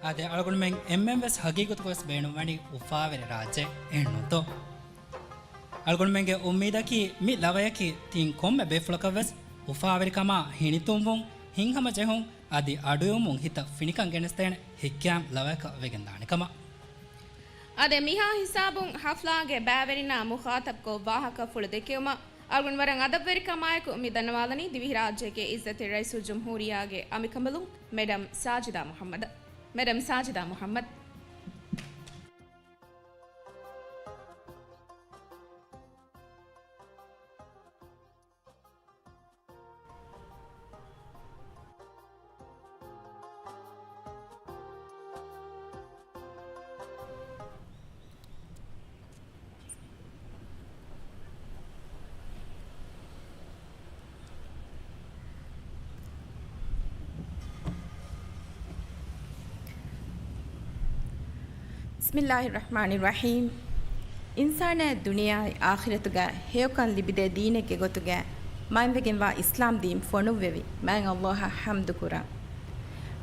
އާދެ، އަޅުގަނޑުމެން އެންމެން ވެސް ހަގީގަތުގަވެސް ބޭނުންވަނީ އުފާވެރި ރާއްޖެ، އެހެންނޫންތޯ؟ އަޅުގަނޑުމެންގެ އުއްމީދަކީ މި ލަވަޔަކީ ތިން ކޮންމެ ބޭފުޅަކަށްވެސް އުފާވެރިކަމާ ހިނިތުންވުން، ހިތްހަމަޖެހުން، އަދި އަޑުއިވުމުން ހިތަށް ފިނިކަން ގެނެސްދޭނެ ހިތްކައިމު ލަވަޔަކަށް ވެގެންދާނެ ކަމަށް. އާދެ، މިހާ ހިސާބުން ހަފްލާގެ ބައިވެރިންނާ މުޚާތަބްކޮށް ވާހަކަފުޅު ދެކެވުމަށް އަޅުގަނޑު ވަރަށް އަދަބުވެރިކަމާއެކު މި ދަންނަވާލަނީ ދިވެހިރާއްޖޭގެ އިއްޒަތްތެރި ރައީސުލްޖުމްހޫރިއްޔާގެ އަނބިކަނބަލުން މެޑަމް ސާޖިދާ މުޙައްމަދަށް. މެޑަމް ސާޖިދާ މުޙައްމަދު. ބިސްމިއްލާހި ރަޙްމާނި ރަޙީމް. އިންސާނާއަށް ދުނިޔެއާއި އާޚިރަތުގަ ހެޔޮކަން ލިބިދޭ ދީނެއްގެ ގޮތުގަ މައިންވެގެންވާ އިސްލާމް ދީން ފޮނުއްވެވި މާތް ﷲ އަށް ޙަމްދު ކުރަން.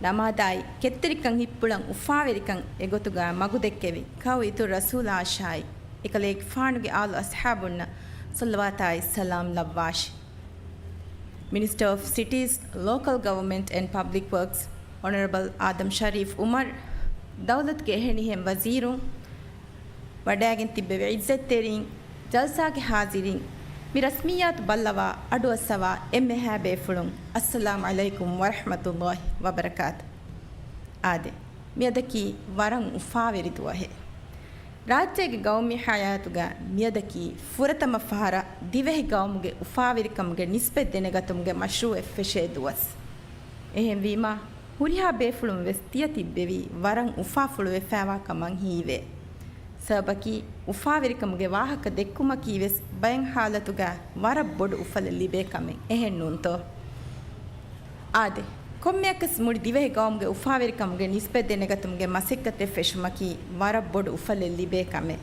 ނަމާދާއި، ކެތްތެރިކަން ހިތްޕުޅަށް އުފާވެރިކަން އެގޮތުގަ މަގުދެއްކެވި، ކައު އިތުރު ރަސޫލާއަށާއި، އެކަލޭގެފާނުގެ އާލު އަޞްޙާބުންނަށް ޞަލަވާތާއި ސަލާމް ލައްވާށި. މިނިސްޓަރ އޮފް ސިޓީސް، ލޯކަލް ގަވަރމަންޓް އެންޑް ޕަބްލިކް ވަރކްސް، އޮނަރަބަލް އާދަމް ޝަރީފް އުމަރު، ދައުލަތުގެ އެހެނިހެން ވަޒީރުން، ވަޑައިގެން ތިއްބެވި އިއްޒަތްތެރިން، ޖަލްސާގެ ހާޒިރީން، މި ރަސްމިއްޔާތު ބައްލަވާ އަޑުއައްސަވާ އެންމެހާ ބޭފުޅުން، އައްސަލާމް ޢަލައިކުމް ވަރަޙްމަތުﷲ ވަބަރަކާތު. އާދެ، މިއަދަކީ ވަރަށް އުފާވެރި ދުވަހެއް. ރާއްޖޭގެ ގައުމީ ޙަޔާތުގަ މިއަދަކީ ފުރަތަމަ ފަހަރަށް ދިވެހި ގައުމުގެ އުފާވެރިކަމުގެ ނިސްބަތް ދެނެގަތުމުގެ މަޝްރޫޢެއް ފެށޭ ދުވަސް. އެހެންވީމާ، ހުރިހާ ބޭފުޅުން ވެސް ތިޔަ ތިއްބެވީ ވަރަށް އުފާފުޅުވެފައިވާ ކަމަށް ހީވޭ. ސަބަބަކީ، އުފާވެރިކަމުގެ ވާހަކަ ދެއްކުމަކީ ވެސް ބައެއް ޙާލަތުގަ ވަރަށް ބޮޑު އުފަލެއް ލިބޭ ކަމެއް، އެހެންނޫންތޯ؟ އާދެ، ކޮންމެއަކަސް މުޅި ދިވެހި ގައުމުގެ އުފާވެރިކަމުގެ ނިސްބަތް ދެނެގަތުމުގެ މަސައްކަތެއް ފެށުމަކީ ވަރަށް ބޮޑު އުފަލެއް ލިބޭ ކަމެއް.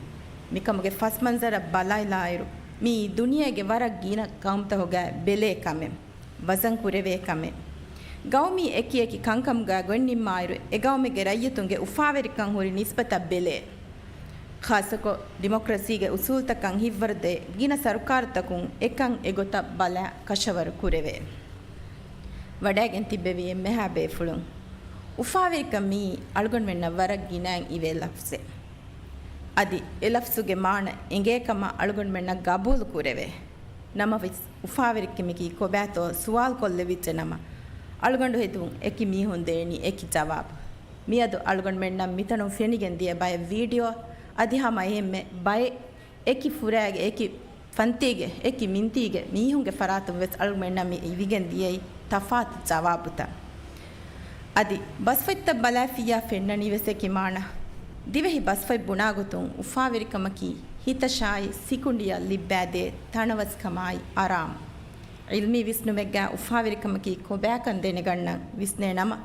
މިކަމުގެ ފަސްމަންޒަރަށް ބަލާލާއިރު، މިއީ ދުނިޔޭގެ ވަރަށް ގިނަ ގައުމުތަކުގައި ބެލޭ ކަމެއް، ވަޒަން ކުރެވޭ ކަމެއް. ގައުމީ އެކި އެކި ކަންކަމުގައި ގޮތް ނިންމާއިރު، އެގައުމެއްގެ ރައްޔިތުންގެ އުފާވެރިކަން ހުރި ނިސްބަތަށް ބެލޭ. ޚާއްޞަކޮށް، ޑިމޮކްރަސީގެ އުސޫލުތަކަށް ހިތްވަރުދޭ ގިނަ ސަރުކާރުތަކުން އެކަން އެގޮތަށް ބަލާ ކަށަވަރު ކުރެވޭ. ވަޑައިގެން ތިއްބެވި އެންމެހާ ބޭފުޅުން، އުފާވެރިކަން މިއީ އަޅުގަނޑުމެންނަށް ވަރަށް ގިނައިން އިވޭ ލަފްޒެއް. އަދި އެ ލަފްޒުގެ މާނަ އެނގޭ ކަމަށް އަޅުގަނޑުމެންނަށް ގަބޫލު ކުރެވޭ. ނަމަވެސް، އުފާވެރިކަމަކީ ކޮބާތޯ ސުވާލު ކޮށްލެވިއްޖެ ނަމަ، އަޅުގަނޑު ހެދުން އެކި މީހުން ދޭނީ އެކި ޖަވާބު. މިއަދު އަޅުގަނޑުމެންނަށް މިތަނުން ފެނިގެން ދިޔަ ބައެއް ވީޑިއޯ އަދި ހަމަ އެހެންމެ ބައެއް އެކި ފުރާގެ، އެކި ފަންތީގެ، އެކި މިންތީގެ މީހުންގެ ފަރާތުން ވެސް އަޅުގަނޑުމެންނަށް މި އިވިގެން ދިޔައީ ތަފާތު ޖަވާބުތައް. އަދި ބަސްފޮތްތައް ބަލާފިއްޔާ ފެންނަނީ ވެސް އެކި މާނަ. ދިވެހި ބަސްފޮތް ބުނާގޮތުން އުފާވެރިކަމަކީ ހިތަށާއި ސިކުނޑިއަށް ލިއްބާދޭ ތަނަވަސްކަމާއި އަރާމު. ޢިލްމީ ވިސްނުމެއްގައި އުފާވެރިކަމަކީ ކޮބާކަން ދެނެގަންނަން ވިސްނޭ ނަމަ،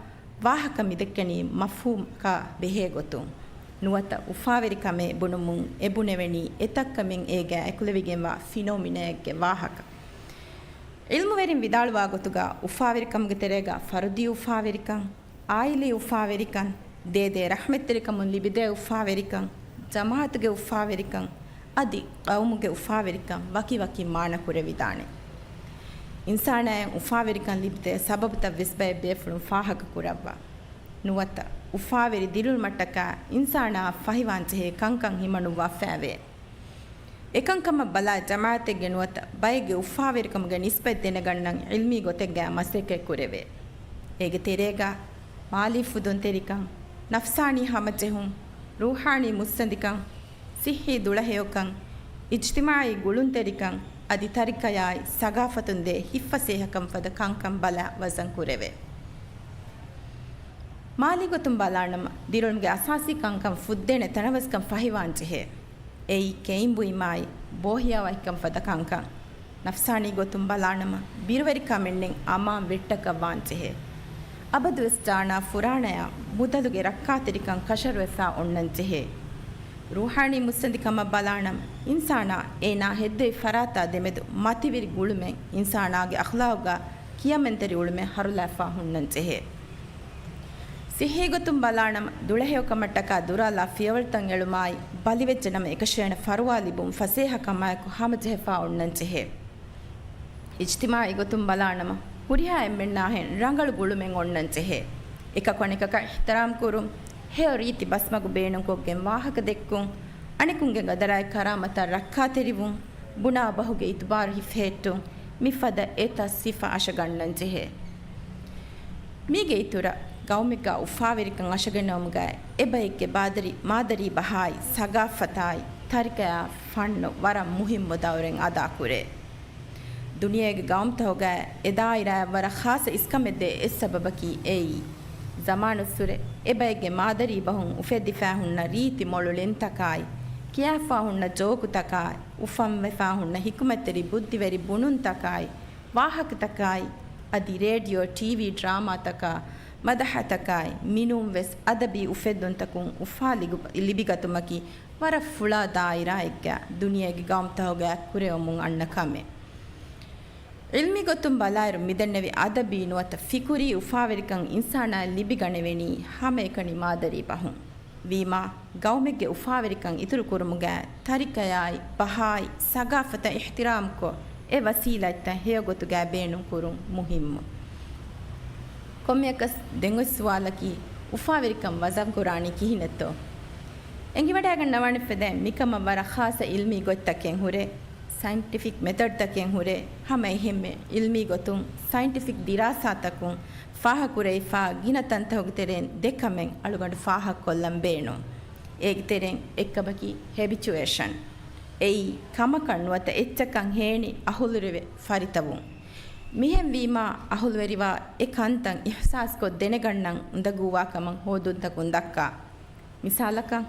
ވާހަކަ މިދެއްކެނީ މަފްހޫމަކާ ބެހޭ ގޮތުން. ނުވަތަ އުފާވެރިކަމޭ ބުނުމުން އެ ބުނެވެނީ އެތައްކަމެއް އޭގައި އެކުލެވިގެންވާ ފިނޯމިނާއެއްގެ ވާހަކަ. ޢިލްމުވެރިން ވިދާޅުވާ ގޮތުގަ އުފާވެރިކަމުގެ ތެރޭގަ ފަރުދީ އުފާވެރިކަން، އާއިލީ އުފާވެރިކަން، ދޭދޭ ރަޙްމަތްތެރިކަމުން ލިބިދޭ އުފާވެރިކަން، ޖަމާޢަތުގެ އުފާވެރިކަން، އަދި ޤައުމުގެ އުފާވެރިކަން ވަކިވަކި މާނަ ކުރެވިދާނެ. އިންސާނާއަށް އުފާވެރިކަން ލިބިދޭ ސަބަބުތައް ވެސް ބައެއް ބޭފުޅުން ފާހަގަ ކުރައްވާ. ނުވަތަ އުފާވެރި ދިރިއުޅުމަށްޓަކާ އިންސާނާއަށް ފަހިވާންޖެހޭ ކަންކަން ހިމަނުއްވާފައިވޭ. އެކަންކަމަށް ބަލާ ޖަމާޢަތެއްގެ ނުވަތަ ބައެއްގެ އުފާވެރިކަމުގެ ނިސްބަތް ދެނެގަންނަން ޢިލްމީ ގޮތެއްގައި މަސައްކަތް ކުރެވޭ. އޭގެ ތެރޭގަ މާލީ ފުދުންތެރިކަން، ނަފްސާނީ ހަމަޖެހުން، ރޫޙާނީ މުއްސަނދިކަން، ޞިއްޙީ ދުޅަހެޔޮކަން، އިޖްތިމާޢީ ގުޅުންތެރިކަން، އަދި ތަރިކަޔާއި ސަގާފަތުން ދޭ ހިތްފަސޭހަކަން ފަދަ ކަންކަން ބަލާ ވަޒަން ކުރެވޭ. މާލީ ގޮތުން ބަލާނަމަ، ދިރިއުޅުމުގެ އަސާސީ ކަންކަން ފުއްދޭނެ ތަނަވަސްކަން ފަހިވާންޖެހޭ. އެއީ ކެއިންބުއިމާއި، ބޯހިޔާވަހިކަން ފަދަ ކަންކަން. ނަފްސާނީ ގޮތުން ބަލާނަމަ، ބިރުވެރިކަމެއްނެތް އަމާން ވެއްޓަކަށް ވާންޖެހޭ. އަބަދުވެސް ޖާނާ ފުރާނަޔާ މުދަލުގެ ރައްކާތެރިކަން ކަށަވަރުވެފަ އޮންނަންޖެހޭ. ރޫޙާނީ މުއްސަނދިކަމަށް ބަލާނަމަ، އިންސާނާ އޭނާ ހެއްދެވި ފަރާތާ ދެމެދު މަތިވެރި ގުޅުމެއް، އިންސާނާގެ އަޚްލާގުގަ ކިޔަމަންތެރި އުޅުމެއް ހަރުލާފަ ހުންނަންޖެހޭ. ސިއްހީ ގޮތުން ބަލާނަމަ، ދުޅަހެޔޮކަމަށްޓަކާ ދުރާލާ ފިޔަވަޅުތައް އެޅުމާއި، ބަލިވެއްޖެނަމަ އެކަށައިނަ ފަރުވާ ލިބުން ފަސޭހަކަމާއެކު ހަމަޖެހިފާ އޮންނަންޖެހޭ. އިޖްތިމާޢީ ގޮތުން ބަލާނަމަ، ހުރިހާ އެންމެންނާހެން ރަނގަޅު ގުޅުމެއް އޮންނަންޖެހޭ. އެކަކު އަނެކަކަށް އިޙްތިރާމް ކުރުން، ހެޔޮ ރީތި ބަސްމަގު ބޭނުންކޮށްގެން ވާހަކަ ދެއްކުން، އަނެކުންގެ ގަދަރާއި ކަރާމަތަށް ރައްކާތެރިވުން، ބުނާ ބަހުގެ އިތުބާރު ހިފެހެއްޓުން، މިފަދަ އެތައް ސިފަ އަށަގަންނަންޖެހޭ. މީގެ އިތުރަށް، ގައުމެއްގަ އުފާވެރިކަން އަށަގަންނަވުމުގައި އެބައެއްގެ ބާދަރި، މާދަރީ ބަހާއި، ސަގާފަތާއި، ތަރިކަޔާ ފަންނު ވަރަށް މުހިއްމު ދައުރެއް އަދާކުރޭ. ދުނިޔޭގެ ގައުމުތަކުގައި އެ ދާއިރާއަށް ވަރަށް ޚާއްޞަ އިސްކަމެއް ދޭ އެއް ސަބަބަކީ އެއީ، ޒަމާނުއްސުރެ އެބައެއްގެ މާދަރީ ބަހުން އުފެއްދިފާ ހުންނަ ރީތި މޮޅު ޅެންތަކާއި، ކިޔާފާ ހުންނަ ޖޯކުތަކާއި، އުފަންވެފާ ހުންނަ ހިކުމަތްތެރި ބުއްދިވެރި ބުނުންތަކާއި، ވާހަކަތަކާއި، އަދި ރޭޑިއޯ، ޓީވީ ޑްރާމާތަކާ، މަދަޙަތަކާއި، މިނޫން ވެސް އަދަބީ އުފެއްދުންތަކުން އުފާ ލިގު-، ލިބިގަތުމަކީ ވަރަށް ފުޅާ ދާއިރާއެއްގަ ދުނިޔޭގެ ގައުމުތަކުގައި ކުރެވެމުން އަންނަ ކަމެއް. ޢިލްމީ ގޮތުން ބަލާއިރު، މިދެންނެވި އަދަބީ ނުވަތަ ފިކުރީ އުފާވެރިކަން އިންސާނާއަށް ލިބިގަނެވެނީ ހަމައެކަނި މާދަރީ ބަހުން. ވީމާ، ގައުމެއްގެ އުފާވެރިކަން އިތުރުކުރުމުގައި ތަރިކަޔާއި، ބަހާއި، ސަގާފަތަށް އިޙްތިރާމްކޮށް، އެ ވަސީލަތްތައް ހެޔޮގޮތުގައި ބޭނުންކުރުން މުހިއްމު. ކޮންމެއަކަސް ދެން އޮތް ސުވާލަކީ، އުފާވެރިކަން ވަޒަންކުރާނީ ކިހިނެއްތޯ؟ އެނގިވަޑައިގަންނަވާނެ ފެދައިން މިކަމަށް ވަރަށް ޚާއްޞަ ޢިލްމީ ގޮތްތަކެއް ހުރޭ، ސައިންޓިފިކް މެތަޑްތަކެއް ހުރޭ، ހަމަ އެހެންމެ ޢިލްމީ ގޮތުން ސައިންޓިފިކް ދިރާސާތަކުން ފާހަގަކުރެވިފާ ގިނަ ތަންތަކުގެ ތެރެއިން ދެ ކަމެއް އަޅުގަނޑު ފާހަގަކޮށްލަން ބޭނުން. އޭގެ ތެރެއިން އެއްކަމަކީ ހެބިޗުއޭޝަން. އެއީ ކަމަކަށް ނުވަތަ އެއްޗަކަށް ހޭނި އަހުލުވެރިވެ ފަރިތަވުން. މިހެން ވީމާ، އަހުލުވެރިވާ އެ ކަންތައް އިޙްސާސްކޮށް ދެނެގަންނަން އުނދަގޫވާ ކަމަށް ހޯދުންތަކުން ދައްކާ. މިސާލަކަށް،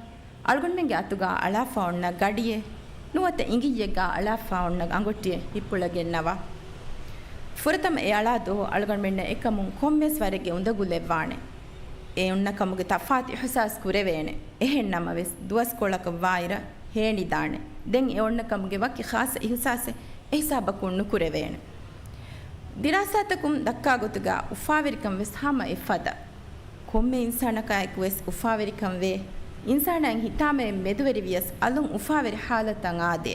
އަޅުގަނޑުމެންގެ އަތުގަ އަޅާފަ އޮންނަ ގަޑިއެއް ނުވަތަ އިނގިއްޔެއްގަ އަޅާފަ އޮންނަ އަނގޮޓިއެއް ހިއްޕުޅަގެންނަވާ. ފުރަތަމަ އެ އަޅާ ދުވަހު އަޅުގަނޑުމެންނަށް އެކަމުން ކޮންމެސް ވަރެއްގެ އުނދަގުލެއްވާނެ. އެ އޮންނަ ކަމުގެ ތަފާތު އިޙްސާސް ކުރެވޭނެ. އެހެން ނަމަވެސް، ދުވަސްކޮޅަކަށް ވާއިރަށް ހޭނިދާނެ. ދެން އެ އޮންނަ ކަމުގެ ވަކި ޚާއްޞަ އިޙްސާސެއް އެހިސާބަކުން ނުކުރެވޭނެ. ދިރާސާތަކުން ދައްކާ ގޮތުގަ އުފާވެރިކަން ވެސް ހަމަ އެފަދަ. ކޮންމެ އިންސާނަކާއެކު ވެސް އުފާވެރިކަން ވޭ. އިންސާނާއިން ހިތާމައިން މެދުވެރިވިޔަސް އަލުން އުފާވެރި ހާލަތަށް އާދޭ.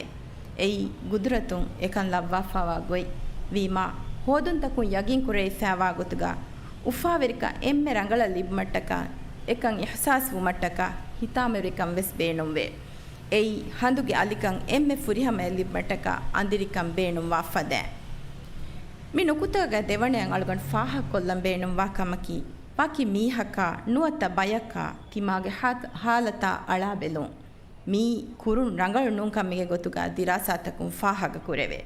އެއީ ގުދުރަތުން އެކަން ލައްވާފާވާ ގޮތް. ވީމާ، ހޯދުންތަކުން ޔަގީން ކުރެވިފާވާ ގޮތުގަ އުފާވެރިކަން އެންމެ ރަނގަޅަށް ލިބުމަށްޓަކާ، އެކަން އިޙްސާސް ވުމަށްޓަކާ ހިތާމަވެރިކަން ވެސް ބޭނުންވޭ. އެއީ ހަނދުގެ އަލިކަން އެންމެ ފުރިހަމަޔަށް ލިބުމަށްޓަކާ އަނދިރިކަން ބޭނުންވާ ފަދައިން. މި ނުކުތާގަ ދެވަނައަށް އަޅުގަނޑު ފާހަގަކޮށްލަން ބޭނުންވާ ކަމަކީ، ވަކި މީހަކާ ނުވަތަ ބަޔަކާ ތިމާގެ ހާ-، ހާލަތާ އަޅާބެލުން. މިއީ ކުރުން ރަނގަޅު ނޫން ކަމެއްގެ ގޮތުގަ ދިރާސާތަކުން ފާހަގަކުރެވޭ.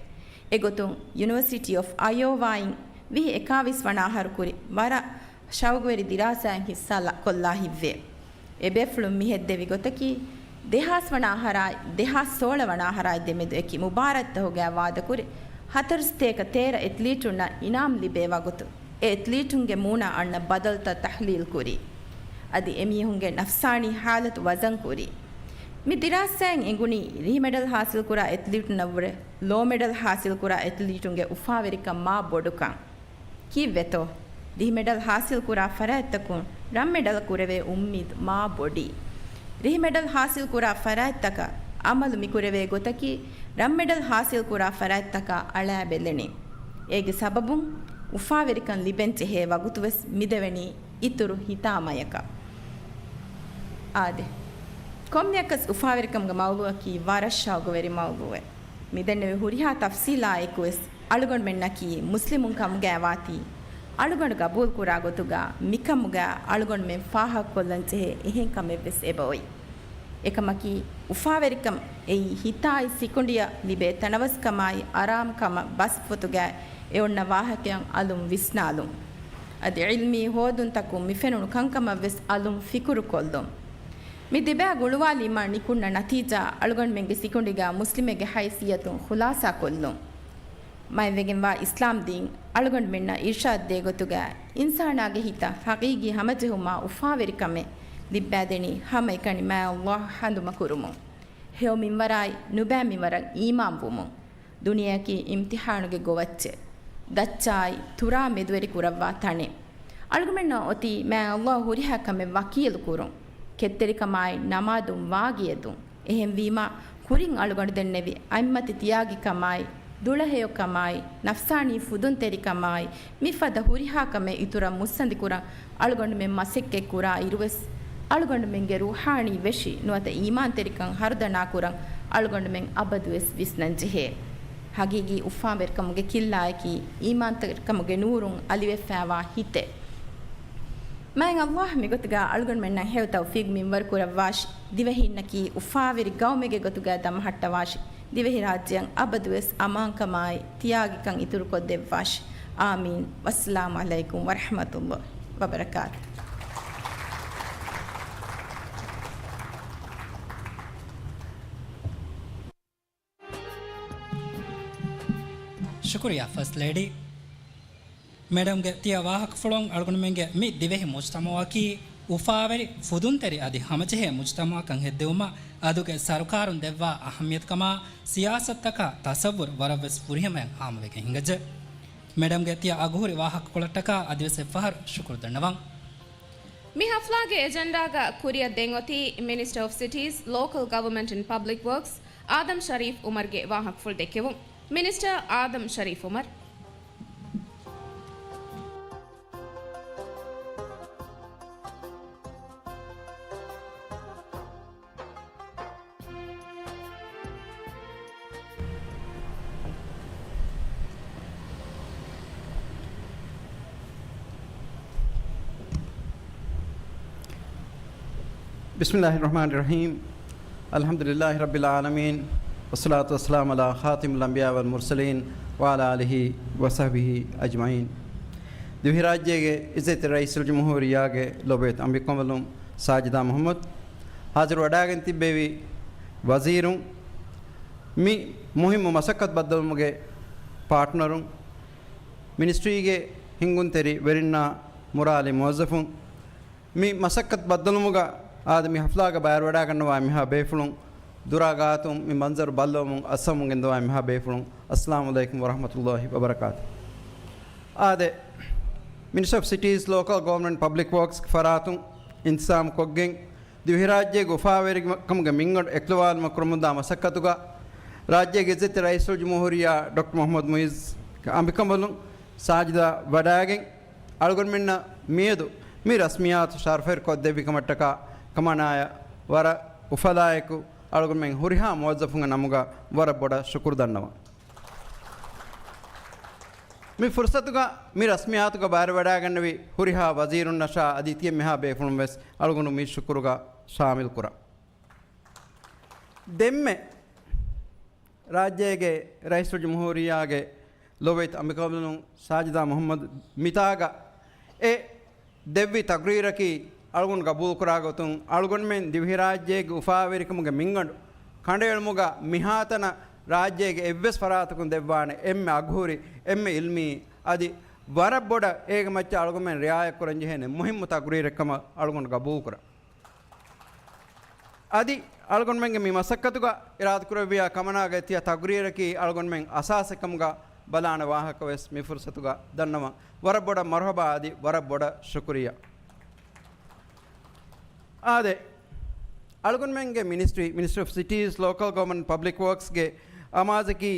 އެގޮތުން، ޔުނިވަރސިޓީ އޮފް އަޔޯވާއިން ވިހި އެކާވީސް ވަނަ އަހަރު ކުރި ވަރަށް ޝައުގުވެރި ދިރާސާއެއް ހިއްސާ ލަ-، ކޮށްލާ ހިތްވޭ. އެބޭފުޅުން މިހެއްދެވި ގޮތަކީ، ދެހާސް ވަނަ އަހަރާއި ދެހާސް ސޯޅަ ވަނަ އަހަރާއި ދެމެދު އެކި މުބާރާތްތަކުގައި ވާދަކުރި ހަތަރުސަތޭކަ ތޭރަ އެތްލީޓުންނަށް އިނާމް ލިބޭ ވަގުތު، އެ އެތްލީޓުންގެ މޫނަށް އަންނަ ބަދަލުތައް ތަޙްލީލް ކުރީ. އަދި އެމީހުންގެ ނަފްސާނީ ހާލަތު ވަޒަން ކުރީ. މި ދިރާސާއިން އެނގުނީ، ރިހި މެޑަލް ހާސިލްކުރާ އެތްލީޓުންނަށްވުރެ ލޯ މެޑަލް ހާސިލްކުރާ އެތްލީޓުންގެ އުފާވެރިކަން މާ ބޮޑުކަން. ކީއްވެތޯ؟ ރިހި މެޑަލް ހާސިލްކުރާ ފަރާތްތަކުން ރަން މެޑަލް ކުރެވޭ އުއްމީދު މާ ބޮޑީ. ރިހި މެޑަލް ހާސިލްކުރާ ފަރާތްތަކަށް އަމަލު މިކުރެވޭ ގޮތަކީ، ރަން މެޑަލް ހާސިލްކުރާ ފަރާތްތަކާ އަޅާބެލެނީ. އޭގެ ސަބަބުން އުފާވެރިކަން ލިބެން ޖެހޭ ވަގުތުވެސް މިދެވެނީ އިތުރު ހިތާމަޔަކަށް. އާދެ، ކޮންމެއަކަސް އުފާވެރިކަމުގެ މައުޟޫއަކީ ވަރަށް ޝައުގުވެރި މައުޟޫއެއް. މިދެންނެވި ހުރިހާ ތަފްސީލާއެކުވެސް އަޅުގަނޑުމެންނަކީ މުސްލިމުން ކަމުގައި ވާތީ، އަޅުގަނޑު ގަބޫލުކުރާ ގޮތުގަ މިކަމުގަ އަޅުގަނޑުމެން ފާހަގަކޮށްލަން ޖެހޭ އެހެން ކަމެއްވެސް އެބައޮތް. އެކަމަކީ، އުފާވެރިކަން އެއީ ހިތާއި ސިކުނޑިއަށް ލިބޭ ތަނަވަސްކަމާއި އަރާމްކަމަށް ބަސްފޮތުގައި އެ އޮންނަ ވާހަކައަށް އަލުން ވިސްނާލުން. އަދި ޢިލްމީ ހޯދުންތަކުން މިފެނުނު ކަންކަމަށްވެސް އަލުން ފިކުރުކޮށްލުން. މި ދެބައި ގުޅުވާލީމާ ނިކުންނަ ނަތީޖާ އަޅުގަނޑުމެންގެ ސިކުނޑިގަ މުސްލިމެއްގެ ހައިސިއްޔަތުން ޚުލާސާކޮށްލުން. މަތިވެގެންވާ އިސްލާމް ދީން އަޅުގަނޑުމެންނަށް އިރްޝާދް ދޭ ގޮތުގަ، އިންސާނާގެ ހިތަށް ހަގީގީ ހަމަޖެހުމާ އުފާވެރިކަމެއް ލިއްބައިދެނީ ހަމައެކަނި މާތް ﷲ ހަނދުމަކުރުމުން. ހެޔޮ މިންވަރާއި ނުބައި މިންވަރަށް އީމާންވުމުން. ދުނިޔެއަކީ އިމްތިޙާނުގެ ގޮވައްޗެއް، ދައްޗާއި ތުރާ މެދުވެރި ކުރައްވާ ތަނެއް. އަޅުގަނޑުމެންނަށް އޮތީ މާތް ﷲ ހުރިހާ ކަމެއް ވަކީލު ކުރުން، ކެތްތެރިކަމާއި ނަމާދުން ވާގިޔަދުން. އެހެންވީމަ، ކުރިން އަޅުގަނޑު ދެންނެވި އަތްމަތި ތިޔާގިކަމާއި، ދުޅަހެޔޮކަމާއި، ނަފްސާނީ ފުދުންތެރިކަމާއި، މިފަދަ ހުރިހާ ކަމެއް އިތުރަށް މުއްސަނދިކުރަން އަޅުގަނޑުމެން މަސައްކަތް ކުރާ އިރުވެސް، އަޅުގަނޑުމެންގެ ރޫޙާނީ ވެށި ނުވަތަ އީމާންތެރިކަން ހަރުދަނާކުރަން އަޅުގަނޑުމެން އަބަދުވެސް ވިސްނަންޖެހޭ. ހަގީގީ އުފާވެރިކަމުގެ ކިއްލާއަކީ އީމާންތެރިކަމުގެ ނޫރުން އަލިވެފައިވާ ހިތެއް. މާތް ﷲ މިގޮތުގަ އަޅުގަނޑުމެންނަށް ހެޔޮ ތައުފީގު މިންވަރު ކުރައްވާށި. ދިވެހީންނަކީ އުފާވެރި ގައުމެއްގެ ގޮތުގަ ދަމަހައްޓަވާށި. ދިވެހިރާއްޖެއަށް އަބަދުވެސް އަމާންކަމާއި ތިޔާގިކަން އިތުރުކޮށްދެއްވާށި. އާމީން. ވައްސަލާމު ޢަލައިކުމް ވަރަޙްމަތުﷲ ވަބަރަކާތު. ޝުކުރިއްޔާ ފަސްޓް ލޭޑީ. މެޑަމްގެ ތިޔަ ވާހަކަފުޅުން އަޅުގަނޑުމެންގެ މި ދިވެހި މުޖްތަމަޢަކީ އުފާވެރި، ފުދުންތެރި އަދި ހަމަޖެހޭ މުޖްތަމަޢަކަށް ހެއްދެވުމަށް އަދުގެ ސަރުކާރުން ދެއްވާ އަހައްމިޔަތުކަމާ ސިޔާސަތުތަކާ ތަޞައްވުރު ވަރަށްވެސް ފުރިހަމަޔަށް ހާމަވެގެން ހިނގައްޖެ. މެޑަމްގެ ތިޔަ އަގުހުރި ވާހަކަކޮޅަށްޓަކާ އަދިވެސް އެއްފަހަރު ޝުކުރު ދަންނަވަން. މި ހަފްލާގެ އެޖެންޑާގަ ކުރިއަށް ދެން އޮތީ މިނިސްޓަރ އޮފް ސިޓީސް، ލޯކަލް ގަވަރމަންޓް އެންޑް ޕަބްލިކް ވަރކްސް އާދަމް ޝަރީފް އުމަރުގެ ވާހަކަފުޅު ދެއްކެވުން. މިނިސްޓަރ އާދަމް ޝަރީފް އުމަރު. بسم الله الرحمن الرحيم. الحمد لله رب العالمين، والصلاة والسلام على خاتم الأنبياء والمرسلين، وعلى آله وصحبه أجمعين. ދިވެހިރާއްޖޭގެ އިއްޒަތްތެރި ރައީސުލްޖުމްހޫރިއްޔާގެ ލޮބުވެތި އަނބިކަނބަލުން ސާޖިދާ މުޙައްމަދު، ހާޒިރު ވަޑައިގެން ތިއްބެވި ވަޒީރުން، މި މުހިއްމު މަސައްކަތު ބައްދަލުވުމުގެ ޕާޓްނަރުން، މިނިސްޓްރީގެ ހިންގުންތެރި ވެރިންނާ މުރާލި މުވައްޒަފުން، މި މަސައްކަތު ބައްދަލުވުމުގަ އާދެ، މި ހަފްލާގަ ބައިވެރިވަޑައިގަންނަވާ މިހާ ބޭފުޅުން، ދުރާ ގާތުން މި މަންޒަރު ބައްލަވަމުން އައްސަވަމުން ގެންދަވާ މިހާ ބޭފުޅުން، އައްސަލާމު ޢަލައިކުމް ވަރަޙްމަތުﷲ ވަބަރަކާތު. އާދެ، މިނިސްޓަރ އޮފް ސިޓީސް، ލޯކަލް ގަވަރމަންޓް އެންޑް ޕަބްލިކް ވަރކްސްގެ ފަރާތުން އިންތިޒާމް ކޮށްގެން، ދިވެހިރާއްޖޭގެ އުފާވެރިކަމުގެ މިންގަނޑު އެކުލަވާލުމަށް ކުރަމުންދާ މަސައްކަތުގަ، ރާއްޖޭގެ އިއްޒަތްތެރި ރައީސުލްޖުމްހޫރިއްޔާ ޑޮކްޓަރ މުޙައްމަދު މުޢިއްޒުގެ އަނބިކަނބަލުން ސާޖިދާ ވަޑައިގެން، އަޅުގަނޑުމެންނަށް މިއަދު މި ރަސްމިއްޔާތު ޝަރަފުވެރިކޮށްދެއްވި ކަމަށްޓަކާ ކަމަނާޔަށް ވަރަށް އުފަލާއެކު، އަޅުގަނޑުމެން ހުރިހާ މުވައްޒަފުންގެ ނަމުގަ ވަރަށް ބޮޑަށް ޝުކުރު ދަންނަވަން. މި ފުރުސަތުގަ މި ރަސްމިއްޔާތުގަ ބައިވެރިވަޑައިގެންނެވި ހުރިހާ ވަޒީރުންނަށާ އަދި ތިޔަ މިހާ ބޭފުޅުން ވެސް އަޅުގަނޑު މި ޝުކުރުގަ ޝާމިލް ކުރަން. ދެންމެ ރާއްޖޭގެ ރައީސުލްޖުމްހޫރިއްޔާގެ ލޮބުވެތި އަނބިކަނބަލުން ސާޖިދާ މުޙައްމަދު މިތާގަ އެ ދެއްވި ތަޤްރީރަކީ އަޅުގަނޑު ގަބޫލުކުރާ ގޮތުން، އަޅުގަނޑުމެން ދިވެހިރާއްޖޭގެ އުފާވެރިކަމުގެ މިންގަނޑު ކަނޑައެޅުމުގަ މިހާތަނަށް ރާއްޖޭގެ އެއްވެސް ފަރާތަކުން ދެއްވާނެ އެންމެ އަގުހުރި، އެންމެ އިލްމީ، އަދި ވަރަށް ބޮޑަށް އޭގެ މައްޗަށް އަޅުގަނޑުމެން ރިޢާޔަތްކުރަންޖެހޭނެ މުހިއްމު ތަޤްރީރެއްކަމަށް އަޅުގަނޑު ގަބޫލުކުރަން. އަދި އަޅުގަނޑުމެންގެ މި މަސައްކަތުގަ އިރާދަކުރެއްވިޔާ ކަމަނާގެ ތިޔަ ތަޤްރީރަކީ އަޅުގަނޑުމެން އަސާސެއް ކަމުގަ ބަލާނެ ވާހަކަ ވެސް މި ފުރުސަތުގަ ދަންނަވަން. ވަރަށް ބޮޑަށް މަރުޙަބާ އަދި ވަރަށް ބޮޑަށް ޝުކުރިއްޔާ. އާދެ، އަޅުގަނޑުމެންގެ މިނިސްޓްރީ، މިނިސްޓްރީ އޮފް ސިޓީސް، ލޯކަލް ގަވަރމަންޓް ޕަބްލިކް ވަރކްސްގެ އަމާޒަކީ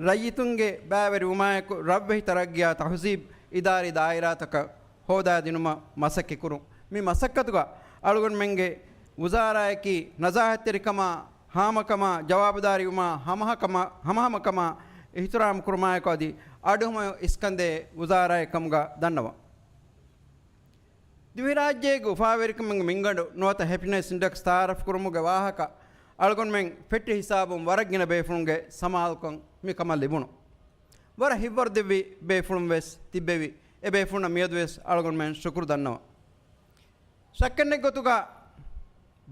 ރައްޔިތުންގެ ބައިވެރިވުމާއެކު ރަށްވެހި ތަރައްގީއާ ތަހުޒީބް އިދާރީ ދާއިރާތަކަށް ހޯދާދިނުމަށް މަސައްކަތްކުރުން. މި މަސައްކަތުގަ އަޅުގަނޑުމެންގެ ވުޒާރާއަކީ ނަޒާހަތްތެރިކަމާ، ހާމަކަމާ، ޖަވާބުދާރީވުމާ، ހަމަހަކަމާ، ހަމަހަމަކަމާ، އިޙްތިރާމް ކުރުމާއެކު އަދި އަޑުއަހުމަށް އިސްކަންދޭ ވުޒާރާއެއް ކަމުގަ ދަންނަވަން. ދިވެހިރާއްޖޭގެ އުފާވެރިކަމުގެ މިންގަނޑު ނުވަތަ ހެޕިނެސް އިންޑެކްސް ތައާރަފް ކުރުމުގެ ވާހަކަ އަޅުގަނޑުމެން ފެއްޓި ހިސާބުން ވަރަށް ގިނަ ބޭފުޅުންގެ ސަމާލުކަން މި ކަމަށް ލިބުނު. ވަރަށް ހިތްވަރުދެއްވި ބޭފުޅުން ވެސް ތިއްބެވި. އެ ބޭފުޅުންނަށް މިއަދު ވެސް އަޅުގަނޑުމެން ޝުކުރު ދަންނަވަން. ޝައްކެއްނެތް ގޮތުގަ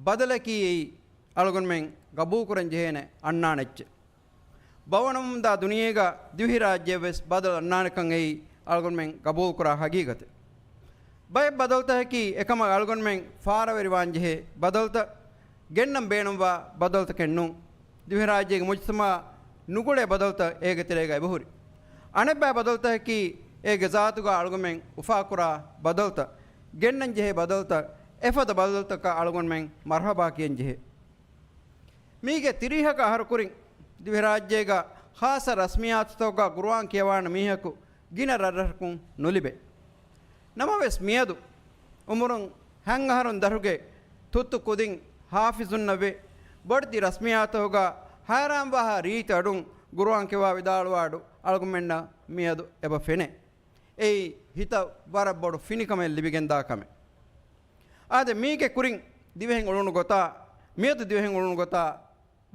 ބަދަލަކީ އެއީ އަޅުގަނޑުމެން ގަބޫލުކުރަން ޖެހޭނެ އަންނާނެ އެއްޗެއް. ބައުވަނަމުންދާ ދުނިޔޭގަ ދިވެހިރާއްޖެއަށް ވެސް ބަދަލު އަންނާނެކަން އެއީ އަޅުގަނޑުމެން ގަބޫލުކުރާ ހަގީގަތެއް. ބައެއް ބަދަލުތަކަކީ އެކަމަށް އަޅުގަނޑުމެން ފާރަވެރިވާންޖެހޭ ބަދަލުތައް، ގެންނަން ބޭނުންވާ ބަދަލުތަކެއް ނޫން. ދިވެހިރާއްޖޭގެ މުޖްތަމަޢަށް ނުގުޅޭ ބަދަލުތައް އޭގެ ތެރޭގަ އެބަހުރި. އަނެއްބައި ބަދަލުތަކަކީ އޭގެ ޒާތުގަ އަޅުގަނޑުމެން އުފާކުރާ ބަދަލުތައް، ގެންނަންޖެހޭ ބަދަލުތައް، އެފަދަ ބަދަލުތަކަށް އަޅުގަނޑުމެން މަރްހަބާ ކިޔަންޖެހޭ. މީގެ ތިރީހަކަށް އަހަރު ކުރިން ދިވެހިރާއްޖޭގަ ޚާއްޞަ ރަސްމިއްޔާތުތަކުގަ ޤުރުއާން ކިޔަވާނެ މީހަކު ގިނަ ރަށްރަށަކުން ނުލިބޭ. ނަމަވެސް މިއަދު އުމުރުން ހަތް އަހަރުން ދަށުގެ ތުއްތު ކުދިން ޙާފިޒުންނަށް ވެ، ބޮޑެތި ރަސްމިއްޔާތުތަކުގަ ހައިރާންވާހާ ރީތި އަޑުން ޤުރުއާން ކިޔަވާ ވިދާޅުވާ އަޑު އަޅުގަނޑުމެންނަށް މިއަދު އެބަ ފެނޭ. އެއީ ހިތަށް ވަރަށް ބޮޑު ފިނިކަމެއް ލިބިގެންދާ ކަމެއް. އާދެ، މީގެ ކުރިން ދިވެހިން އުޅުނު ގޮތާ، މިއަދު ދިވެހިން އުޅުނު ގޮތާ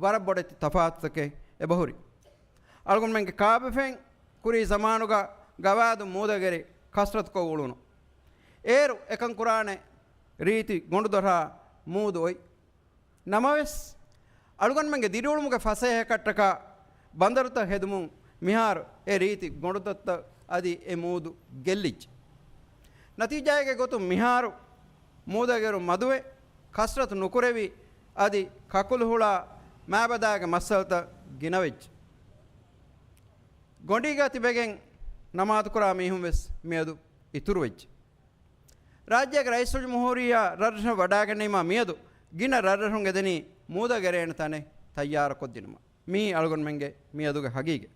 ވަރަށް ބޮޑެތި ތަފާތުތަކެއް އެބަހުރި. އަޅުގަނޑުމެންގެ ކާބަފައިން ކުރީ ޒަމާނުގަ ގަވާއިދު މޫދަށް އެރި ކަސްރަތުކޮށް އުޅުނު. އޭރު އެކަން ކުރާނެ ރީތި ގޮނޑުދޮށާ މޫދު އޮތް. ނަމަވެސް، އަޅުގަނޑުމެންގެ ދިރިއުޅުމުގެ ފަސޭހަކަށްޓަކާ ބަނދަރުތައް ހެދުމުން މިހާރު އެ ރީތި ގޮނޑުދޮށްތައް އަދި އެ މޫދު ގެއްލިއްޖެ. ނަތީޖާއެއްގެ ގޮތުން މިހާރު މޫދަށް އެރުން މަދުވެ، ކަސްރަތު ނުކުރެވި، އަދި ކަކުލު ހުޅާ މާބަދާގެ މައްސަލަތައް ގިނަވެއްޖެ. ގޮނޑީގަ ތިބެގެން ނަމާދުކުރާ މީހުން ވެސް މިއަދު އިތުރުވެއްޖެ. ރާއްޖޭގެ ރައީސުލްޖުމްހޫރިއްޔާ ރަށްރަށަށް ވަޑާގެންނެވީމާ މިއަދު ގިނަ ރަށްރަށުން އެދެނީ މޫދަށް އެރޭނެ ތަނެއް ތައްޔާރުކޮށްދިނުމަށް. މިއީ އަޅުގަނޑުމެންގެ މިއަދުގެ ހަގީގަތް.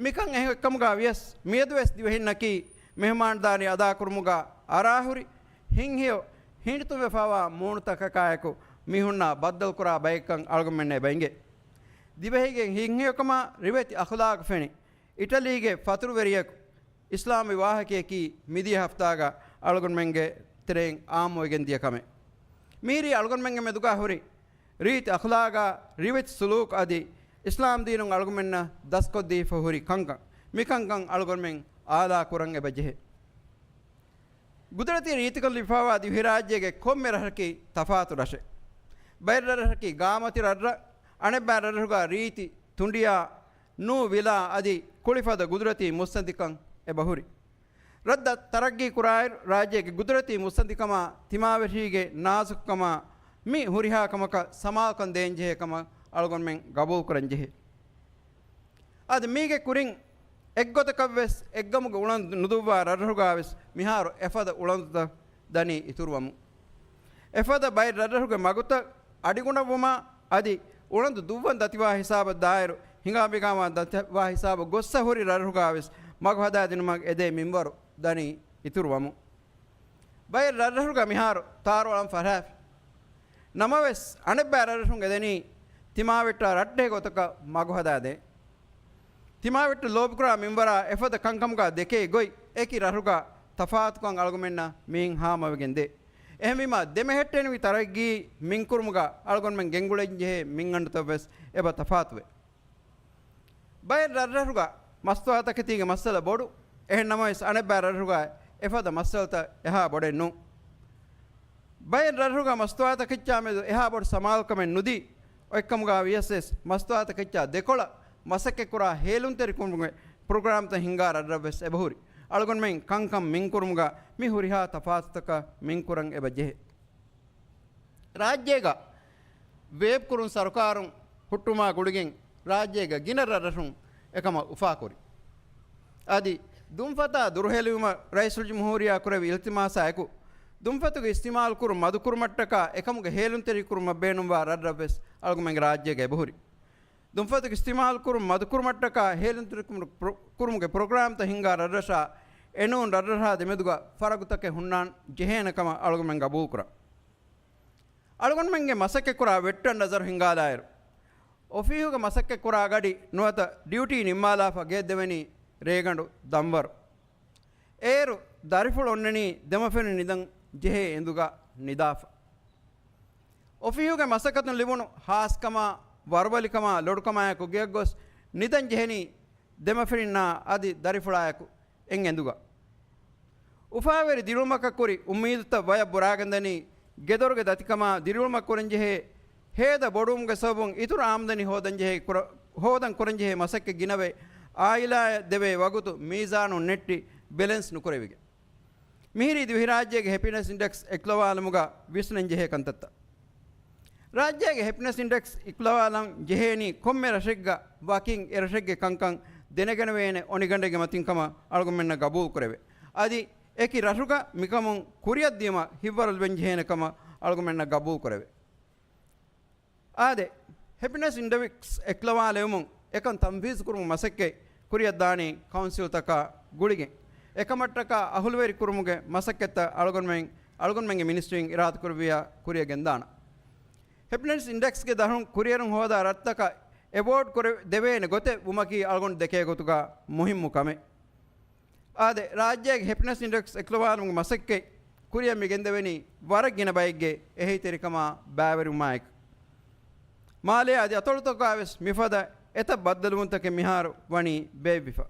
މިކަން އެހެން އެއްކަމުގަ ވިޔަސް، މިއަދުވެސް ދިވެހިންނަކީ މެހުމާންދާރީ އަދާކުރުމުގަ އަރާހުރި، ހިތްހެޔޮ ހިނިތުންވެފަވާ މޫނުތަކަކާއެކު މީހުންނާ ބައްދަލުކުރާ ބައެއްކަން އަޅުގަނޑުމެންނަށް އެބަ އެނގޭ. ދިވެހިގެ ހިތްހެޔޮކަމާ ރިވެތި އަޚުލާގު ފެނި، އިޓަލީގެ ފަތުރުވެރިޔަކު އިސްލާމީ ވާހަކަޔަކީ މިދިޔަ ހަފްތާގަ އަޅުގަނޑުމެންގެ ތެރެއިން އާއްމުވެގެން ދިޔަ ކަމެއް. މިހިރީ އަޅުގަނޑުމެންގެ މެދުގަ ހުރި ރީތި އަޚުލާގާ ރިވެތި ސުލޫކު އަދި އިސްލާމް ދީނުން އަޅުގަނޑުމެންނަށް ދަސްކޮށްދީފަ ހުރި ކަންކަން، މިކަންކަން އަޅުގަނޑުމެން އާލާ ކުރަން އެބަ ޖެހޭ. ގުދުރަތީ ރީތިކަން ލިބިފަވާ ދިވެހިރާއްޖޭގެ ކޮންމެ ރަށަކީ ތަފާތު ރަށެއް. ބައެއް ރަށަކީ ގާމަތި ރަށްރަށް، އަނެއްބައި ރަށްރަށުގަ ރީތި ތުނޑިއާ، ނޫ ވިލާ އަދި ކުޅިފަދަ ގުދުރަތީ މުއްސަނދިކަން އެބަހުރި. ރަށްތައް ތަރައްގީ ކުރާއިރު، ރާއްޖޭގެ ގުދުރަތީ މުއްސަނދިކަމާ ތިމާވެށީގެ ނާޒުކުކަމާ މި ހުރިހާ ކަމަކަށް ސަމާލުކަން ދޭންޖެހޭ ކަމަށް އަޅުގަނޑުމެން ގަބޫލުކުރަންޖެހޭ. އަދި މީގެ ކުރިން އެއްގޮތަކަށްވެސް އެއްގަމުގެ އުޅަނދު ނުދުއްވާ ރަށްރަށުގާވެސް މިހާރު އެފަދަ އުޅަނދުތައް ދަނީ އިތުރުވަމުން. އެފަދަ ބައެއް ރަށްރަށުގެ މަގުތައް އަޑިގުނަވުމާ އަދި އުޅަނދު ދުއްވަން ދަތިވާ ހިސާބަށް ދާއިރު، ހިނގާބިގާމާ ދަތިވާ ހިސާބަށް ގޮއްސަ ހުރި ރަށްރަށުގާވެސް މަގު ހަދާދިނުމަށް އެދޭ މިންވަރު ދަނީ އިތުރުވަމުން. ބައެއް ރަށްރަށުގަ މިހާރު ތާރު އަޅަން ފަށާފި. ނަމަވެސް، އަނެއްބައި ރަށްރަށުން އެދެނީ ތިމާވެއްޓާ ރައްޓެހި ގޮތަކަށް މަގު ހަދާދޭން. ތިމާވެއްޓަށް ލޯބިކުރާ މިންވަރާ އެފަދަ ކަންކަމުގަ ދެކޭ ގޮތް އެކި ރަށުގަ ތަފާތުކަން އަޅުގަނޑުމެންނަށް މިއިން ހާމަވެގެން ދޭ. އެހެންވީމާ، ދެމެހެއްޓެނިވި ތަރައްގީ މިންކުރުމުގަ އަޅުގަނޑުމެން ގެންގުޅެންޖެހޭ މިންގަނޑުތައްވެސް އެބަ ތަފާތުވޭ. ބައެއް ރަށްރަށުގަ މަސްތުވާތަކެތީގެ މައްސަލަ ބޮޑު. އެހެން ނަމަވެސް، އަނެއްބައި ރަށްރަށުގަ އެފަދަ މައްސަލަތައް އެހާ ބޮޑެއް ނޫން. ބައެއް ރަށްރަށުގަ މަސްތުވާތަކެއްޗާ މެދު އެހާ ބޮޑު ސަމާލުކަމެއް ނުދީ، އޮތްކަމުގަ ވިޔަސްވެސް މަސްތުވާތަކެއްޗާ ދެކޮޅަށް މަސައްކަތްކުރާ ހޭލުންތެރިކުރުމުގެ ޕްރޮގްރާމްތައް ހިންގާ ރަށްރަށްވެސް އެބަހުރި. އަޅުގަނޑުމެން ކަންކަން މިންކުރުމުގަ މި ހުރިހާ ތަފާތުތަކަށް މިންކުރަން އެބަ ޖެހޭ. ރާއްޖޭގަ ވޭބް ކުރުން ސަރުކާރުން ހުއްޓުމާ ގުޅިގެން ރާއްޖޭގަ ގިނަ ރަށްރަށުން އެކަމަށް އުފާކުރި. އަދި ދުންފަތާ ދުރުހެލިވުމަށް ރައީސުލްޖުމްހޫރިއްޔާ ކުރެއްވި އިލްތިމާސާއެކު، ދުންފަތުގެ އިސްތިމާލުކުރުން މަދުކުރުމަށްޓަކާ އެކަމުގެ ހޭލުންތެރިކުރުމަށް ބޭނުންވާ ރަށްރަށްވެސް އަޅުގަނޑުމެންގެ ރާއްޖޭގަ އެބަހުރި. ދުންފަތުގެ އިސްތިމާލުކުރުން މަދުކުރުމަށްޓަކާ ހޭލުންތެރިކުރުމުގެ ޕްރޮ-، ކުރުމުގެ ޕްރޮގްރާމްތައް ހިންގާ ރަށްރަށާ އެނޫން ރަށްރަށާ ދެމެދުގަ ފަރަގުތަކެއް ހުންނާން ޖެހޭނެ ކަމަށް އަޅުގަނޑުމެން ގަބޫލުކުރަން. އަޅުގަނޑުމެންގެ މަސައްކަތްކުރާ ވެއްޓަން ނަޒަރު ހިންގާލާއިރު، އޮފީހުގެ މަސައްކަތްކުރާ ގަޑި ނުވަތަ ޑިއުޓީ ނިންމާލާފަ ގެއަށް ދެވެނީ ރޭގަނޑު ދަންވަރު. އޭރު ދަރިފުޅު އޮންނަނީ ދެމަފިރިން ނިދަން ޖެހޭ އެނދުގަ ނިދާފަ. އޮފީހުގެ މަސައްކަތުން ލިބުނު ހާސްކަމާ، ވަރުބަލިކަމާ، ލޮޑުކަމާއެކު ގެއަށް ގޮސް ނިދަން ޖެހެނީ ދެމަފިރިންނާ އަދި ދަރިފުޅާއެކު އެއް އެނދުގަ. އުފާވެރި ދިރިއުޅުމަކަށް ކުރި އުއްމީދުތައް ވަޔަށް ބުރާގެންދަނީ، ގެދޮރުގެ ދަތިކަމާ ދިރިއުޅުމަށް ކުރަންޖެހޭ ހޭދަ ބޮޑުވުމުގެ ސަބަބުން އިތުރު އާމްދަނީ ހޯދަންޖެހޭ ކުރ-، ހޯދަން ކުރަންޖެހޭ މަސައްކަތް ގިނަވެ، އާއިލާއަށް ދެވޭ ވަގުތު މީޒާނުން ނެއްޓި ބެލެންސް ނުކުރެވިގެން. މިހިރީ ދިވެހިރާއްޖޭގެ ހެޕިނެސް އިންޑެކްސް އިކުލަވާލުމުގަ ވިސްނަންޖެހޭ ކަންތައްތައް. ރާއްޖޭގެ ހެޕިނެސް އިންޑެކްސް އިކުލަވާލަން ޖެހޭނީ ކޮންމެ ރަށެއްގަ ވަކިން އެ ރަށެއްގެ ކަންކަން ދެނެގަނެވޭނެ އޮނިގަނޑެއްގެ މަތިން ކަމަށް އަޅުގަނޑުމެންނަށް ގަބޫލު ކުރެވޭ. އަދި އެކި ރަށުގަ މިކަމުން ކުރިއަށް ދިޔުމަށް ހިތްވަރު ލިބެން ޖެހޭނެ ކަމަށް އަޅުގަނޑުމެންނަށް ގަބޫލު ކުރެވޭ. އާދެ، ހެޕިނެސް އިންޑެކްސް އެކުލަވާލެވުމުން އެކަން ތަންފީޒު ކުރުމުގެ މަސައްކަތް ކުރިއަށް ދާނީ ކައުންސިލްތަކާ ގުޅިގެން. އެކަމަށްޓަކާ އަހުލުވެރި ކުރުމުގެ މަސައްކަތްތައް އަޅުގަނޑުމެން، އަޅުގަނޑުމެންގެ މިނިސްޓްރީން އިރާދަކުރެއްވިއްޔާ ކުރިއަށް ގެންދާނަން. ހެޕިނެސް އިންޑެކްސްގެ ދަށުން ކުރިއެރުން ހޯދާ ރަށްތަކަށް އެވޯޑް ކުރެ-، ދެވޭނެ ގޮތެއް ވުމަކީ އަޅުގަނޑު ދެކޭ ގޮތުގަ މުހިއްމު ކަމެއް. އާދެ، ރާއްޖޭގެ ހެޕިނެސް އިންޑެކްސް އެކުލަވާލުމުގެ މަސައްކަތް ކުރިއަށް މި ގެންދެވެނީ ވަރަށް ގިނަ ބައެއްގެ އެހީތެރިކަމާ ބައިވެރިވުމާއެކު. މާލޭ އަދި އަތޮޅުތަކުގައިވެސް މިފަދަ އެތައް ބައްދަލުވުންތަކެއް މިހާރު ވަނީ ބޭއްވިފަ.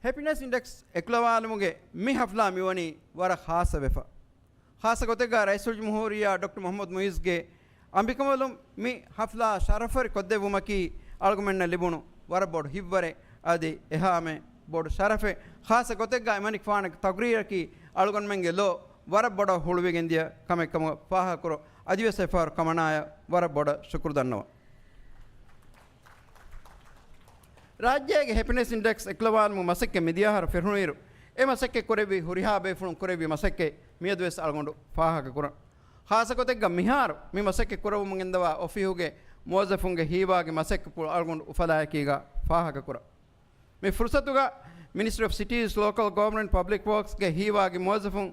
ހެޕިނެސް އިންޑެކްސް އެކުލަވާލުމުގެ މި ހަފްލާ މިވަނީ ވަރަށް ޚާއްޞަވެފަ. ޚާއްޞަ ގޮތެއްގަ ރައީސުލްޖުމްހޫރިއްޔާ ޑޮކްޓަރ މުޙައްމަދު މުޢިއްޒުގެ އަނބިކަނބަލުން މި ހަފްލާ ޝަރަފުވެރި ކޮށްދެއްވުމަކީ އަޅުގަނޑުމެންނަށް ލިބުނު ވަރަށް ބޮޑު ހިތްވަރެއް އަދި އެހާމެ ބޮޑު ޝަރަފެއް. ޚާއްޞަ ގޮތެއްގަ އެމަނިކުފާނުގެ ތަޤްރީރަކީ އަޅުގަނޑުމެންގެ ލޯ ވަރަށް ބޮޑަށް ހުޅުވިގެންދިޔަ ކަމެއް ކަމަށް ފާހަގަކުރު، އަދިވެސް އެފަހަރު ކަމަނާޔަށް ވަރަށް ބޮޑަށް ޝުކުރު ދަންނަވަން. ރާއްޖޭގެ ހެޕިނެސް އިންޑެކްސް އެކުލަވާލުމުގެ މަސައްކަތް މިދިޔަ އަހަރު ފެށުނުއިރު، އެ މަސައްކަތް ކުރެއްވި ހުރިހާ ބޭފުޅުން ކުރެއްވި މަސައްކަތް މިއަދުވެސް އަޅުގަނޑު ފާހަގަކުރަން. ޚާއްޞަ ގޮތެއްގަ މިހާރު މި މަސައްކަތް ކުރައްވަމުން ގެންދަވާ އޮފީހުގެ މުވައްޒަފުންގެ ހީވާގި މަސައްކަތްޕުޅު އަޅުގަނޑު އުފަލާއެކީގަ ފާހަގަކުރަން. މި ފުރުސަތުގަ މިނިސްޓްރީ އޮފް ސިޓީސް ލޯކަލް ގަވަރންމަންޓް ޕަބްލިކް ވޯކްސްގެ ހީވާގި މުވައްޒަފުން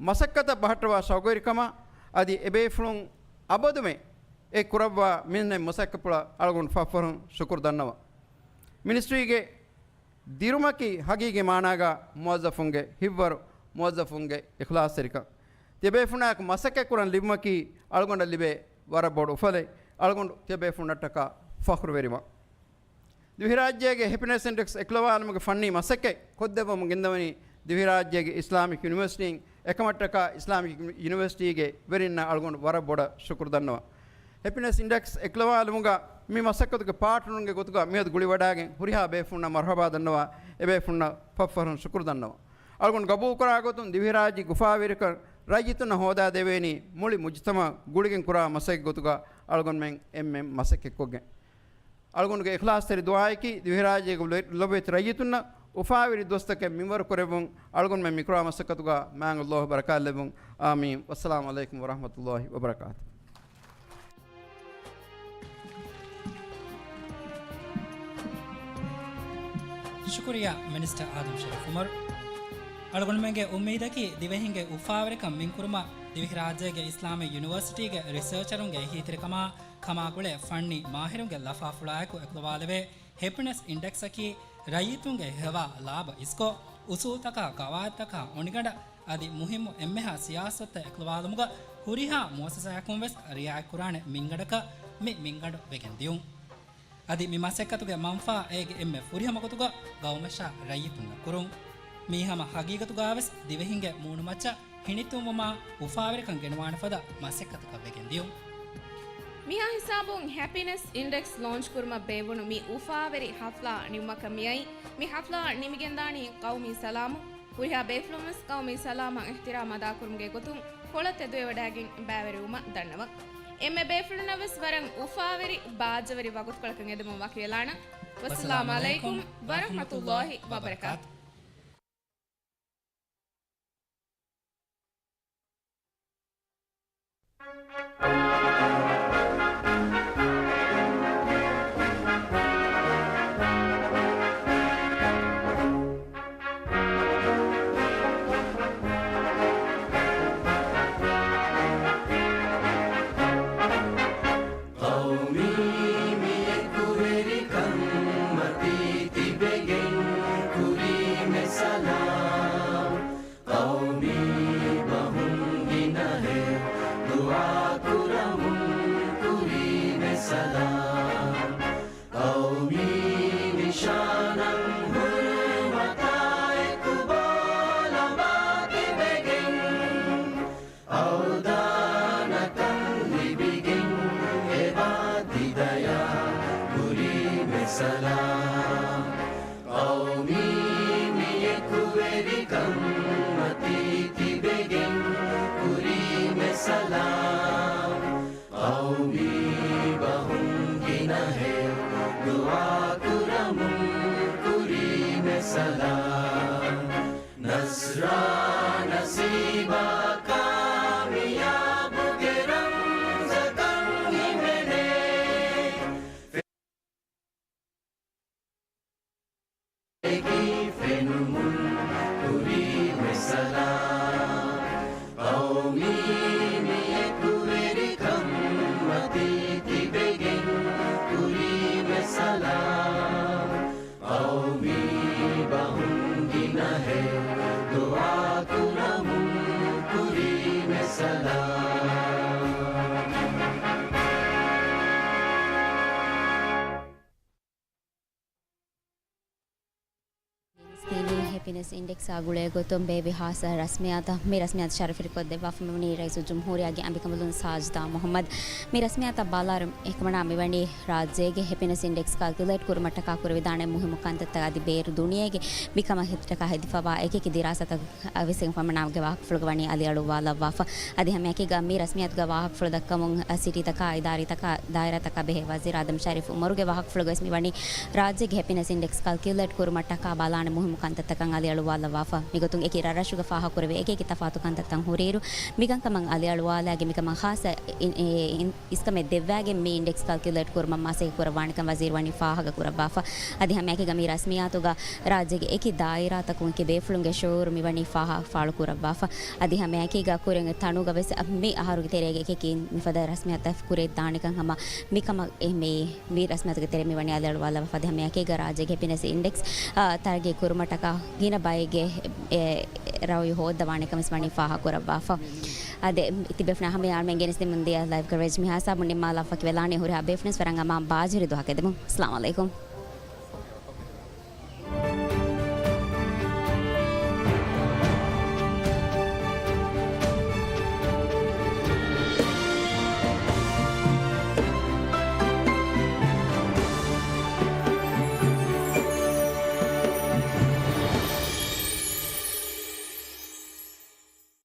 މަސައްކަތަށް ބަހައްޓަވާ ޝައުގުވެރިކަމާ އަދި އެބޭފުޅުން އަބަދުމެ އެ ކުރައްވާ މިންނެ މަސައްކަތްޕުޅަށް އަޅުގަނޑު ފަށްފަށުން ޝުކުރު ދަންނަވަން. މިނިސްޓްރީގެ ދިރުމަކީ ހަގީގީ މާނާގަ މުވައްޒަފުންގެ ހިތްވަރު މުވައްޒަފުންގެ އިޚްލާޞްތެރިކަން. ތިޔަބޭފުނާއެކު މަސައްކަތްކުރަން ލިބުމަކީ އަޅުގަނޑަށް ލިބޭ ވަރަށް ބޮޑު އުފަލެއް. އަޅުގަނޑު ތިޔަބޭފުންނަށްޓަކާ ފަޚުރުވެރިވަން. ދިވެހިރާއްޖޭގެ ހެޕިނެސް އިންޑެކްސް އެކުލަވާލުމުގެ ފަންނީ މަސައްކަތް ކޮށްދެއްވަމުން ގެންދަވަނީ ދިވެހިރާއްޖޭގެ އިސްލާމިކް ޔުނިވަރސިޓީން. އެކަމަށްޓަކާ އިސްލާމިކް ޔުނިވަރސިޓީގެ ވެރިންނަށް އަޅުގަނޑު ވަރަށް ބޮޑަށް ޝުކުރު ދަންނަވަން. ހެޕިނެސް އިންޑެކްސް އެކުލަވާލުމުގަ މި މަސައްކަތުގެ ޕާޓްނަރުންގެ ގޮތުގަ މިއަދު ގުޅިވަޑާގެން ހުރިހާ ބޭފުންނަށް މަރުޙަބާ ދަންނަވާ، އެބޭފުންނަށް ފަށްފަށުން ޝުކުރު ދަންނަވަން. އަޅުގަނޑު ގަބޫލުކުރާ ގޮތުން ދިވެހިރާއްޖެ އުފާވެރިކަން ރައްޔިތުންނަށް ހޯދާ ދެވޭނީ މުޅި މުޖުތަމަޢަށް ގުޅިގެން ކުރާ މަސައްކަތް ގޮތުގަ އަޅުގަނޑުމެން އެންމެން މަސައްކަތްކޮށްގެން. އަޅުގަނޑުގެ އިޚްލާޞްތެރި ދުޢާއަކީ ދިވެހިރާއްޖޭގެ ލޮ-، ލޮބުވެތި ރައްޔިތުންނަށް އުފާވެރި ދުވަސްތަކެއް މިންވަރު ކުރެއްވުން. އަޅުގަނޑުމެން މިކުރާ މަސައްކަތުގަ މާތް ﷲ ބަރަކާތްލެއްވުން. އާމީން. ވައްސަލާމު ޢަލައިކުމް ވަރަޙްމަތުﷲ ވަބަރަކާތު. ޝުކުރިއްޔާ މިނިސްޓަރ އާދަމް ޝަރީފް ޢުމަރު. އަޅުގަނޑުމެންގެ އުއްމީދަކީ ދިވެހިންގެ އުފާވެރިކަން މިންކުރުމަށް ދިވެހިރާއްޖޭގެ އިސްލާމީ ޔުނިވަރސިޓީގެ ރިސަރޗަރުންގެ އެހީތެރިކަމާ ކަމާ ގުޅޭ ފަންނީ މާހިރުންގެ ލަފާފުޅާއެކު އެކުލަވާލެވޭ ހެޕިނެސް އިންޑެކްސްއަކީ ރައްޔިތުންގެ ހެޔޮވާ ލާބަ އިސްކޮށް، އުސޫލުތަކާ ގަވާއިދުތަކާ އޮނިގަނޑަށް އަދި މުހިއްމު އެންމެހާ ސިޔާސަތުތައް އެކުލަވާލުމުގަ ހުރިހާ މުއައްސަސާއަކުން ވެސް ރިއާޔަތްކުރާނެ މިންގަނޑަކަށް މި މިންގަނޑު ވެގެން ދިޔުން. އަދި މި މަސައްކަތުގެ މަންފާ އޭގެ އެންމެ ފުރިހަމަ ގޮތުގަ ގައުމަށާ ރައްޔިތުންނަށް ކުރުން. މީ ހަމަ ހަގީގަތުގަވެސް ދިވެހިންގެ މޫނުމައްޗަށް ހިނިތުންވުމާ އުފާވެރިކަން ގެނުވާނެ ފަދަ މަސައްކަތަކަށް ވެގެން ދިޔުން. މިހާ ހިސާބުން ހެޕިނެސް އިންޑެކްސް ލޯންޗް ކުރުމަށް ބޭއްވުނު މި އުފާވެރި ހަފްލާ ނިމުމަކަށް މިއައީ. މި ހަފްލާ ނިމިގެންދާނީ ޤައުމީ ސަލާމުން. ހުރިހާ ބޭފުޅުން ވެސް ޤައުމީ ސަލާމަށް އިޙްތިރާމް އަދާކުރުމުގެ ގޮތުން ކޮޅަށް ތެދުވެވަޑައިގެން ބައިވެރިވުމަށް ދަންނަވަން. އެންމެ ބޭފުޅުންނަށް ވެސް ވަރަށް އުފާވެރި ބާއްޖަވެރި ވަގުތުކޮޅަކަށް އެދެމުން ވަކިވެލާނަން. ވައްސަލާމު ޢަލައިކުމް ވަރަޙްމަތުﷲ ވަބަރަކާތު. ޤައުމީ މި އެކުވެރިކަންމަތީ ތިބެގެން ކުރީމެ ސަލާމް. ޤައުމީ ބަހުން ގިނަހެޔޮ ދުޢާކުރަމުން ކުރީމެ ސަލާމް. ޤައުމީ ނިޝާނަށް ހުރުމަތާއެކު ބޯލަނބާ ތިބެގެން، އަވްދާނަކަން ލިބިގެން އެބާ ތިދަޔާ ކުރީމެ ސަލާމް. ޤައުމީ މި އެކުވެރިކަންމަތީ ތިބެގެން ކުރީމެ ސަލާމް. ޤައުމީ ބަހުން ގިނަހެޔޮ ދުޢާކުރަމުން ރާ ނަސީބާ ކާމިޔާބުގެ ރަމްޒަކަށް ހިމެނޭ. އެކީ ފެނުމުން ކުރީ މެސަލާ. ޤައުމީ މި އެކުވެރިކަން މަތީ ތިބެގެން ކުރީ މެސަލާ. ޤައުމީ ބަހުން ގިނަހެއް ދުޢާ ކުރަމުން ކުރީ މެސަލާ. ހެޕިނެސް އިންޑެކްސްއާ ގުޅޭ ގޮތުން ބޭއްވި ހާއްސަ ރަސްމިއްޔާތަށް މި ރަސްމިއްޔާތު ޝަރަފުވެރިކޮށްދެއްވާފަ މިވަނީ ރައީސުލްޖުމްހޫރިއްޔާގެ އަނބިކަނބަލުން ސާޖިދާ މުޙައްމަދު. މި ރަސްމިއްޔާތަށް ބަލާއިރު އެކަމަނާ މިވަނީ ރާއްޖޭގެ ހެޕިނެސް އިންޑެކްސް ކާލްކިއުލޭޓް ކުރުމަށްޓަކާ ކުރެވިދާނެ މުހިއްމު ކަންތައްތައް އަދި ބޭރު ދުނިޔޭގެ މިކަމަށްޓަކާ ހެދިފަވާ އެކިއެކި ދިރާސާތައް ވެސް އެކަމަނާގެ ވާހަކަފުޅުގަ ވަނީ އަލިއަޅުއްވާލައްވާފަ. އަދި ހަމައެކީގަ މި ރަސްމިއްޔާތުގެ ވާހަކަފުޅު ދައްކަމުން ސިޓީތަކާ، އިދާރީތަކާ، ދާއިރާތަކާ ބެހޭ ވަޒީރު އާދަމް ޝަރީފް އުމަރުގެ ވާހަކަފުޅުގަވެސް މިވަނީ ރާއްޖޭގެ ހެޕިނެސް އިންޑެކްސް ކާލްކިއުލޭޓް ކުރުމަށްޓަކާ ބަލާނެ މުހިއްމު ކަންތައްތަކަށް އަލިއަޅުއްވާލައްވާފަ. މިގޮތުން އެކި ރަށްރަށުގަ ފާހަގަކުރެވޭ އެކިއެކި ތަފާތު ކަންތައްތައް ހުރިއިރު، މިކަންކަމަށް އަލިއަޅުވާލާގެ މިކަމަށް ހާއްސަ އިން-، އިން-، އިސްކަމެއް ދެއްވާގެން މި އިންޑެކްސް ކާލްކިއުލޭޓް ކުރުމަށް މަސައްކަތް ކުރައްވާނެކަން ވަޒީރު ވަނީ ފާހަގަ ކުރައްވާފަ. އަދި ހަމައެކީގަ މި ރަސްމިއްޔާތުގަ ރާއްޖޭގެ އެކި ދާއިރާތަކުން އެކި ބޭފުޅުންގެ ޝުޢޫރު މިވަނީ ފާހަގަ ފާޅު ކުރައްވާފަ. އަދި ހަމައެކީގަ ކުރިން ތަނުގަ ވެސް މި އަހަރުގެ ތެރޭގަ އެކި އެކި މިފަދަ ރަސްމިއްޔާތައް ކުރެވިދާނެކަން ހަމަ މިކަމަށް އެ މި، މި ރަސްމިއްޔާތުގެ ތެރޭ މިވަނީ އަލިއަޅުވާލައްވާފަ. އަދި ހަމައެކީގަ ރާއްޖޭގެ ހެޕިނެސް އިންޑެކްސް، އާ، ތަރައްގީ ކުރުމަށްޓަކާ ގިނަ ބައެއްގެ، އެ، ރައުޔު ހޯއްދަވާނެކަން ވެސް ވަނީ ފާހަގަ ކުރައްވާފަ. އާދެ، ތިބޭފުޅުން ހަމަ އަޅުމެން ގެނެސްދެމުން ދިޔަ ލައިވް ކަވަރޭޖް މިހާ ހިސާބުން ނިންމާލާފަ. ވަކިވެލާނީ ހުރިހާ ބޭފުޅުންނަށް ވަރަށް އަމާން ބާޖަހައިރި ދުވަހަކަށް އެދެމުން. އައްސަލާމު ޢަލައިކުމް.